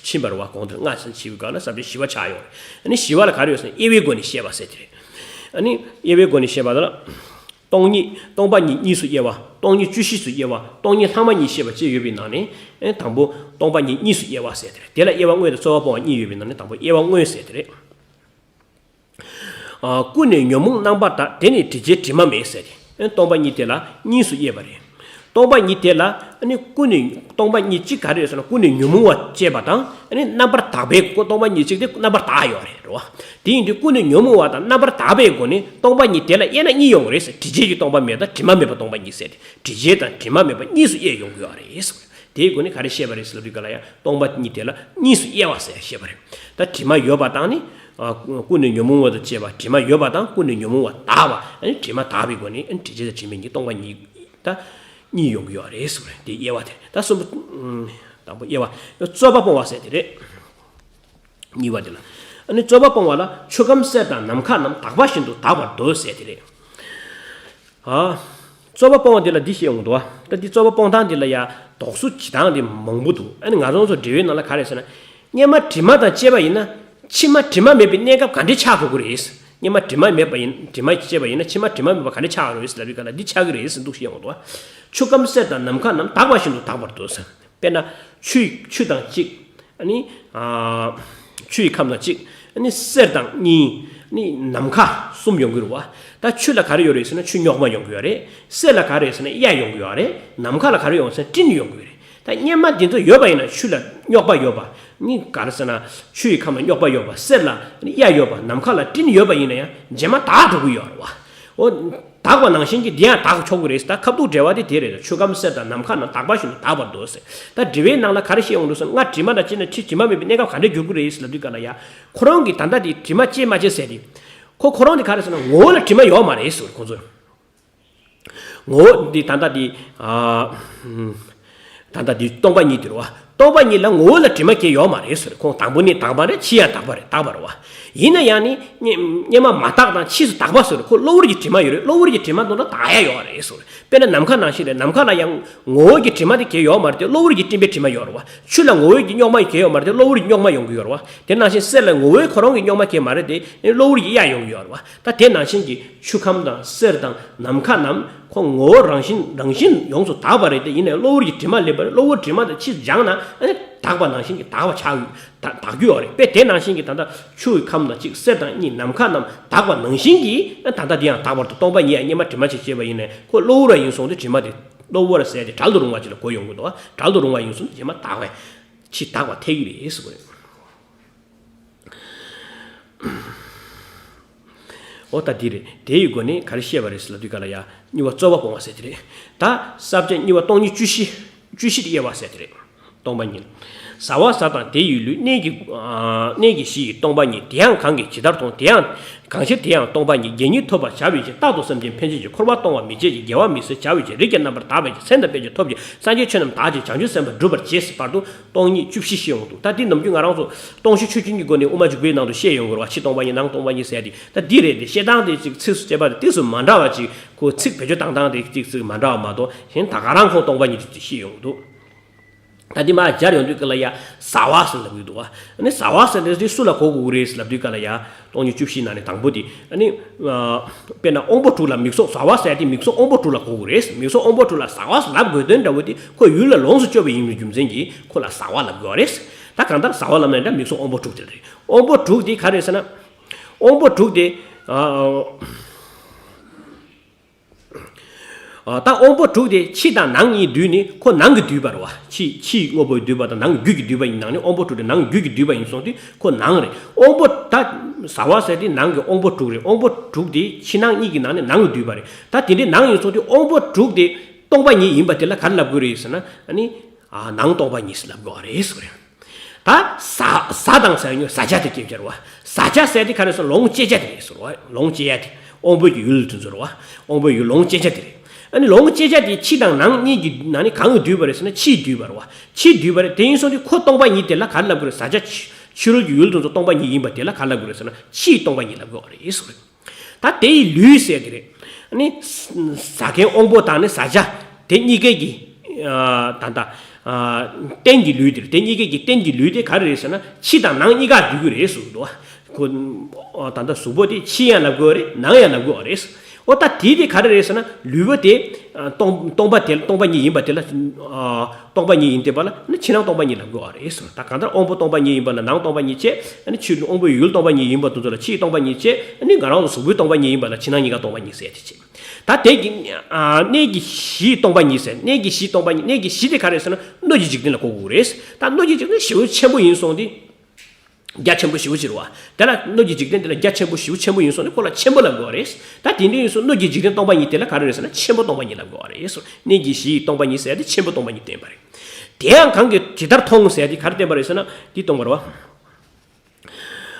ཕྱིན་པ་རེད་བ། གོང་དུ་ལྔ་ཟེར་བྱས་པའི་སྒང་ལ་ས་བཅད་བཞི་པ་ཆགས་ཡོད་རེད། ཨ་ནི་བཞི་པ་ལ་ག་རེ་ཡོད་ཟེར་ན། དབྱེ་བའི་སྒོ་ནས་བཤད་པ་ཟེར་དེ་རེད། ཨ་ནི་དབྱེ་བའི་སྒོ་ནས་བཤད་པ་ལ། སྟོང་ཉིད། སྟོང་པ་ཉིད་གཉིས་སུ་དབྱེ་བ། སྟོང་ཉིད་བཅུ་བཞི་སུ་དབྱེ་བ། སྟོང་ཉིད་ལྷག་མ་གཉིས་བཤད་པ་བཅས་ཡོད་པའི་ནང་ནས། ཨ་ནི་དང་པོ་སྟོང་པ་ཉིད་གཉིས་སུ་དབྱེ་བ་ཟེར་དེ་རེད། དེ་ལ་དབྱེ་བ་དངོས་དང་རྩོད་པ་སྤོང་བ་གཉིས་ཡོད་པའི་ནང་ནས་དང་པོ་དབྱེ་བ་དངོས་ཟེར་དེ་རེད། ཨ། ཀུན་ནས་ཉོན་མོངས་རྣམ་པར་དག་དེ་ནི་དྲི་བྱེད་དྲི་མ་མེད་ཟེར་ཏེ། སྟོང་པ་ཉིད་དེ་ལ་གཉིས་སུ་དབྱེ་བ་རེད། སྟོང་པ་ཉིད་དེ་ལ་ཨ་ནི་ཀུན་ནས། སྟོང་པ་ཉིད་གཅིག་ག་རེ་རེད་ཟེར་ན། ཀུན་ནས་ཉོན་མོངས་པ་བཅས་པ་དང་། ཨ་ནི་རྣམ་པར་དག་པའི་སྒོ། སྟོང་པ་ཉིད་གཅིག་དེ་རྣམ་པར་དག་ཡོད་རེད་རོ། དེ་ཡིན་དུས་ཀུན་ནས་ཉོན་མོངས་པ་དང་རྣམ་པར་དག་པའི་སྒོ་ནས་སྟོང་པ་ཉིད་དེ་ལ་དབྱེ་ན་གཉིས་ཡོང་གི་རེད་ཟེར། དྲི་བྱེད་ཀྱི་སྟོང་པ་མེད་དང་། དྲི་མ་མེད་པ་སྟོང་པ་ཉིད་ཟེར་ཏེ། དྲི་བྱེད་དང་དྲི་མ་མེད་པ་གཉིས་སུ་དབྱེ་ཡོང་གི་ཡོད་རེད་ཟེར། དེའི་སྒོ་ནས་ག་རེ་བཤད་པ་རེད་ཟེར་ལབ་དུས་ག་ལ་ཡང་སྟོང་པ་ཉིད་དེ་ལ་གཉིས་སུ་དབྱེ་བ་ཟེར་བཤད་པ་རེད། ད་དྲི་མ་ཡོད་པ་དང་ནི། ཨ། ཀུན་ནས་ཉོན་མོངས་པ་དང་བཅས་པ། དྲི་མ་ཡོད་པ་དང་ཀུན་ནས་ཉོན་མོངས་པ་དག་པ། ཨ་ནི་དྲི་མ་དག་པའི་སྒོ་ནས། ཨ་ནི་དྲི་བྱེད་དང་དྲི་མེད་གཉིས། སྟོང་པ་ཉིད་ད་གཉིས་ཡོང་གི་ཡོད་རེད་ཟེར་བ་རེད། དེ་དབྱེ་བ་དེ་རེད། ད་གསུམ་པ། ཨ། དང་པོ་དབྱེ་བ། རྩོད་པ་སྤོང་བ་ཟེར་དེ་རེད། གཉིས་པ་དེ་ལ། ཨ་ནི་རྩོད་པ་སྤོང་བ་ལ། ཆུ་ཁམས་གསེར་དང་ནམ་མཁའ་རྣམས། དག་པ་བཞིན་དུ་དག་པར་འདོད་ཟེར་དེ་རེད། ཨ། རྩོད་པ་སྤོང་བ་འདི་ལ་འདི་བཤད་ཡོང་འདུག་བ། ད་འདི་རྩོད་པ་སྤོང་སྟངས་འདི་ལ་ཡ་དོགས་སུ་བྱེད་སྟངས་འདི་མང་པོ་འདུག་ཨ་ནི་ང་རང་ཚོ་འབྲེལ་བའི་ནང་ལ་ག་རེ་ཟེར་ན། སྔོན་མ་དྲི་མ་དང་བཅས་པ་ཡིན་ན། ཕྱི་མ་དྲི་མ་མེད་པའི་གནས་སྐབས་ག་འདྲས་ཆགས་དགོས་ཀྱི་རེད། སྔོན་མ་དྲི་མ་མེད་པ་ཡིན། དྲི་མ་བཅས་པ་ཡིན་ན་ཕྱི་མ་དྲི་མ་མེད་པ་ག་འདྲས་ཆགས་ཀྱི་རེད་ཟེར་ལབ་པའི་སྐབས་ལ་འདི་ཆགས་ཀྱི་རེད་ཟེར་འདུག་བཤད་ཡོང་འདུག་བ། ཆུ་ཁམས་གསེར་དང་ནམ་མཁའ་རྣམས། དག་པ་བཞིན་དུ་དག་པར་འདོད་ཟེར། དཔེར་ན། ཆུ། ཆུ་དང་གཅིག་ཨ་ནི། ཨ། ཆུ་ཡི་ཁམས་དང་གཅིག་ཨ་ནི་གསེར་དང་གཉིས། ཨ་ནི་ནམ་མཁའ་གསུམ་ཡོང་གི་རེད་བ། ད་ཆུ་ལ་ག་རེ་ཡོད་རེད་ཟེར་ན་ཆུ་རྙོག་མ་ཡོང་གི་ཡོད་རེད། གསེར་ལ་ག་རེ་ཡོད་ཟེར་ན་གཡའ་ཡོང་གི་ཡོད་རེད། ནམ་མཁའ་ལ་ག་རེ་ཡོང་ཟེར་ན་སྤྲིན་ཡོང་གི་ཡོད་རེད། ད་སྙེ་མ་འདི་ཚོ་ཡོད་པ་ཡིན་ན་ཆུ་ལ་རྙོག་པ་ཡོད་པ། ནི་ག་རེ་ཟེར་ན་ཆུ་ཡི་ཁམས་ལ་རྙོག་པ་ཡོད་པ། གསེར་ལ་གཡའ་ཡོད་པ། ནམ་མཁའ་ལ་སྤྲིན་ཡོད་པ་ཡིན་ན་ཡང་རྗེས་མ་དག་འགྲོ་གི་ཡོད་རེད་བ། འོ། དག་པ་ནང་བཞིན་གྱི་འདི་ཡང་དག་ཆོག་གི་རེད། ད་ཁ་ཐུག་འབྲེལ་བ་དེ་དེ་རེད། ཆུ་ཁམས་གསེར་དང་ནམ་མཁའ་རྣམས་དག་པ་བཞིན་དུ་དག་པར་འདོད་ཟེར། ད་དྲི་བའི་ནང་ལ་ག་རེ་བཤད་ཡོང་འདུག་ཟེར་ན། སྔར་དྲི་མ་དང་བཅས་ན་ཕྱིས་དྲི་མ་མེད་པའི་གནས་སྐབས་ག་འདྲ་འགྱུར་གྱི་རེད་ཟེར་ལབ་དུས་ག་ལ་ཡ། ཁོ་རང་གི་ད་ལྟ་དེ་དྲི་མ་སྐྱེས་མ་སྐྱེས་ཟེར་དེ། ཁོ་ཁོ་རང་དེ་ག་རེ་ཟེར་ན་ངོ་བོ་ལ་དྲི་མ་ཡོད་མ་རེད་ཟེར་ཁོ་ཚོས། ངོ་བོ་འདི་ད་ལྟ་འདི། ཨ། ཧུམ། ད་ལྟ་འདི་སྟོང་པ་ཉིད་དེ་རེད་བ། སྟོང་པ་ཉིད་ལ་ངོ་བོ་ལ་དྲི་མ་སྐྱེ་ཡོད་མ་རེད་ཟེར། ཁོང་དང་པོ་ནས་དག་པ་རེད། ཕྱིས་ཡང་དག་པ་རེད། དག་པ་རེད་བ། ཡིན་ན་ཡང་ནི་སྙེ་སྙེ་མ་མ་དག་དང་ཕྱིས་སུ་དག་པ་ཟེར། ཁོ་གློ་བུར་གྱི་དྲི་མ་ཡོད་རེད། གློ་བུར་གྱི་དྲི་མ་དེ་ཚོ་དག་ཡ་ཡོད་རེད་ཟེར། དཔེར་ན་ནམ་མཁའ་ནང་བཞིན་རེད། ནམ་མཁའ་ལ་ཡང་ངོ་བོ་གི་དྲི་མ་དེ་སྐྱེ་ཡོད་མ་རེད་དེ། གློ་བུར་གྱི་སྤྲིན་པའི་དྲི་མ་ཡོད་རེད་བ། ཆུ་ལ་ངོ་བོ་གི་རྙོག་མ་སྐྱེ་ཡོད་མ་རེད་དེ། གློ་བུར་གྱི་རྙོག་མ་ཡོང་གི་ཡོད་རེད་བ། དེ་ནང་བཞིན་གསེར་ལ་ངོ་བོའི་ཁོ་རང་གི་རྙོག་མ་སྐྱེ་མ་རེད་དེ། གློ་བུར་གྱི་གཡའ་ཡོང་གི་ཡོད་རེད་བ། ད་དེ་ནང་བཞིན་གྱི་ཆུ་ཁམས་དང་གསེར་དང་ནམ་མཁའ་རྣམས་ཁོ་ངོ་བོ་རང་བཞིན་རང་བཞིན་ཡོངས་སུ་དག་པ་རེད་དེ། ཡིན་ནའི་གློ་བུར་གྱི་དྲི་མ་སླེབས་པ་རེད། གློ་བུར་དྲི་མ་དང་ཕྱིས་སྦྱངས་ན་ཨ་ནི་དག་པ་ནང་བཞིན་གྱི་དག་པ་ཆགས་ཡོད། ད་དག་རྒྱུ་ཡོད་རེད། དཔེ་དེ་ནང་བཞིན་གྱི་ད་ལྟ་ཆུ་ཡི་ཁམས་དང་གཅིག་གསེར་དང་གཉིས། ནམ་མཁའ་རྣམས་དག་པ་ནང་བཞིན་གྱི་ཨ་ད་ལྟ་འདི་ཡང་དག་པར་དུ་སྟོང་པ་ཉིད་ཡང་སྙེ་མ་དྲི་མ་ཅིག་སྐྱེས་པ་ཡིན་ནའི་ཁོ་གློ་བུར་བ་ཡིན་སོང་དུས་དྲི་མ་དེ་གློ་བུར་བ་ཟེར་ཏེ་བྲལ་དུ་རུང་བ་ཅིག་ལ་གོ་ཡོང་གི་འདུག་བྲལ་དུ་རུང་བ་ཡིན་སོང་དུས་རྗེས་མ་དག་པའི་ཕྱིས་དག་པ་ཐལ་གྱི་རེད་ཟེར་བ་རེད། ཨོ་ད་འདི་རེད། དེ་ཡི་སྒོ་ནས་ག་རེ་བཤད་པ་རེད་ཟེར་ལབ་དུས་ག་ལ་ཡ། གཉིས་པ་རྩོད་པ་སྤོང་བ་ཟེར་དེ་རེད། ད་ས་བཅད་གཉིས་པ་སྟོང་ཉིད་བཅུ་བཞི། བཅུ་བཞི་དེ་དབྱེ་བ་ཟེར་དེ་རེད། སྟོང་པ་ཉིད། ཟ་བ་ཟ་དང་དེ་ཡི་ལུས། གནས་ཀྱི་ཨ་གནས་ཀྱི་གཞི་ཡི་སྟོང་པ་ཉིད། དེ་ཡང་གང་གིས་ཇི་ལྟར་མཐོང་། དེ་ཡང་གང་ཕྱིར་དེ་ཡང་སྟོང་པ་ཉིད། དགེ་བསྙེན་ཐོབ་པར་བྱ་བའི་ཕྱིར། རྟག་ཏུ་སེམས་ཅན་ཕན་བྱེད་ཅིང་། འཁོར་བ་གཏོང་བར་མི་བྱེད་ཅིང་། དགེ་བ་མི་ཟད་བྱ་བའི་ཕྱིར། རིགས་ཀྱི་རྣམ་པར་དག་པའི་ཕྱིར། མཚན་དང་དཔེ་བྱད་ཐོབ་ཅིང་། སངས་རྒྱས་ཆོས་རྣམས་དག་ཅིང་། བྱང་ཆུབ་སེམས་དཔའ་འགྲུབ་པར་བྱེད་ཟེར་བར་དུ། སྟོང་ཉིད་བཅུ་བཞི་བཤད་ཡོང་འདུག་ད་འདི་ནམ་རྒྱུན་ང་རང་ཚོ་སྟོང་གཞི་ཆོས་ཅན་གྱི་སྒོ་ནས་དབུ་མ་འཇུག་པའི་ནང་དུ་བཤད་ཡོང་གི་རེད་བ། ཕྱི་སྟོང་པ་ཉིད་ནང་སྟོང་པ་ཉིད་ཟེར་ཏེ། ད་འདི་རེད་དེ། བཤད་སྟངས་དེ་ཅིག་ཚིགས་སུ་བཅད་པ་དེ་ཏོག་ཙམ་མ་འདྲ་བ་ཅིག་ཁོ་ཚིག་བེད་སྤྱོད་བཏང་སྟངས་དེ་ཅིག་ཅིག་མ་འདྲ་བ་མ་གཏོགས་གཞན་ད་ག་རང་ཁོ་སྟོང་པ་ཉིད་ཅིག་བཤད་ཡོང་གི་འདུག་ད་འདི་མ་སྦྱར་ཡོང་དུས་ག་ལ་ཡ་ཟ་བ་ཟེར་ལབ་གི་འདུག་བ། ཨ་ནི་ཟ་བ་ཟེར་དེ་སུ་ལ་གོ་དགོས་ཀྱི་རེད་ལབ་དུས་ག་ལ་ཡ། སྟོང་ཉིད་བཅུ་བཞི་ནང་ནས་དང་པོ་དེ་ཨ་ནི། དཔེར་ན་དབང་པོ་དྲུག་ལ་མིག་སོགས། ཟ་བ་ཟེར་དེ་མིག་སོགས་དབང་པོ་དྲུག་ལ་གོ་དགོས་རེད། མིག་སོགས་དབང་པོ་དྲུག་ལ་ཟ་བ་ལབ་དགོས་དོན་འདྲ་བོ་དེ་ཁོ་ཡུལ་ལ་ལོངས་སུ་སྤྱོད་པ་ཡིན་པའི་རྒྱུ་མཚན་གྱིས་ཁོ་ལ་ཟ་བ་ལབ་དགོས་རེད། ད་གང་ལྟར་ཟ་བ་ལབ་ན་འདྲ་མིག་སོགས་དབང་པོ་དྲུག་དེ་རེད། དབང་པོ་དྲུག་དེ་ག་རེད་ཟེར་ན། དབང་པོ་དྲུག་དེ། ཨ། ཨ། ད་དབང་པོ་དྲུག་དེ་ཕྱི་དང་ནང་གཉིས་འདུས་ནས་ཁོ་ནང་གི་འདུས་པ་རེད་བ། ཕྱི་ཕྱིའི་དངོས་པོའི་འདུས་པ་དང་ནང་གི་རྒྱུད་ཀྱི་འདུས་པ་ཡིན་ནང་ནས་དབང་པོ་དྲུག་དེ་ནང་གི་རྒྱུད་ཀྱི་འདུས་པ་ཡིན་སོང་དུས་ཁོ་ནང་རེད། དབང་པོ་ད་ཟ་བ་ཟེར་དེ་ནང་གི་དབང་པོ་དྲུག་རེད། དབང་པོ་དྲུག་དེ་ཕྱི་ནང་གཉིས་ཀྱི་ནང་ནས་ནང་གི་འདུས་པ་རེད། ད་དེ་འདྲའི་ནང་ཡིན་སོང་དུས་དབང་པོ་དྲུག་དེ་སྟོང་པ་ཉིད་ཡིན་པ་དེ་ལ་ག་རེ་ལབ་དགོས་རེད་ཟེར་ན། ཨ་ནི། ཨ། ནང་སྟོང་པ་ཉིད་ཟེར་ལབ་དགོས་པ་རེད་ཟེར་བ་རེད། ད་ཟ་ཟ་དང་ཟ་ཡོད་ཟ་བྱ་དེ་སྐྱེ་བྱ་རེད་བ། ཟ་བྱ་ཟེར་དེ་ག་རེ་ཟེར། ལོངས་སྤྱད་བྱ་དེ་རེད་ཟེར་བ། ལོངས་སྤྱད་ཡ་དེ་དབང་པོ་གི་ཡུལ་དེ་ཚོ་རེད་བ། དབང་པོའི་ཡུལ་ལོངས་སྤྱད་བྱ་དེ་རེད། ཨ་ནི་ལོངས་སྤྱད་བྱ་དེ་ཕྱི་དང་ནང་གཉིས་ཀྱི་ནང་ནས་གང་གིས་བསྡུས་པ་རེད་ཟེར་ན་ཕྱིས་བསྡུས་པ་རེད་བ། ཕྱིས་བསྡུས་པ་རེད། དེ་ཡིན་སོང་དུས་ཁོ་སྟོང་པ་ཉིད་དེ་ལ་ག་རེ་ལབ་དགོས་རེད། ཟ་བྱ་ཕྱི་ཕྱི་རོལ་གྱི་ཡུལ་དེ་ཚོ་སྟོང་པ་ཉིད་ཡིན་པ་དེ་ལ་ག་རེ་ལབ་དགོས་རེད་ཟེར་ན་ཕྱིའི་སྟོང་པ་ཉིད་ལབ་དགོས་པ་རེད་ཟེར་བ་རེད། ད་དེ་ཡི་ལུས་ཟེར་དེ་རེད། ཨ་ནི་ཟ་མཁན་དབང་པོ་དང་ནི་ཟ་བྱ་དེ་གཉིས་ཀའི་གི་ཨ་ད་ལྟ་ཨ་རྟེན་གྱི་ལུས་དེ་རེད། དེ་གཉིས་ཀའི་གི་རྟེན་གྱི་ལུས་དེ་ག་རེ་རེད་ཟེར་ན་ཕྱི་དང་ནང་གཉིས་ཀ་འདུས་ཀྱི་རེད་གསུངས་འདུག་ཁོ་ཨ་ད་ལྟ་གཟུགས་པོ་དེ་ཕྱི་ཡང་ལབ་དགོས་རེད། ནང་ཡང་ལབ་དགོས་རེད། ཨོ་ད་དེ་དེ་ག་རེ་རེད་ཟེར་ན་ལུས་པོ་དེ་ཨ་སྟོང་སྟོང་པ་དེ་སྟོང་པ་ཉིད་ཡིན་པ་དེ་ལ་ཨ་སྟོང་པ་ཉིད་ཡིན་དེ་པ་ལ་ནི་ཕྱི་ནང་སྟོང་པ་ཉིད་ལབ་དགོས་པ་རེད་ཟེར། ད་གང་ལྟར་དབང་པོ་སྟོང་པ་ཉིད་ཡིན་པ་ལ་ནང་སྟོང་པ་ཉིད་བྱས། ཨ་ནི་ཕྱི་དབང་པོའི་ཡུལ་སྟོང་པ་ཉིད་ཡིན་པ་དེ་ཚོ་ལ་ཕྱི་སྟོང་པ་ཉིད་བྱས། ཨ་ནི་ང་རང་ཚོ་གཟུགས་པོའི་སྟོང་པ་ཉིད་ཡིན་པ་ལ་ཕྱི་ནང་གཉིས་ཀ་སྟོང་པ་ཉིད་ཟེར་དེ་བྱས། ད་དེ་གི་ཨ་གནས་ཀྱི་གཞི་སྟོང་པ་ཉིད་ཟེར། གནས་ཀྱི་གཞི་སྟོང་པ་ཉིད། གནས་ཀྱི་གཞི་དེ་ག་རེ་ཟེར་ན་སྣོད་ཀྱི་འཇིག་རྟེན་ལ་གོ་དགོས་རེད། ད་སྣོད་ཀྱི་འཇིག་རྟེན་ཞེ་པོ་ཆེན་པོ་ཡིན་སོང་དེ། རྒྱ་ཆེན་པོ་ཞེ་པོ་ཅིག་རེད་བ། དེ་ལ་སྣོད་ཀྱི་འཇིག་རྟེན་དེ་ལ་རྒྱ་ཆེན་པོ་ཞེ་པོ་ཆེན་པོ་ཡིན་སོང་ནས་ཁོ་ལ་ཆེན་པོ་ལབ་དགོས་པ་རེད། ད་དེ་འདྲ་ཡིན་སོང་སྣོད་ཀྱི་འཇིག་རྟེན་སྟོང་པ་ཉིད་དེ་ལ་ག་རེ་རེད་ཟེར་ན་ཆེན་པོ་སྟོང་པ་ཉིད་ལབ་དགོས་པ་རེད། གནས་ཀྱི་གཞི་ཡི་སྟོང་པ་ཉིད་ཟེར་ཡ་དེ་ཆེན་པོ་སྟོང་པ་ཉིད་བསྟན་པ་རེད། དེ་ཡང་གང་གིས་ཇི་ལྟར་མཐོང་ཟེར་ཡ་དེ་ག་རེ་བསྟན་པ་རེད་ཟེར་ན་འདི་སྟོང་པ་རེད་བ།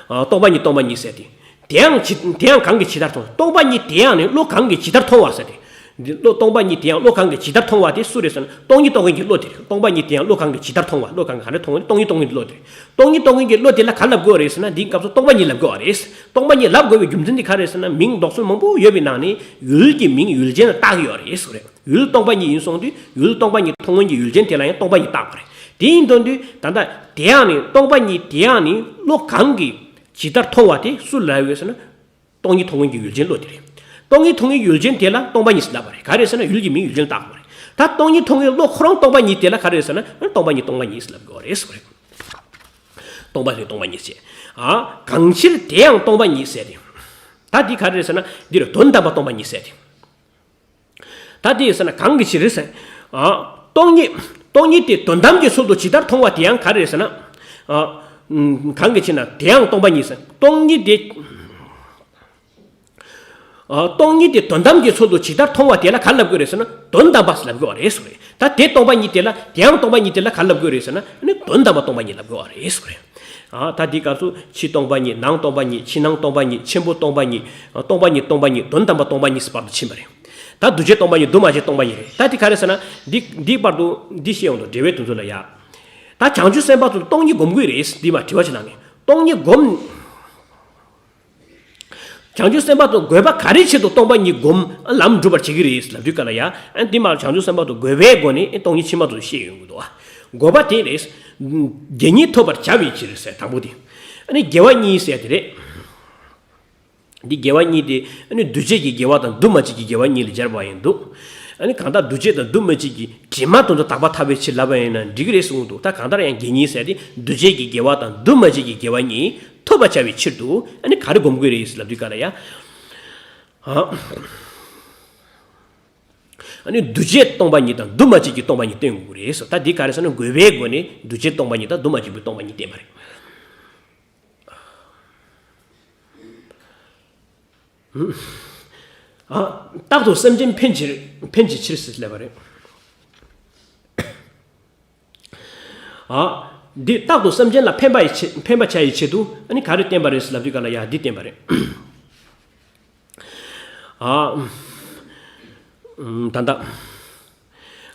ཨ། སྟོང་པ་ཉིད་སྟོང་པ་ཉིད་ཟེར་ཏེ། དེ་ཡང་ཇི་དེ་ཡང་གང་གིས་ཇི་ལྟར་མཐོང་། སྟོང་པ་ཉིད་དེ་ཡང་ནི་བློ་གང་གིས་ཇི་ལྟར་མཐོང་བ་ཟེར་ཏེ། འདི་བློ་སྟོང་པ་ཉིད་དེ་ཡང་བློ་གང་གིས་ཇི་ལྟར་མཐོང་བ་དེ་སུ་རེད་ཟེར་ན་སྟོང་ཉིད་རྟོགས་མཁན་གྱི་བློ་དེ་རེད། སྟོང་པ་ཉིད་དེ་ཡང་བློ་གང་གིས་ཇི་ལྟར་མཐོང་བ། བློ་གང་གིས་ག་རེ་མཐོང་བ་ནི་སྟོང་ཉིད་རྟོགས་མཁན་གྱི་བློ་དེ་རེད། སྟོང་ཉིད་རྟོགས་མཁན་གྱི་བློ་དེ་ལ་ག་རེ་ལབ་དགོས་རེད་ཟེར་ན་འདིའི་སྐབས་སུ་སྟོང་པ་ཉིད་ལབ་དགོས་པ་རེད། སྟོང་པ་ཉིད་ལབ་དགོས་པའི་རྒྱུ་མཚན་དེ་ག་རེ་རེད་ཟེར་ན་མིང་འདོགས་ཚུལ་མང་པོ་ཡོད་པའི་ནང་ནས་ཡུལ་གྱི་མིང་ཡུལ་ཅན་ལ་བཏགས་ཡོད་རེད་ཟེར་བ་རེད། ཡུལ་སྟོང་པ་ཉིད་ཡིན་སོང་དུས་ཡུལ་སྟོང་པ་ཉིད་མཐོང་མཁན་གྱི་ཡུལ་ཅན་དེ་ལ་ཡང་སྟོང་པ་ཉིད་བཏགས་པ་རེད། དེ་ཡིན་དོན་དུས་ད་ལྟ་དེ་ཡང་ནི་སྟོང་པ་ཉིད་དེ་ཡང་ནི་བློ་གང་གིས་ཇི་ལྟར་མཐོང་བ་དེ་སུ་ལབ་ཡོད་ཟེར་ན། སྟོང་ཉིད་མཐོང་མཁན་གྱི་ཡུལ་ཅན་བློ་དེ་རེད། སྟོང་ཉིད་མཐོང་མཁན་གྱི་ཡུལ་ཅན་དེ་ལ་སྟོང་པ་ཉིད་ཟེར་ལབ་པ་རེད། ག་རེ་ཟེར་ན་ཡུལ་གྱི་མིང་ཡུལ་ཅན་བཏགས་པ་རེད། ད་སྟོང་ཉིད་མཐོང་མཁན་བློ་ཁོ་རང་སྟོང་པ་ཉིད་དེ་ལ་ག་རེ་ཟེར་ན་སྟོང་པ་ཉིད་སྟོང་པ་ཉིད་ཟེར་ལབ་དགོས་པ་རེད་ཟེར་བ་རེད། སྟོང་པ་ཉིད་སྟོང་པ་ཉིད་ཅེས། ཨ། གང་ཕྱིར་དེ་ཡང་སྟོང་པ་ཉིད་ཟེར་ཏེ། ད་འདི་ག་རེ་ཟེར་ན་འདི་རེད། དོན་དམ་པ་སྟོང་པ་ཉིད་ཟེར་ཏེ། ད་དེ་ཡིན་ཟེར་ན་གང་གི་ཕྱིར་ཟེར། ཨ། སྟོང་ཉིད་ སྟོང་ཉིད་དེ་དོན་དམ་གྱི་ཚུལ་དུ་ཇི་ལྟར་མཐོང་བ་དེ་ཡང་ག་རེ་རེད་ཟེར་ན། ཨ། གང་གི་ཕྱིར་ན་དེ་ཡང་སྟོང་པ་ཉིད་ཟེར། སྟོང་ཉིད་དེ། ཨ། སྟོང་ཉིད་དེ་དོན་དམ་གྱི་ཚུལ་དུ་ཇི་ལྟར་མཐོང་བ་དེ་ལ་ག་ལབ་དགོས་རེད་ཟེར་ན། དོན་དམ་པ་ལབ་དགོས་པ་རེད་ཟེར་བ་རེད། ད་དེ་སྟོང་པ་ཉིད་དེ་ལ། དེ་ཡང་སྟོང་པ་ཉིད་དེ་ལ་ག་ལབ་དགོས་རེད་ཟེར་ན། ཨ་ནི་དོན་དམ་པ་སྟོང་པ་ཉིད་ལབ་དགོས་པ་རེད་ཟེར་བ་རེད། ཨ། ད་འདི་སྐབས་སུ་ཕྱི་སྟོང་པ་ཉིད། ནང་སྟོང་པ་ཉིད། ཕྱི་ནང་སྟོང་པ་ཉིད། ཆེན་པོ་སྟོང་པ་ཉིད། སྟོང་པ་ཉིད། སྟོང་པ་ཉིད། དོན་དམ་པ་སྟོང་པ་ཉིད་ཟེར་བར་དུ་ཕྱིན་པ་རེད། ད་འདུ་བྱེད་སྟོང་པ་ཉིད། འདུ་མ་བྱེད་སྟོང་པ་ཉིད་རེད། ད་འདི་ག་རེ་ཟེར་ན། འདི་འདི་བར་དུ་འདི་བཤད་ཡོང་དུས་འགྲེལ་པའི་དོན་ཚོ་ལ་ཡ། ད་བྱང་ཆུབ་སེམས་དཔའ་ཚོ་སྟོང་ཉིད་སྒོམ་དགོས་རེད། འདི་མ་དྲི་བ་ཞིག་གནང་ནས་སྟོང་ཉིད་སྒོམ། བྱང་ཆུབ་སེམས་དཔའ་ཚོ་དགོས་པ་ག་རེའི་ཆེད་དུ་སྟོང་པ་ཉིད་སྒོམ། ལམ་སྒྲུབ་པར་བྱེད་ཀྱི་རེད་ལབ་དུས་ག་ལ་ཡ། ཨ། འདི་མ་བྱང་ཆུབ་སེམས་དཔའ་ཚོ་དགོས་པའི་སྒོ་ནས་སྟོང་ཉིད་ཕྱི་མ་ཚོ་བཤད་ཡོང་གི་འདུག་བ། དགོས་པ་དེ་རེད། དགེ་བསྙེན་ཐོབ་པར་བྱ་བའི་ཕྱིར་ཟེར་དང་པོ་དེ། ཨ་ནི་དགེ་བ་གཉིས་ཟེར་དེ་རེད། འདི་དགེ་བ་གཉིས་དེ། ཨ་ནི་འདུ་བྱེད་ཀྱི་དགེ་བ་དང་འདུ་མ་བྱེད་ཀྱི་དགེ་བ་གཉིས་ལ་སྦྱར་བ་ཡིན་འདུག་ཨ་ནི་གང་ལྟར་འདུ་བྱེད་དང་འདུ་མ་བྱེད་ཀྱི་དྲི་མ་དེ་ཚོ་དག་པ་ཐབས་པའི་ཕྱིར་ལབ་པ་ཡིན་ན་འགྲིག་གི་རེད་གསུངས་འདུག་ད་གང་ལྟར་ཡང་དགེ་གཉིས་ཟེར་ཏེ་འདུ་བྱེད་ཀྱི་དགེ་བ་དང་འདུ་མ་བྱེད་ཀྱི་དགེ་བ་གཉིས་ཐོབ་པར་བྱ་བའི་ཕྱིར་དུ། ཨ་ནི་ག་རེ་སྒོམ་དགོས་རེད་ལབ་དུས་ག་ལ་ཡ། ཨ། ཨ་ནི་འདུ་བྱེད་སྟོང་པ་ཉིད་དང་འདུ་མ་བྱེད་ཀྱི་སྟོང་པ་ཉིད་བསྟན་དགོས་རེད་ཟེར། ད་འདི་ག་རེ་ཟེར་ན། དགོས་པའི་སྒོ་ནས་འདུ་བྱེད་སྟོང་པ་ཉིད་དང་འདུ་མ་བྱེད་པའི་སྟོང་པ་ཉིད་བསྟན་པ་རེད། ཨ། རྟག་ཏུ་སེམས་ཅན་ཕན་ཕྱིར། ཕན་གྱི་ཕྱིར་ཟེར་ལབ་པ་རེད། ཨ། འདི་རྟག་ཏུ་སེམས་ཅན་ལ་ཕན་པ་ཡི་ཆེད། ཕན་པར་བྱ་ཡི་ཆེད་དུ། ཨ་ནི་ག་རེ་བསྟན་པ་རེད་ཟེར་ལབ་དུས་ག་ལ་ཡ་འདི་བསྟན་པ་རེད། ཨ། ད་ལྟ།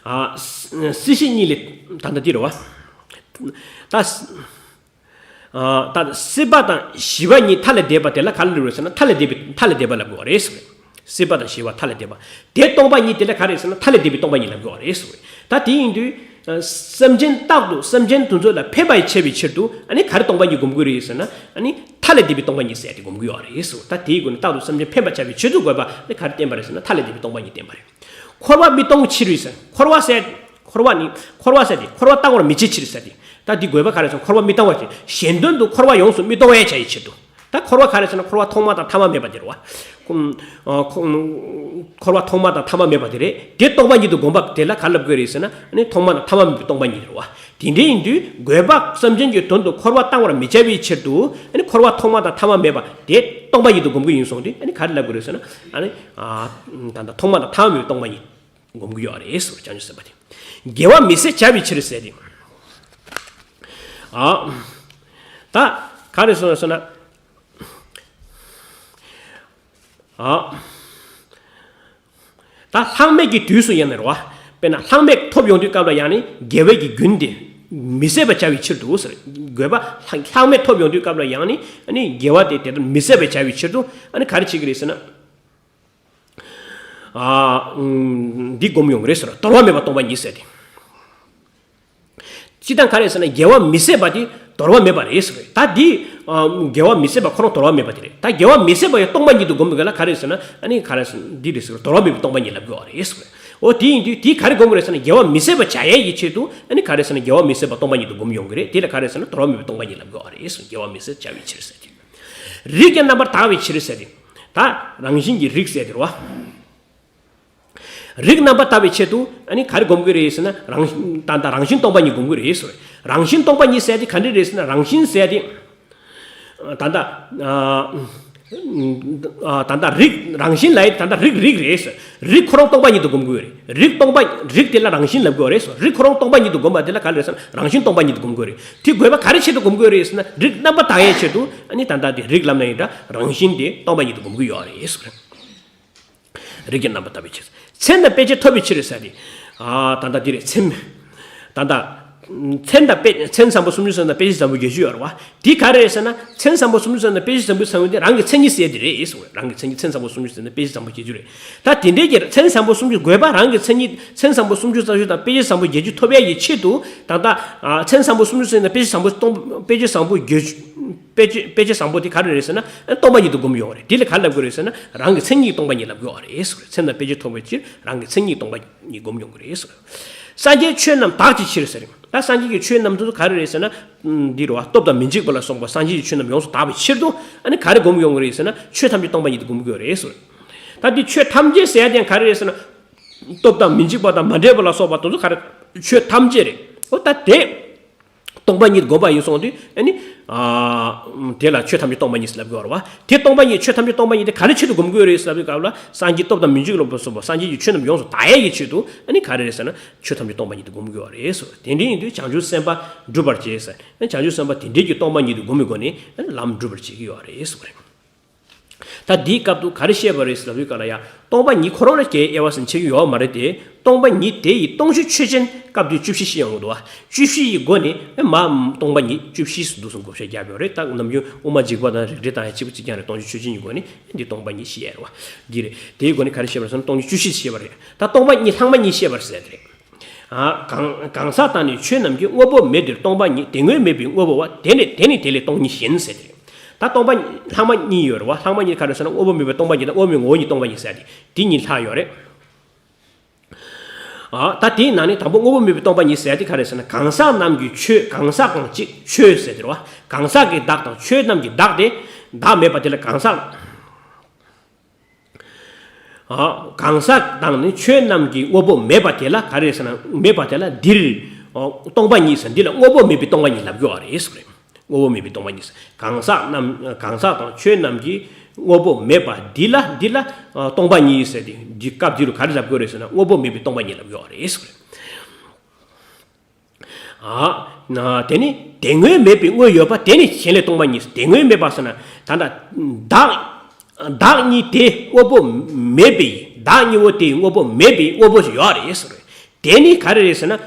ཨ། སྲིད་ཞི་གཉིས་ལས་ད་ལྟ་འདི་རེད་བ། ད། ཨ། ད་སྲིད་པ་དང་ཞི་བ་གཉིས་མཐའ་ལས་འདས་པ་དེ་ལ་ག་ལ་ལབ་རེད་ཟེར་ན། མཐའ་ལས་འདས་པའི། མཐའ་ལས་འདས་པ་ལབ་དགོས་པ་རེད་ཟེར་བས། སྲིད་པ་དང་ཞི་བ་མཐའ་ལས་འདས་པ། དེ་སྟོང་པ་ཉིད་དེ་ལ་ག་རེ་ཟེར་ན། མཐའ་ལས་འདས་པའི་སྟོང་པ་ཉིད་ལབ་དགོས་པ་རེད་ཟེར་བས། ད་དེ་ཡིན་དུས། ཨ། སེམས་ཅན་རྟག་ཏུ་སེམས་ཅན་དེ་ཚོ་ལ་ཕན་པ་ཡི་བྱ་བའི་ཕྱིར་དུ། ཨ་ནི་ག་རེ་སྟོང་པ་ཉིད་སྒོམ་དགོས་རེད་ཟེར་ན། ཨ་ནི་མཐའ་ལས་འདས་པའི་སྟོང་པ་ཉིད་ཟེར་དེ་སྒོམ་དགོས་པ་རེད་ཟེར་བས། ད་དེའི་སྒོ་ནས་རྟག་ཏུ་སེམས་ཅན་ཕན་པར་བྱ་བའི་ཕྱིར་དུ་དགོས་པ་ནི་ག་རེ་བསྟན་པ་རེད་ཟེར་ན། མཐའ་ལས་འདས་པའི་སྟོང་པ་ཉིད་བསྟན་པ་རེད། འཁོར་བ་མི་གཏོང་ཕྱིར་ཟེར། འཁོར་བ་ཟེར། འཁོར་བ་ནི། འཁོར་བ་ཟེར་དེ་འཁོར་བ་གཏང་བར་མི་བྱེད་ཕྱིར་ཟེར་དེ། ད་འདི་དགོས་པ་ག་རེ་ཟེར། འཁོར་བ་མི་གཏང་བ་ཞིག་གཞན་དོན་དུ་འཁོར་བ་ཡོངས་སུ་མི་གཏོང་བའི་བྱ་ཡི་ཕྱིར་དུ། ད་འཁོར་བ་ག་རེ་ཟེར་ན། འཁོར་བ་ཐོག་མ་དང་ཐ་མ་མེད་པ་དེ་རེད་བ། ཁོ། ཨ། ཁོ། འཁོར་བ་ཐོག་མ་དང་ཐ་མ་མེད་པ་དེ་རེད། དེ་སྟོང་པ་ཉིད་དུ་བསྒོམ་པ་དེ་ལ་ག་རེ་ལབ་དགོས་རེད་ཟེར་ན། ཨ་ནི་ཐོག་མ་དང་ཐ་མ་མེད་པའི་སྟོང་པ་ཉིད་རེད་བ། དེ་འདྲ་ཡིན་དུས་དགོས་པ་སེམས་ཅན་གྱི་དོན་དུ་འཁོར་བ་གཏང་བར་མི་བྱ་བའི་ཕྱིར་དུ། ཨ་ནི་འཁོར་བ་ཐོག་མ་དང་ཐ་མ་མེད་པ་དེ་སྟོང་པ་ཉིད་དུ་བསྒོམ་གྱི་ཡིན་གསུངས་ཏེ། ཨ་ནི་ག་རེ་ལབ་དགོས་རེད་ཟེར་ན། ཨ་ནི། ཨ། ད་ལྟ་ཐོག་མ་དང་ཐ་མ་མེད་པའི་སྟོང་པ་ཉིད་སྒོམ་གྱི་ཡོད་རེད་ཟེར་བ། བྱང་ཆུབ་སེམས་དཔའ་དེ། དགེ་བ་མི་ཟད་བྱ་བའི་ཕྱིར་ཟེར་ཏེ། ཨ། ད་ག་རེ་ཟེར་ན། ཨ། ད་ལྷག་མེད་ཀྱི་དུས་སུ་ཡང་ནི་རེད་བ། དཔེར་ན་ལྷག་མེད་ཐོབ་ཡོང་དུས་སྐབས་ལ་ཡང་ནི་དགེ་བའི་གི་རྒྱུན་དེ་མི་ཟད་པར་བྱ་བའི་ཕྱིར་དུ་ཟེར། དགོས་པ་ལྷག་མེད་ཐོབ་ཡོང་དུས་སྐབས་ལ་ཡང་ནི། ཨ་ནི་དགེ་བ་དེ་དེ་ལྟར་མི་ཟད་པར་བྱ་བའི་ཕྱིར་དུ། ཨ་ནི་ག་རེ་བྱེད་ཀྱི་རེད་ཟེར་ན། ཨ། འདི་སྒོམ་ཡོང་གི་རེད་ཟེར། དོར་བ་མེད་པ་སྟོང་པ་ཉིད་ཟེར་ཏེ། སྤྱིར་བཏང་ག་རེ་ཟེར་ན། དགེ་བ་མི་ཟད་པ་དེ་དོར་བ་མེད་པ་རེད་ཟེར། ད་འདི། ཨ། དགེ་བ་མི་ཟད་པ་ཁོ་རང་དོར་བ་མེད་པ་དེ་རེད། ད་དགེ་བ་མི་ཟད་པ་ཡང་སྟོང་པ་ཉིད་དུ་སྒོམ་པའི་སྐབས་ལ་ག་རེ་ཟེར་ན། ཨ་ནི་ག་རེ་ཟེར། འདི་རེད་ཟེར། དོར་བ་མེད་པའི་སྟོང་པ་ཉིད་ལབ་དགོས་པ་རེད་ཟེར། འོ་དེ་ཡིན་དུས་དེ་ག་རེ་སྒོམ་དགོས་རེད་ཟེར་ན། དགེ་བ་མི་ཟད་པ་བྱ་ཡས་ཀྱི་ཆེད་དུ། ཨ་ནི་ག་རེ་ཟེར་ན། དགེ་བ་མི་ཟད་པ་སྟོང་པ་ཉིད་དུ་སྒོམ་ཡོང་གི་རེད། དེ་ལ་ག་རེ་ཟེར་ན། དོར་བ་མེད་པའི་སྟོང་པ་ཉིད་ལབ་དགོས་པ་རེད་ཟེར། དགེ་བ་མི་ཟད་བྱ་བའི་ཕྱིར་ཟེར་ཏེ། རིགས་ཀྱི་རྣམ་པར་དག་པའི་ཕྱིར་ཟེར་ཏེ། ད་རང་བཞིན་གྱི་རིགས་ཟེར་ཏེ་རེད་བ། རིགས་རྣམ་པར་དག་པའི་ཆེད་དུ། ཨ་ནི་ག་རེ་སྒོམ་དགོས་རེད་ཟེར་ན། རང་ད་ལྟ་རང་བཞིན་སྟོང་པ་ཉིད་སྒོམ་དགོས་རེད་ཟེར། རང་བཞིན་སྟོང་པ་ཉིད་ཟེར་དེ་ག་འདྲ་རེད་ཟེར་ན། རང་བཞིན་ཟེར་དེ། ད་ལྟ། ཨ། ད་ལྟ་རིགས་རང་བཞིན་ལ་ཡི་ད་ལྟ་རིགས་རིགས་རེད་ཟེར། རིགས་ཁོ་རང་སྟོང་པ་ཉིད་དུ་སྒོམ་དགོས་རེད། རིགས་སྟོང་པ། རིགས་དེ་ལ་རང་བཞིན་ལབ་དགོས་རེད་ཟེར། རིགས་ཁོ་རང་སྟོང་པ་ཉིད་དུ་སྒོམ་པ་དེ་ལ་ག་རེ་ཟེར་ན། རང་བཞིན་སྟོང་པ་ཉིད་དུ་སྒོམ་དགོས་རེད། དེ་དགོས་པ་ག་རེ་ཆེད་དུ་སྒོམ་དགོས་རེད་ཟེར་ན། རིགས་རྣམ་པར་དག་ཡས་ཆེད་དུ། ཨ་ནི་ད་ལྟ་དེ་རིགས་ལབ་ན་ཡིན་འདྲ། རང་བཞིན་དེ་སྟོང་པ་ཉིད་དུ་སྒོམ་གྱི་ཡོད་རེད་ཟེར། རིགས་ཀྱི་རྣམ་པར་དག་པའི་ཕྱིར། མཚན་དང་དཔེ་བྱད་ཐོབ་པའི་ཕྱིར་ཟེར་ཏེ། ཨ། ད་ལྟ་འདི་རེད། མཚན། ད་ལྟ། མཚན་དང་དཔེ། མཚན་བཟང་པོ་སུམ་ཅུ་སོ་བདུན་དང་དཔེ་བྱད་བཟང་པོ་བརྒྱད་ཅུ་ཡོད་རེད་བ། འདི་ག་རེ་རེད་ཟེར་ན། མཚན་བཟང་པོ་སུམ་ཅུ་སོ་བདུན་དང་དཔེ་བྱད་བཟང་པོ་ཟེར་བ་དེ་རང་གི་མཚན་ཉིད་ཟེར་དེ་རེད་ཟེར་བ། རང་གི་མཚན་ཉིད། མཚན་བཟང་པོ་སུམ་ཅུ་སོ་བདུན་དང་དཔེ་བྱད་བཟང་པོ་བརྒྱད་ཅུ་རེད། ད་དེ་འདྲའི་གི་མཚན་བཟང་པོ་སུམ་ཅུ། དགོས་པ་རང་གི་མཚན་ཉིད། མཚན་བཟང་པོ་སུམ་ཅུ་རྩ་བཞི་དང་དཔེ་བྱད་བཟང་པོ་བརྒྱད་ཅུ་ཐོབ་ཡ་ཡི་ཆེད་དུ། ད་ལྟ། ཨ། མཚན་བཟང་པོ་སུམ་ཅུ་སོ་བདུན་དང་དཔེ་བྱད་བཟང་པོ་སྟོང་། དཔེ་བྱད་བཟང་པོ་བརྒྱད་ཅུ། དཔེ་བྱད། དཔེ་བྱད་བཟང་པོ་དེ་ག་རེ་རེད་ཟེར་ན། སྟོང་པ་ཉིད་དུ་སྒོམ་ཡོང་བ་རེད། དེ་ལ་ག་རེ་ལབ་དགོས་རེད་ཟེར་ན། རང་གི་མཚན་ཉིད་སྟོང་པ་ཉིད་ལབ་དགོས་པ་རེད་ཟེར། མཚན་དང་དཔེ་བྱད་ཐོབ་པའི་ཕྱིར་རང་གི་མཚན་ཉིད་སྟོང་པ་ཉིད་སྒོམ་ཡོང་གི་རེད་ཟེར། སངས་རྒྱས་ཆོས་རྣམས་དག་གི་ཕྱིར་ཟེར། ད་སངས་རྒྱས་ཀྱི་ཆོས་རྣམས་དེ་ཚོ་ག་རེ་རེད་ཟེར་ན། འདི་རེད་བ། སྟོབས་དང་མི་འཇིགས་པ་ལ་སོགས་པ་སངས་རྒྱས་ཀྱི་ཆོས་རྣམས་ཡོངས་སུ་དག་པའི་ཕྱིར་དུ། ཨ་ནི་ག་རེ་སྒོམ་ཡོང་གི་རེད་ཟེར་ན། ཆོས་ཐམས་ཅད་སྟོང་པ་ཉིད་དུ་སྒོམ་དགོས་རེད་ཟེར། ད་འདི་ཆོས་ཐམས་ཅད་ཟེར་ཡ་དེ་ག་རེ་རེད་ཟེར་ན། སྟོབས་དང་མི་འཇིགས་པ་དང་མ་འདྲེས་པ་ལ་སོགས་པ་དེ་ཚོ་ག་རེ། ཆོས་ཐམས་ཅད་རེད། འོ་ད་དེ་སྟོང་པ་ཉིད་སྒོམ་པ་ཡིན་སོང་དུས་ཨ་ནི། ཨ། དེ་ལ་ཆོས་ཐམས་ཅད་སྟོང་པ་ཉིད་ཟེར་ལབ་དགོས་རེད་བ། དེ་སྟོང་པ་ཉིད་ཆོས་ཐམས་ཅད་སྟོང་པ་ཉིད་དེ་ག་རེ་ཆེད་དུ་སྒོམ་དགོས་རེད་ཟེར་ལབ་དུས་སྐབས་ལ་སངས་རྒྱས་སྟོབས་དང་མི་འཇིགས་ལ་སོགས་པ་སངས་རྒྱས་ཀྱི་ཆོས་རྣམས་ཡོངས་སུ་དག་ཡས་ཀྱི་ཆེད་དུ་ཨ་ནི་ག་རེ་རེད་ཟེར་ན་ཆོས་ཐམས་ཅད་སྟོང་པ་ཉིད་དུ་སྒོམ་དགོས་རེད་ཟེར། དེ་འདྲ་ཡིན་དུས་བྱང་ཆུབ་སེམས་དཔའ་འགྲུབ་པར་བྱེད་ཟེར། བྱང་ཆུབ་སེམས་དཔའ་དེ་འདྲའི་གི་སྟོང་པ་ཉིད་དུ་སྒོམ་པའི་སྒོ་ནས་ཨ་ནི་ལམ་སྒྲུབ་པར་བྱེད་ཀྱི་ཡོད་རེད་ཟེར་བ་རེད། ད་འདིའི་སྐབས་དུ་ག་རེ་བཤད་པ་རེད་ཟེར་ལབ་དུས་སྐབས་ལ་ཡ། སྟོང་པ་ཉིད་ཁོ་རང་ལ་གའི་དབྱེ་བ་ཟེར་ཕྱེ་གི་ཡོད་མ་རེད་དེ། སྟོང་པ་ཉིད་དེ་ཡི་སྟོང་གཞི་ཆོས་ཅན། སྐབས་དུས་བཅུ་བཞི་བཤད་ཡོང་གི་འདུག་བ། བཅུ་བཞི་ཡི་སྒོ་ནས་མ་སྟོང་པ་ཉིད་བཅུ་བཞི་ཟེར་འདུག་སོང་བགོ་བཤའ་རྒྱབ་ཡོད་རེད། ད་ནམ་རྒྱུན་དབུ་མ་འཇིགས་པ་དང་རིགས་འགྲེ་དང་ཡ་གཅིག་པ་གཅིག་རྐྱང་རེད། སྟོང་གཞི་ཆོས་ཅན་གྱི་སྒོ་ནས་འདི་སྟོང་པ་ཉིད་བཤད་ཡོད་རེད་བ། འདི་རེད། དེའི་སྒོ་ནས་ག་རེ་བཤད་པ་རེད་ཟེར་ན་སྟོང་ཉིད་བཅུ་བཞི་བཤད་པ་རེད། ད་སྟོང་པ་ཉིད་ལྷག་མ་གཉིས་བཤད་པ་རེད་ཟེར་དེ་རེད། ཨ། གང་གང་ཟག་དང་ནི་ཆོས་རྣམས་ཀྱི། དངོས་པོ་མེད་དེར་སྟོང་པ་ཉིད། དེ་དངོས་མེད་པའི་དངོས་པོ་བ། དེ་ནི་དེ་ནི་དེ་ལས་སྟོང་ཉིད་གཞན་ཟེར་དེ་རེད། ད་སྟོང་པ་ལྷག་མ་གཉིས་ཡོད་རེད་བ། ལྷག་མ་གཉིས་ག་རེ་ཟེར་ན་དངོས་པོ་མེད་པའི་སྟོང་པ་ཉིད་དང་དངོས་པོའི་ངོ་བོ་ཉིད་སྟོང་པ་ཉིད་ཟེར་ཏེ་དེ་གཉིས་ལྷག་ཡོད་རེད། ཨ། ད་དེའི་ནང་ནས་དང་པོ་དངོས་པོ་མེད་པའི་སྟོང་པ་ཉིད་ཟེར་ཏེ་ག་རེ་ཟེར་ན་གང་ཟག་རྣམས་ཀྱི་ཆོས། གང་ཟག་གང་ཅིག་ཆོས་ཟེར་དེ་རེད་བ། གང་ཟག་གི་བདག་དང་ཆོས་རྣམས་ཀྱི་བདག་དེ། བདག་མེད་པ་དེ་ལ་གང་ཟག་ཨ། གང་ཟག་དང་ནི་ཆོས་རྣམས་ཀྱི་དངོས་པོ་མེད་པ་དེ་ལ་ག་རེ་ཟེར་ན། མེད་པ་དེ་ལ་འདིར། ཨ། སྟོང་པ་ཉིད་ཟེར། འདི་ལ་དངོས་པོ་མེད་པའི་སྟོང་པ་ཉིད་ལབ་ཀྱི་ཡོད་རེད་ཟེར། དངོས་པོ་མེད་པའི་སྟོང་པ་ཉིད་ཟེར། གང་ཟག་རྣམས་གང་ཟག་དང་ཆོས་རྣམས་ཀྱི་དངོས་པོ་མེད་པ་འདི་ལ། འདི་ལ་ཨ་སྟོང་པ་ཉིད་ཟེར་ཏེ་འདི་སྐབས་འདི་རུ་ག་རེ་ལབ་ཀྱི་ཡོད་རེད་ཟེར་ན་དངོས་པོ་མེད་པའི་སྟོང་པ་ཉིད་ལབ་ཀྱི་ཡོད་རེད་ཟེར། ཨ། དེ་ནི་དེ་དངོས་མེད་པའི་དངོས་ཡོད་པ། དེ་ནི་གཞན་ལས་སྟོང་པ་ཉིད། དེ་དངོས་མེད་པ་ཟེར་ན་ད་ལྟ་བདག་བདག་ཉིད་དེ་དངོས་པོ་མེད་པའི། བདག་གཉིས་པོ་དེ་དངོས་པོ་མེད་པའི་དངོས་པོ་ཞིག་ཡོད་རེད་ཟེར་བས། དེ་ནི་ག་རེ་རེད་ཟེར་ན།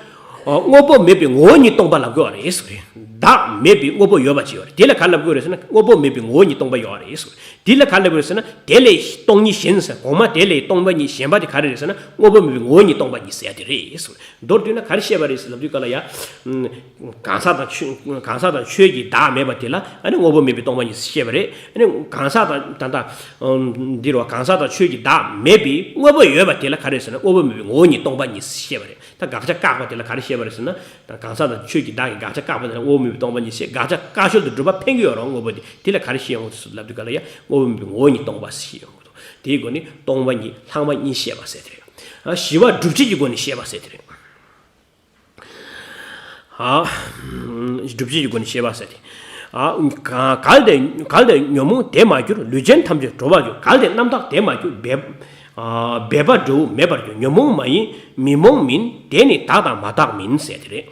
དངོས་པོ་མེད་པའི་ངོ་བོ་ཉིད་སྟོང་པ་ལབ་དགོས་པ་རེད་ཟེར་བས། བདག་མེད་པའི་དངོས་པོ་ཡོད་པ་ཅིག་ཡོད་རེད། དེ་ལ་ག་རེ་ལབ་དགོས་རེད་ཟེར་ན་དངོས་པོ་མེད་པའི་ངོ་བོ་ཉིད་སྟོང་པ་ཡོད་རེད་ཟེར་བས། དེ་ལ་ག་རེ་ལབ་དགོས་རེད་ཟེར་ན་དེ་ལས་སྟོང་ཉིད་གཞན་ཟེར། གོང་མ་དེ་ལས་སྟོང་པ་ཉིད་གཞན་པ་དེ་ག་རེ་རེད་ཟེར་ན་དངོས་པོ་མེད་པའི་ངོ་བོ་ཉིད་སྟོང་པ་ཉིད་ཟེར་ཡ་དེ་རེད་ཟེར་བས། མདོར་བསྡུས་ན་ག་རེ་བཤད་པ་རེད་ཟེར་ལབ་དུས་སྐབས་ལ་ཡ། གང་ཟག་དང་ཆོས། གང་ཟག་དང་ཆོས་ཀྱི་བདག་མེད་པ་དེ་ལ་ཨ་ནི་དངོས་པོ་མེད་པའི་སྟོང་པ་ཉིད་ཟེར་བཤད་པ་རེད། ཨ་ནི་གང་ཟག་དང་ད་ལྟ་འདི་རུ་གང་ཟག་དང་ཆོས་ཀྱི་བདག་མེད་པའི་དངོས་པོ་ཡོད་པ་དེ་ལ་ག་རེ་ཟེར་ན་དངོས་པོ་མེད་པའི་ངོ་བོ་ཉིད་སྟོང་པ་ཉིད་ཟེར་བཤད་པ་རེད། ད་དགག་བྱ་བཀག་པ་དེ་ལ་ག་རེ་བཤད་པ་རེད་ཟེར་ན། ད་གང་ཟག་དང་ཆོས་ཀྱི་བདག་གི་དགག་བྱ་བཀག་པ་དེ་ལ་དངོས་པོ་མེད་པའི་སྟོང་པ་ཉིད་ཟེར། དགག་བྱ་བཀག་ཤོས་དེ་སྒྲུབ་པ་ཕན་གྱི་ཡོད་རེད། དངོས་པོ་དེ་དེ་ལ་ག་རེ་བཤད་ཡོང་ཟེར་ལབ་དུས་སྐབས་ལ་ཡ་དངོས་པོ་མེད་པའི་ངོ་བོ་ཉིད་སྟོང་པ་ཟེར་ཡོང་གི་འདུག་དེའི་སྒོ་ནས་སྟོང་པ་ཉིད་ལྷག་མ་གཉིས་བཤད་པ་ཟེར་དེ་རེད། ཨ། བཞི་པ་སྒྲུབ་བྱེད་ཀྱི་སྒོ་ནས་བཤད་པ་ཟེར་དེ་རེད། ཨ། སྒྲུབ་བྱེད་ཀྱི་སྒོ་ནས་བཤད་པ་ཟེར་ཏེ། ཨ། གལ་ཏེ་གལ་ཏེ་ཉོན་མོངས་དེ་མ་གྱུར། ལུས་ཅན་ཐམས་ཅད་གྲོལ་བར་འགྱུར། གལ་ཏེ་རྣམ་དག་དེ་མ་གྱུར། འབད་ཨ། འབད་པ་འབྲས་བུ་མེད་པར་འགྱུར། ཉོན་མོངས་མ་ཡིན་མི་རྨོངས་མིན། དེ་ནི་བདག་དང་མ་བདག་མིན་ཟེར་དེ་རེད།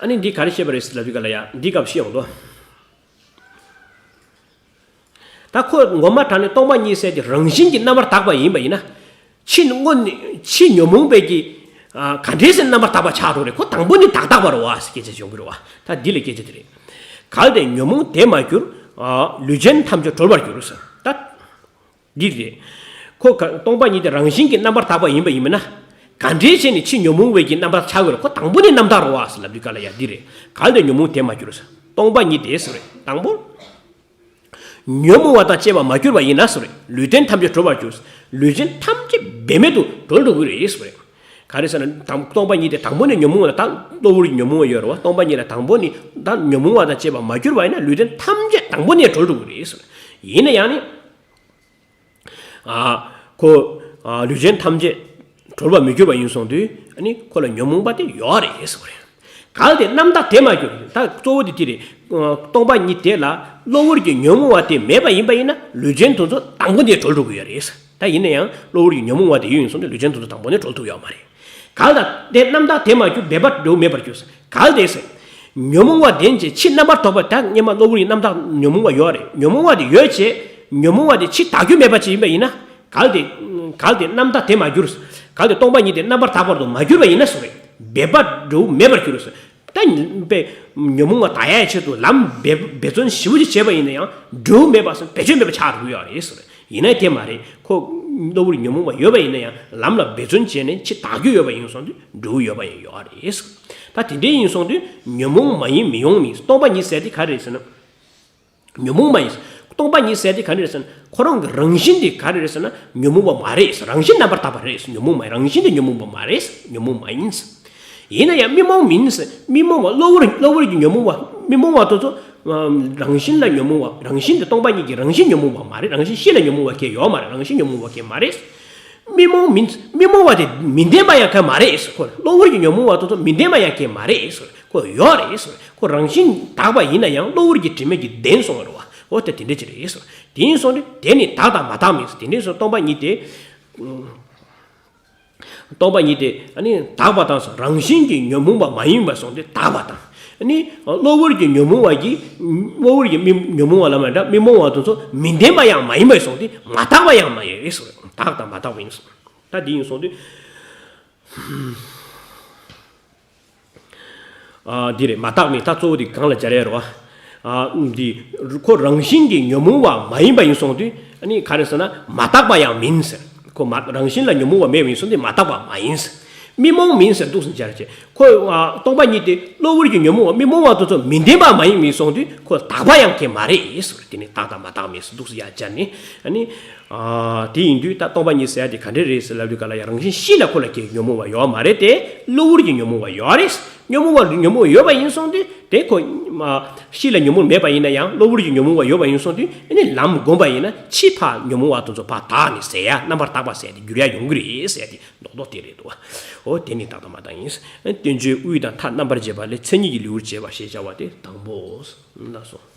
ཨ་ནི་འདི་ག་རེ་བཤད་པ་རེད་ཟེར་ལབ་དུས་སྐབས་ལ་ཡ་འདི་སྐབས་བཤད་ཡོང་དོ། ད་ཁོ་ངོ་མ་དྲང་ནས་སྟོང་པ་ཉིད་ཟེར་ཏེ་རང་བཞིན་གྱིས་རྣམ་པར་དག་པ་ཡིན་པ་ཡིན་ན། ཕྱི་དངོས་ནས་ཕྱི་ཉོན་མོངས་པའི་གི་ཨ། ག་འདྲས་སེ་རྣམ་པར་དག་པ་ཆགས་འགྲོ་རེད། ཁོ་དང་པོ་ནི་བདག་རྟག་པ་རེད་བ་ཟེར་སྐད་ཆ་བྱུང་གི་རེད་བ། ད་འདི་ལ་སྐད་ཆ་དེ་རེད། གལ་ཏེ་ཉོན་མོངས་དེ་མ་གྱུར། ཨ། ལུས་ཅན་ཐམས་ཅད་གྲོལ་བར་འགྱུར་ཟེར། ད་འདི་རེད། ཁོ་ག་སྟོང་པ་ཉིད་དེ་རང་བཞིན་གྱིས་རྣམ་པར་དག་པ་ཡིན་པ་ཡིན་མིན་ན། ག་འདྲས་བྱས་ནས་ཕྱི་ཉོན་མོངས་པའི་གི་རྣམ་པར་ཆགས་དགོས་རེད། ཁོ་དང་པོ་ནས་རྣམ་དག་རེད་བ་ཟེར་ལབ་དུས་སྐབས་ལ་ཡ་འདི་རེད། གལ་ཏེ་ཉོན་མོངས་དེ་མ་གྱུར་ཟེར། སྟོང་པ་ཉིད་དེ་ཟེར་རེད་དང་པོ། ཉོན་མོངས་པ་དང་བཅས་པ་མ་གྱུར་པ་ཡིན་ན་ཟེར་རེད། ལུས་རྟེན་ཐམས་ཅད་གྲོལ་བར་འགྱུར། ལུས་རྟེན་ཐམས་ཅད་འབད་མེད་དུ་གྲོལ་འགྲོ་གི་རེད་ཟེར་རེད། ག་རེ་ཟེར་ན་དང་སྟོང་པ་ཉིད་དེ་དང་པོ་ནས་ཉོན་མོངས་པ་དང་གློ་བུར་གྱི་ཉོན་མོངས་པ་ཡོད་རེད་བ། སྟོང་པ་ཉིད་ལ་དང་པོ་ནས་ད་ཉོན་མོངས་པ་དང་བཅས་པ་མ་གྱུར་པ་ཡིན་ན་ལུས་རྟེན་ཐམས་ཅད་དང་པོ་ནས་གྲོལ་འགྲོ་གི་རེད་ཟེར་རེད། ཡིན་ན་ཡང་ནི། ཨ། ཁོ། ཨ། ལུས་ཅན་ཐམས་ཅད་གྲོལ་བར་མི་འགྱུར་བ་ཡིན་སོང་དུས་ཨ་ནི་ཁོ་ལ་ཉོན་མོངས་པ་དེ་ཡོད་རེད་ཟེར་བ་རེད། གལ་ཏེ་རྣམ་དག་དེ་མ་གྱུར། ད་གཙོ་བོ་དེ་དེ་རེད། སྟོང་པ་ཉིད་དེ་ལ་གློ་བུར་གྱི་ཉོན་མོངས་པ་དེ་མེད་པ་ཡིན་པ་ཡིན་ན་ལུས་ཅན་དེ་ཚོ་དང་པོ་ནས་གྲོལ་འགྲོ་གི་ཡོད་རེད། ད་ཡིན་ན་ཡང་གློ་བུར་གྱི་ཉོན་མོངས་པ་དེ་ཡོད་ཡིན་སོང་དུས་ལུས་ཅན་དེ་ཚོ་དང་པོ་ནས་གྲོལ་ཐུབ་ཡོད་མ་རེད། གལ་ཏེ་རྣམ་དག་དེ་མ་གྱུར། འབད་པ་འབྲས་བུ་མེད་པར་འགྱུར། གལ་ཏེ་ཟེར། ཉོན་མོངས་པ་ལྡན་ཅིང་ཕྱིས་རྣམ་པར་དག་པ། ད་སྔོན་མ་གློ་བུར་གྱི་རྣམ་དག་ཉོན་མོངས་པ་ཡོད་རེད། ཉོན་མོངས་པ་དེ་ཡོད་ཅེ། ཉོན་མོངས་པ་དེ་ཕྱིས་དག་རྒྱུ་མེད་པ་ཅིག་ཡིན་པ་ཡིན་ན། གལ་ཏེ། གལ་ཏེ་རྣམ་དག་དེ་མ་གྱུར། གལ་ཏེ་སྟོང་པ་ཉིད་དེ་རྣམ་པར་དག་པ་དེ་མ་གྱུར་པ་ཡིན་ན་ཟེར་རེད། འབད་པ་འབྲས་བུ་མེད་པར་འགྱུར་ཟེར། ད་དཔེ་ཉོན་མོངས་པ་དག་ཡས་ཆེད་དུ་ལམ་འབད་འབད་བརྩོན་ཞེ་པོ་ཅིག་བྱས་པ་ཡིན་ན་ཡང་འབྲས་བུ་མེད་པ་ཟེར་བེད་སྤྱོད་མེད་པ་ཆགས་འགྲོ་གི་ཡོད་རེད་ཟེར། ཡིན་ན་དེ་མ་རེད། ཁོ་གློ་བུར་ཉོན་མོངས་པ་ཡོད་པ་ཡིན་ན་ཡང་ལམ་ལ་འབད་བརྩོན་བྱས་ནས་ཕྱིས་དག་རྒྱུ་ཡོད་པ་ཡིན་སོང་དུས་འབྲས་བུ་ཡོད་པ་ཡང་ཡོད་རེད། ད་དེ་འདྲ་ཡིན་སོང་དུས་ཉོན་མོངས་མ་ཡིན་མི་ཡོང་མིན། སྟོང་པ་ཉིད་ཟེར་དེ་ག་རེ་རེད་ཟེར་ན། ཉོན་མོངས་མ་ཡིན། སྟོང་པ་ཉིད་ཟེར་དེ་ག་རེ་རེད་ཟེར་ན་ཁོ་རང་གི་རང་བཞིན་དེ་ག་རེ་རེད་ཟེར་ན་ཉོན་མོངས་པ་མ་རེད། རང་བཞིན་རྣམ་པར་དག་པ་རེད། ཉོན་མོངས་མ་རང་བཞིན་དེ་ཉོན་མོངས་པ་མ་རེད། ཉོན་མོངས་མ་ཡིན། ཡིན་ན་ཡང་མི་རྨོངས་མིན་ཟེར། མི་རྨོངས་པ་གློ་བུར་གློ་བུར་གྱི་ཉོན་མོངས་པ། མི་རྨོངས་པ་དེ་ཚོ་རང་བཞིན་ལ་ཉོན་མོངས་པ། རང་བཞིན་དེ་སྟོང་པ་ཉིད་ཀྱི་རང་བཞིན་ཉོན་མོངས་པ་མ་རེད། རང་བཞིན་གཤིས་ལ་ཉོན་མོངས་པ་གང་ཡང་ཡོད་མ་རེད། རང་བཞིན་ཉོན་མོངས་པ་གང་ཡང་མ་རེད། མི་རྨོངས་མིན། མི་རྨོངས་པ་དེ་མི་བདེན་པ་ཡང་གང་མ་རེད་ཟེར། ཁོ་གློ་བུར་གྱི་ཉོན་མོངས་པ་དེ་ཚོ་མི་བདེན་པ་ཡང་གང་མ་རེད་ཟེར། ཁོ་ཡོད་རེད་ཟེར། ཁོ་རང་བཞིན་དག་པ་ཡིན་ན་ཡང་གློ་བུར་གྱི་དྲི་མས་ཀྱིས་བདེན་སོང་བ་རེད་བ། འོ་དེ་དེ་འདྲ་ཅིག་རེད་ཟེར། དེ་ཡིན་སོང་དུས་དེ་ནི་དག་དང་མ་དག་མིན་ཟེར། དེ་འདྲ་སོང་སྟོང་པ་ཉིད་དེ། སྟོང་པ་ཉིད་དེ་ཨ་ནི་དག་པ་དང་རང་བཞིན་གྱིས་ཉོན་མོངས་པ་མ་ཡིན་པ་སོང་སྟེ་དག་པ་དང་། ཨ་ནི་གློ་བུར་གྱི་ཉོན་མོངས་པ་གྱིས། གློ་བུར་གྱི་མི་ཉོན་མོངས་པ་ལ་མ་འདྲ་མི་རྨོངས་པ་དེ་ཚོ་མི་བདེན་པ་ཡང་མ་ཡིན་པ་སོང་སྟེ་མ་དག་པ་ཡང་མ་ཡིན་ཟེར། དག་དང་མ་དག་པ་ཡིན་ཟེར། ད་འདི་ཡིན་སོང་དུས། ཨ། འདི་རེད། མ་དག་མིན། ད་གཙོ་བོ་འདི་གང་ལ་སྦྱར་ཡ་རེད་བ། ཨ། འདི་ཁོ་རང་བཞིན་གྱིས་ཉོན་མོངས་པ་མ་ཡིན་པ་ཡིན་སོང་དུས་ཨ་ནི་ག་རེ་ཟེར་ན་མ་དག་པ་ཡང་མིན་ཟེར། ཁོ་མ་རང་བཞིན་ལ་ཉོན་མོངས་པ་མེད་པ་ཡིན་སོང་དུས་མ་དག་པ་མ་ཡིན་ཟེར། མི་རྨོངས་མིན་ཟེར་འདུག་སེ་སྦྱར་བྱས། ཁོ། ཨ། སྟོང་པ་ཉིད་དེ་གློ་བུར་གྱི་ཉོན་མོངས་པ་མི་རྨོངས་པ་དེ་ཚོ་མི་བདེན་པ་མ་ཡིན་པ་ཡིན་སོང་དུས་ཁོ་དག་པ་ཡང་གང་མ་རེད་ཟེར། དེ་ནི་དག་དང་མ་དག་མིན་ཟེར་འདུག་སེ་ཡར་སྦྱར་ནས་ཨ་ནི། ཨ། དེ་ཡིན་དུས་ད་སྟོང་པ་ཉིད་ཟེར་ཡ་དེ་ག་འདྲ་རེད་ཟེར་ལབ་དུས་ག་ལ་ཡང་རང་བཞིན་གཤིས་ལ་ཁོ་ལ་གང་ཉོན་མོངས་པ་ཡོད་མ་རེད་དེ། གློ་བུར་གྱི་ཉོན་མོངས་པ་ཡོད་རེད། ཉོན་མོངས་པ་ཉོན་མོངས་ཡོད་པ་ཡིན་སོང་དུས་དེ་ཁོ། ཨ། གཤིས་ལ་ཉོན་མོངས་མེད་པ་ཡིན་ན་ཡང་གློ་བུར་གྱི་ཉོན་མོངས་པ་ཡོད་པ་ཡིན་སོང་དུས་ཨ་ནི་ལམ་བསྒོམས་པ་ཡིན་ན་ཕྱིས་ཕར་ཉོན་མོངས་པ་དེ་ཚོ་ཕར་དག་ནས་ཟེར་ཡ་རྣམ་པར་དག་པ་ཟེར་ཡ་དེ་འགྱུར་ཡ་ཡོང་གི་རེད་ཟེར་ཡ་དེ་རྡོག་རྡོག་དེ་རེད་འདུག་བ། འོ་དེ་ནི་དག་དང་མ་དག་ཡིན། བསྟན་བཅོས་དབུས་དང་མཐའ་རྣམ་པར་འབྱེད་པ་ལས་མཚན་ཉིད་ཀྱི་ལེའུར་བྱས་པ་ཞེས་བྱ་བ་དེ་དང་པོའོ། ལགས་སོ།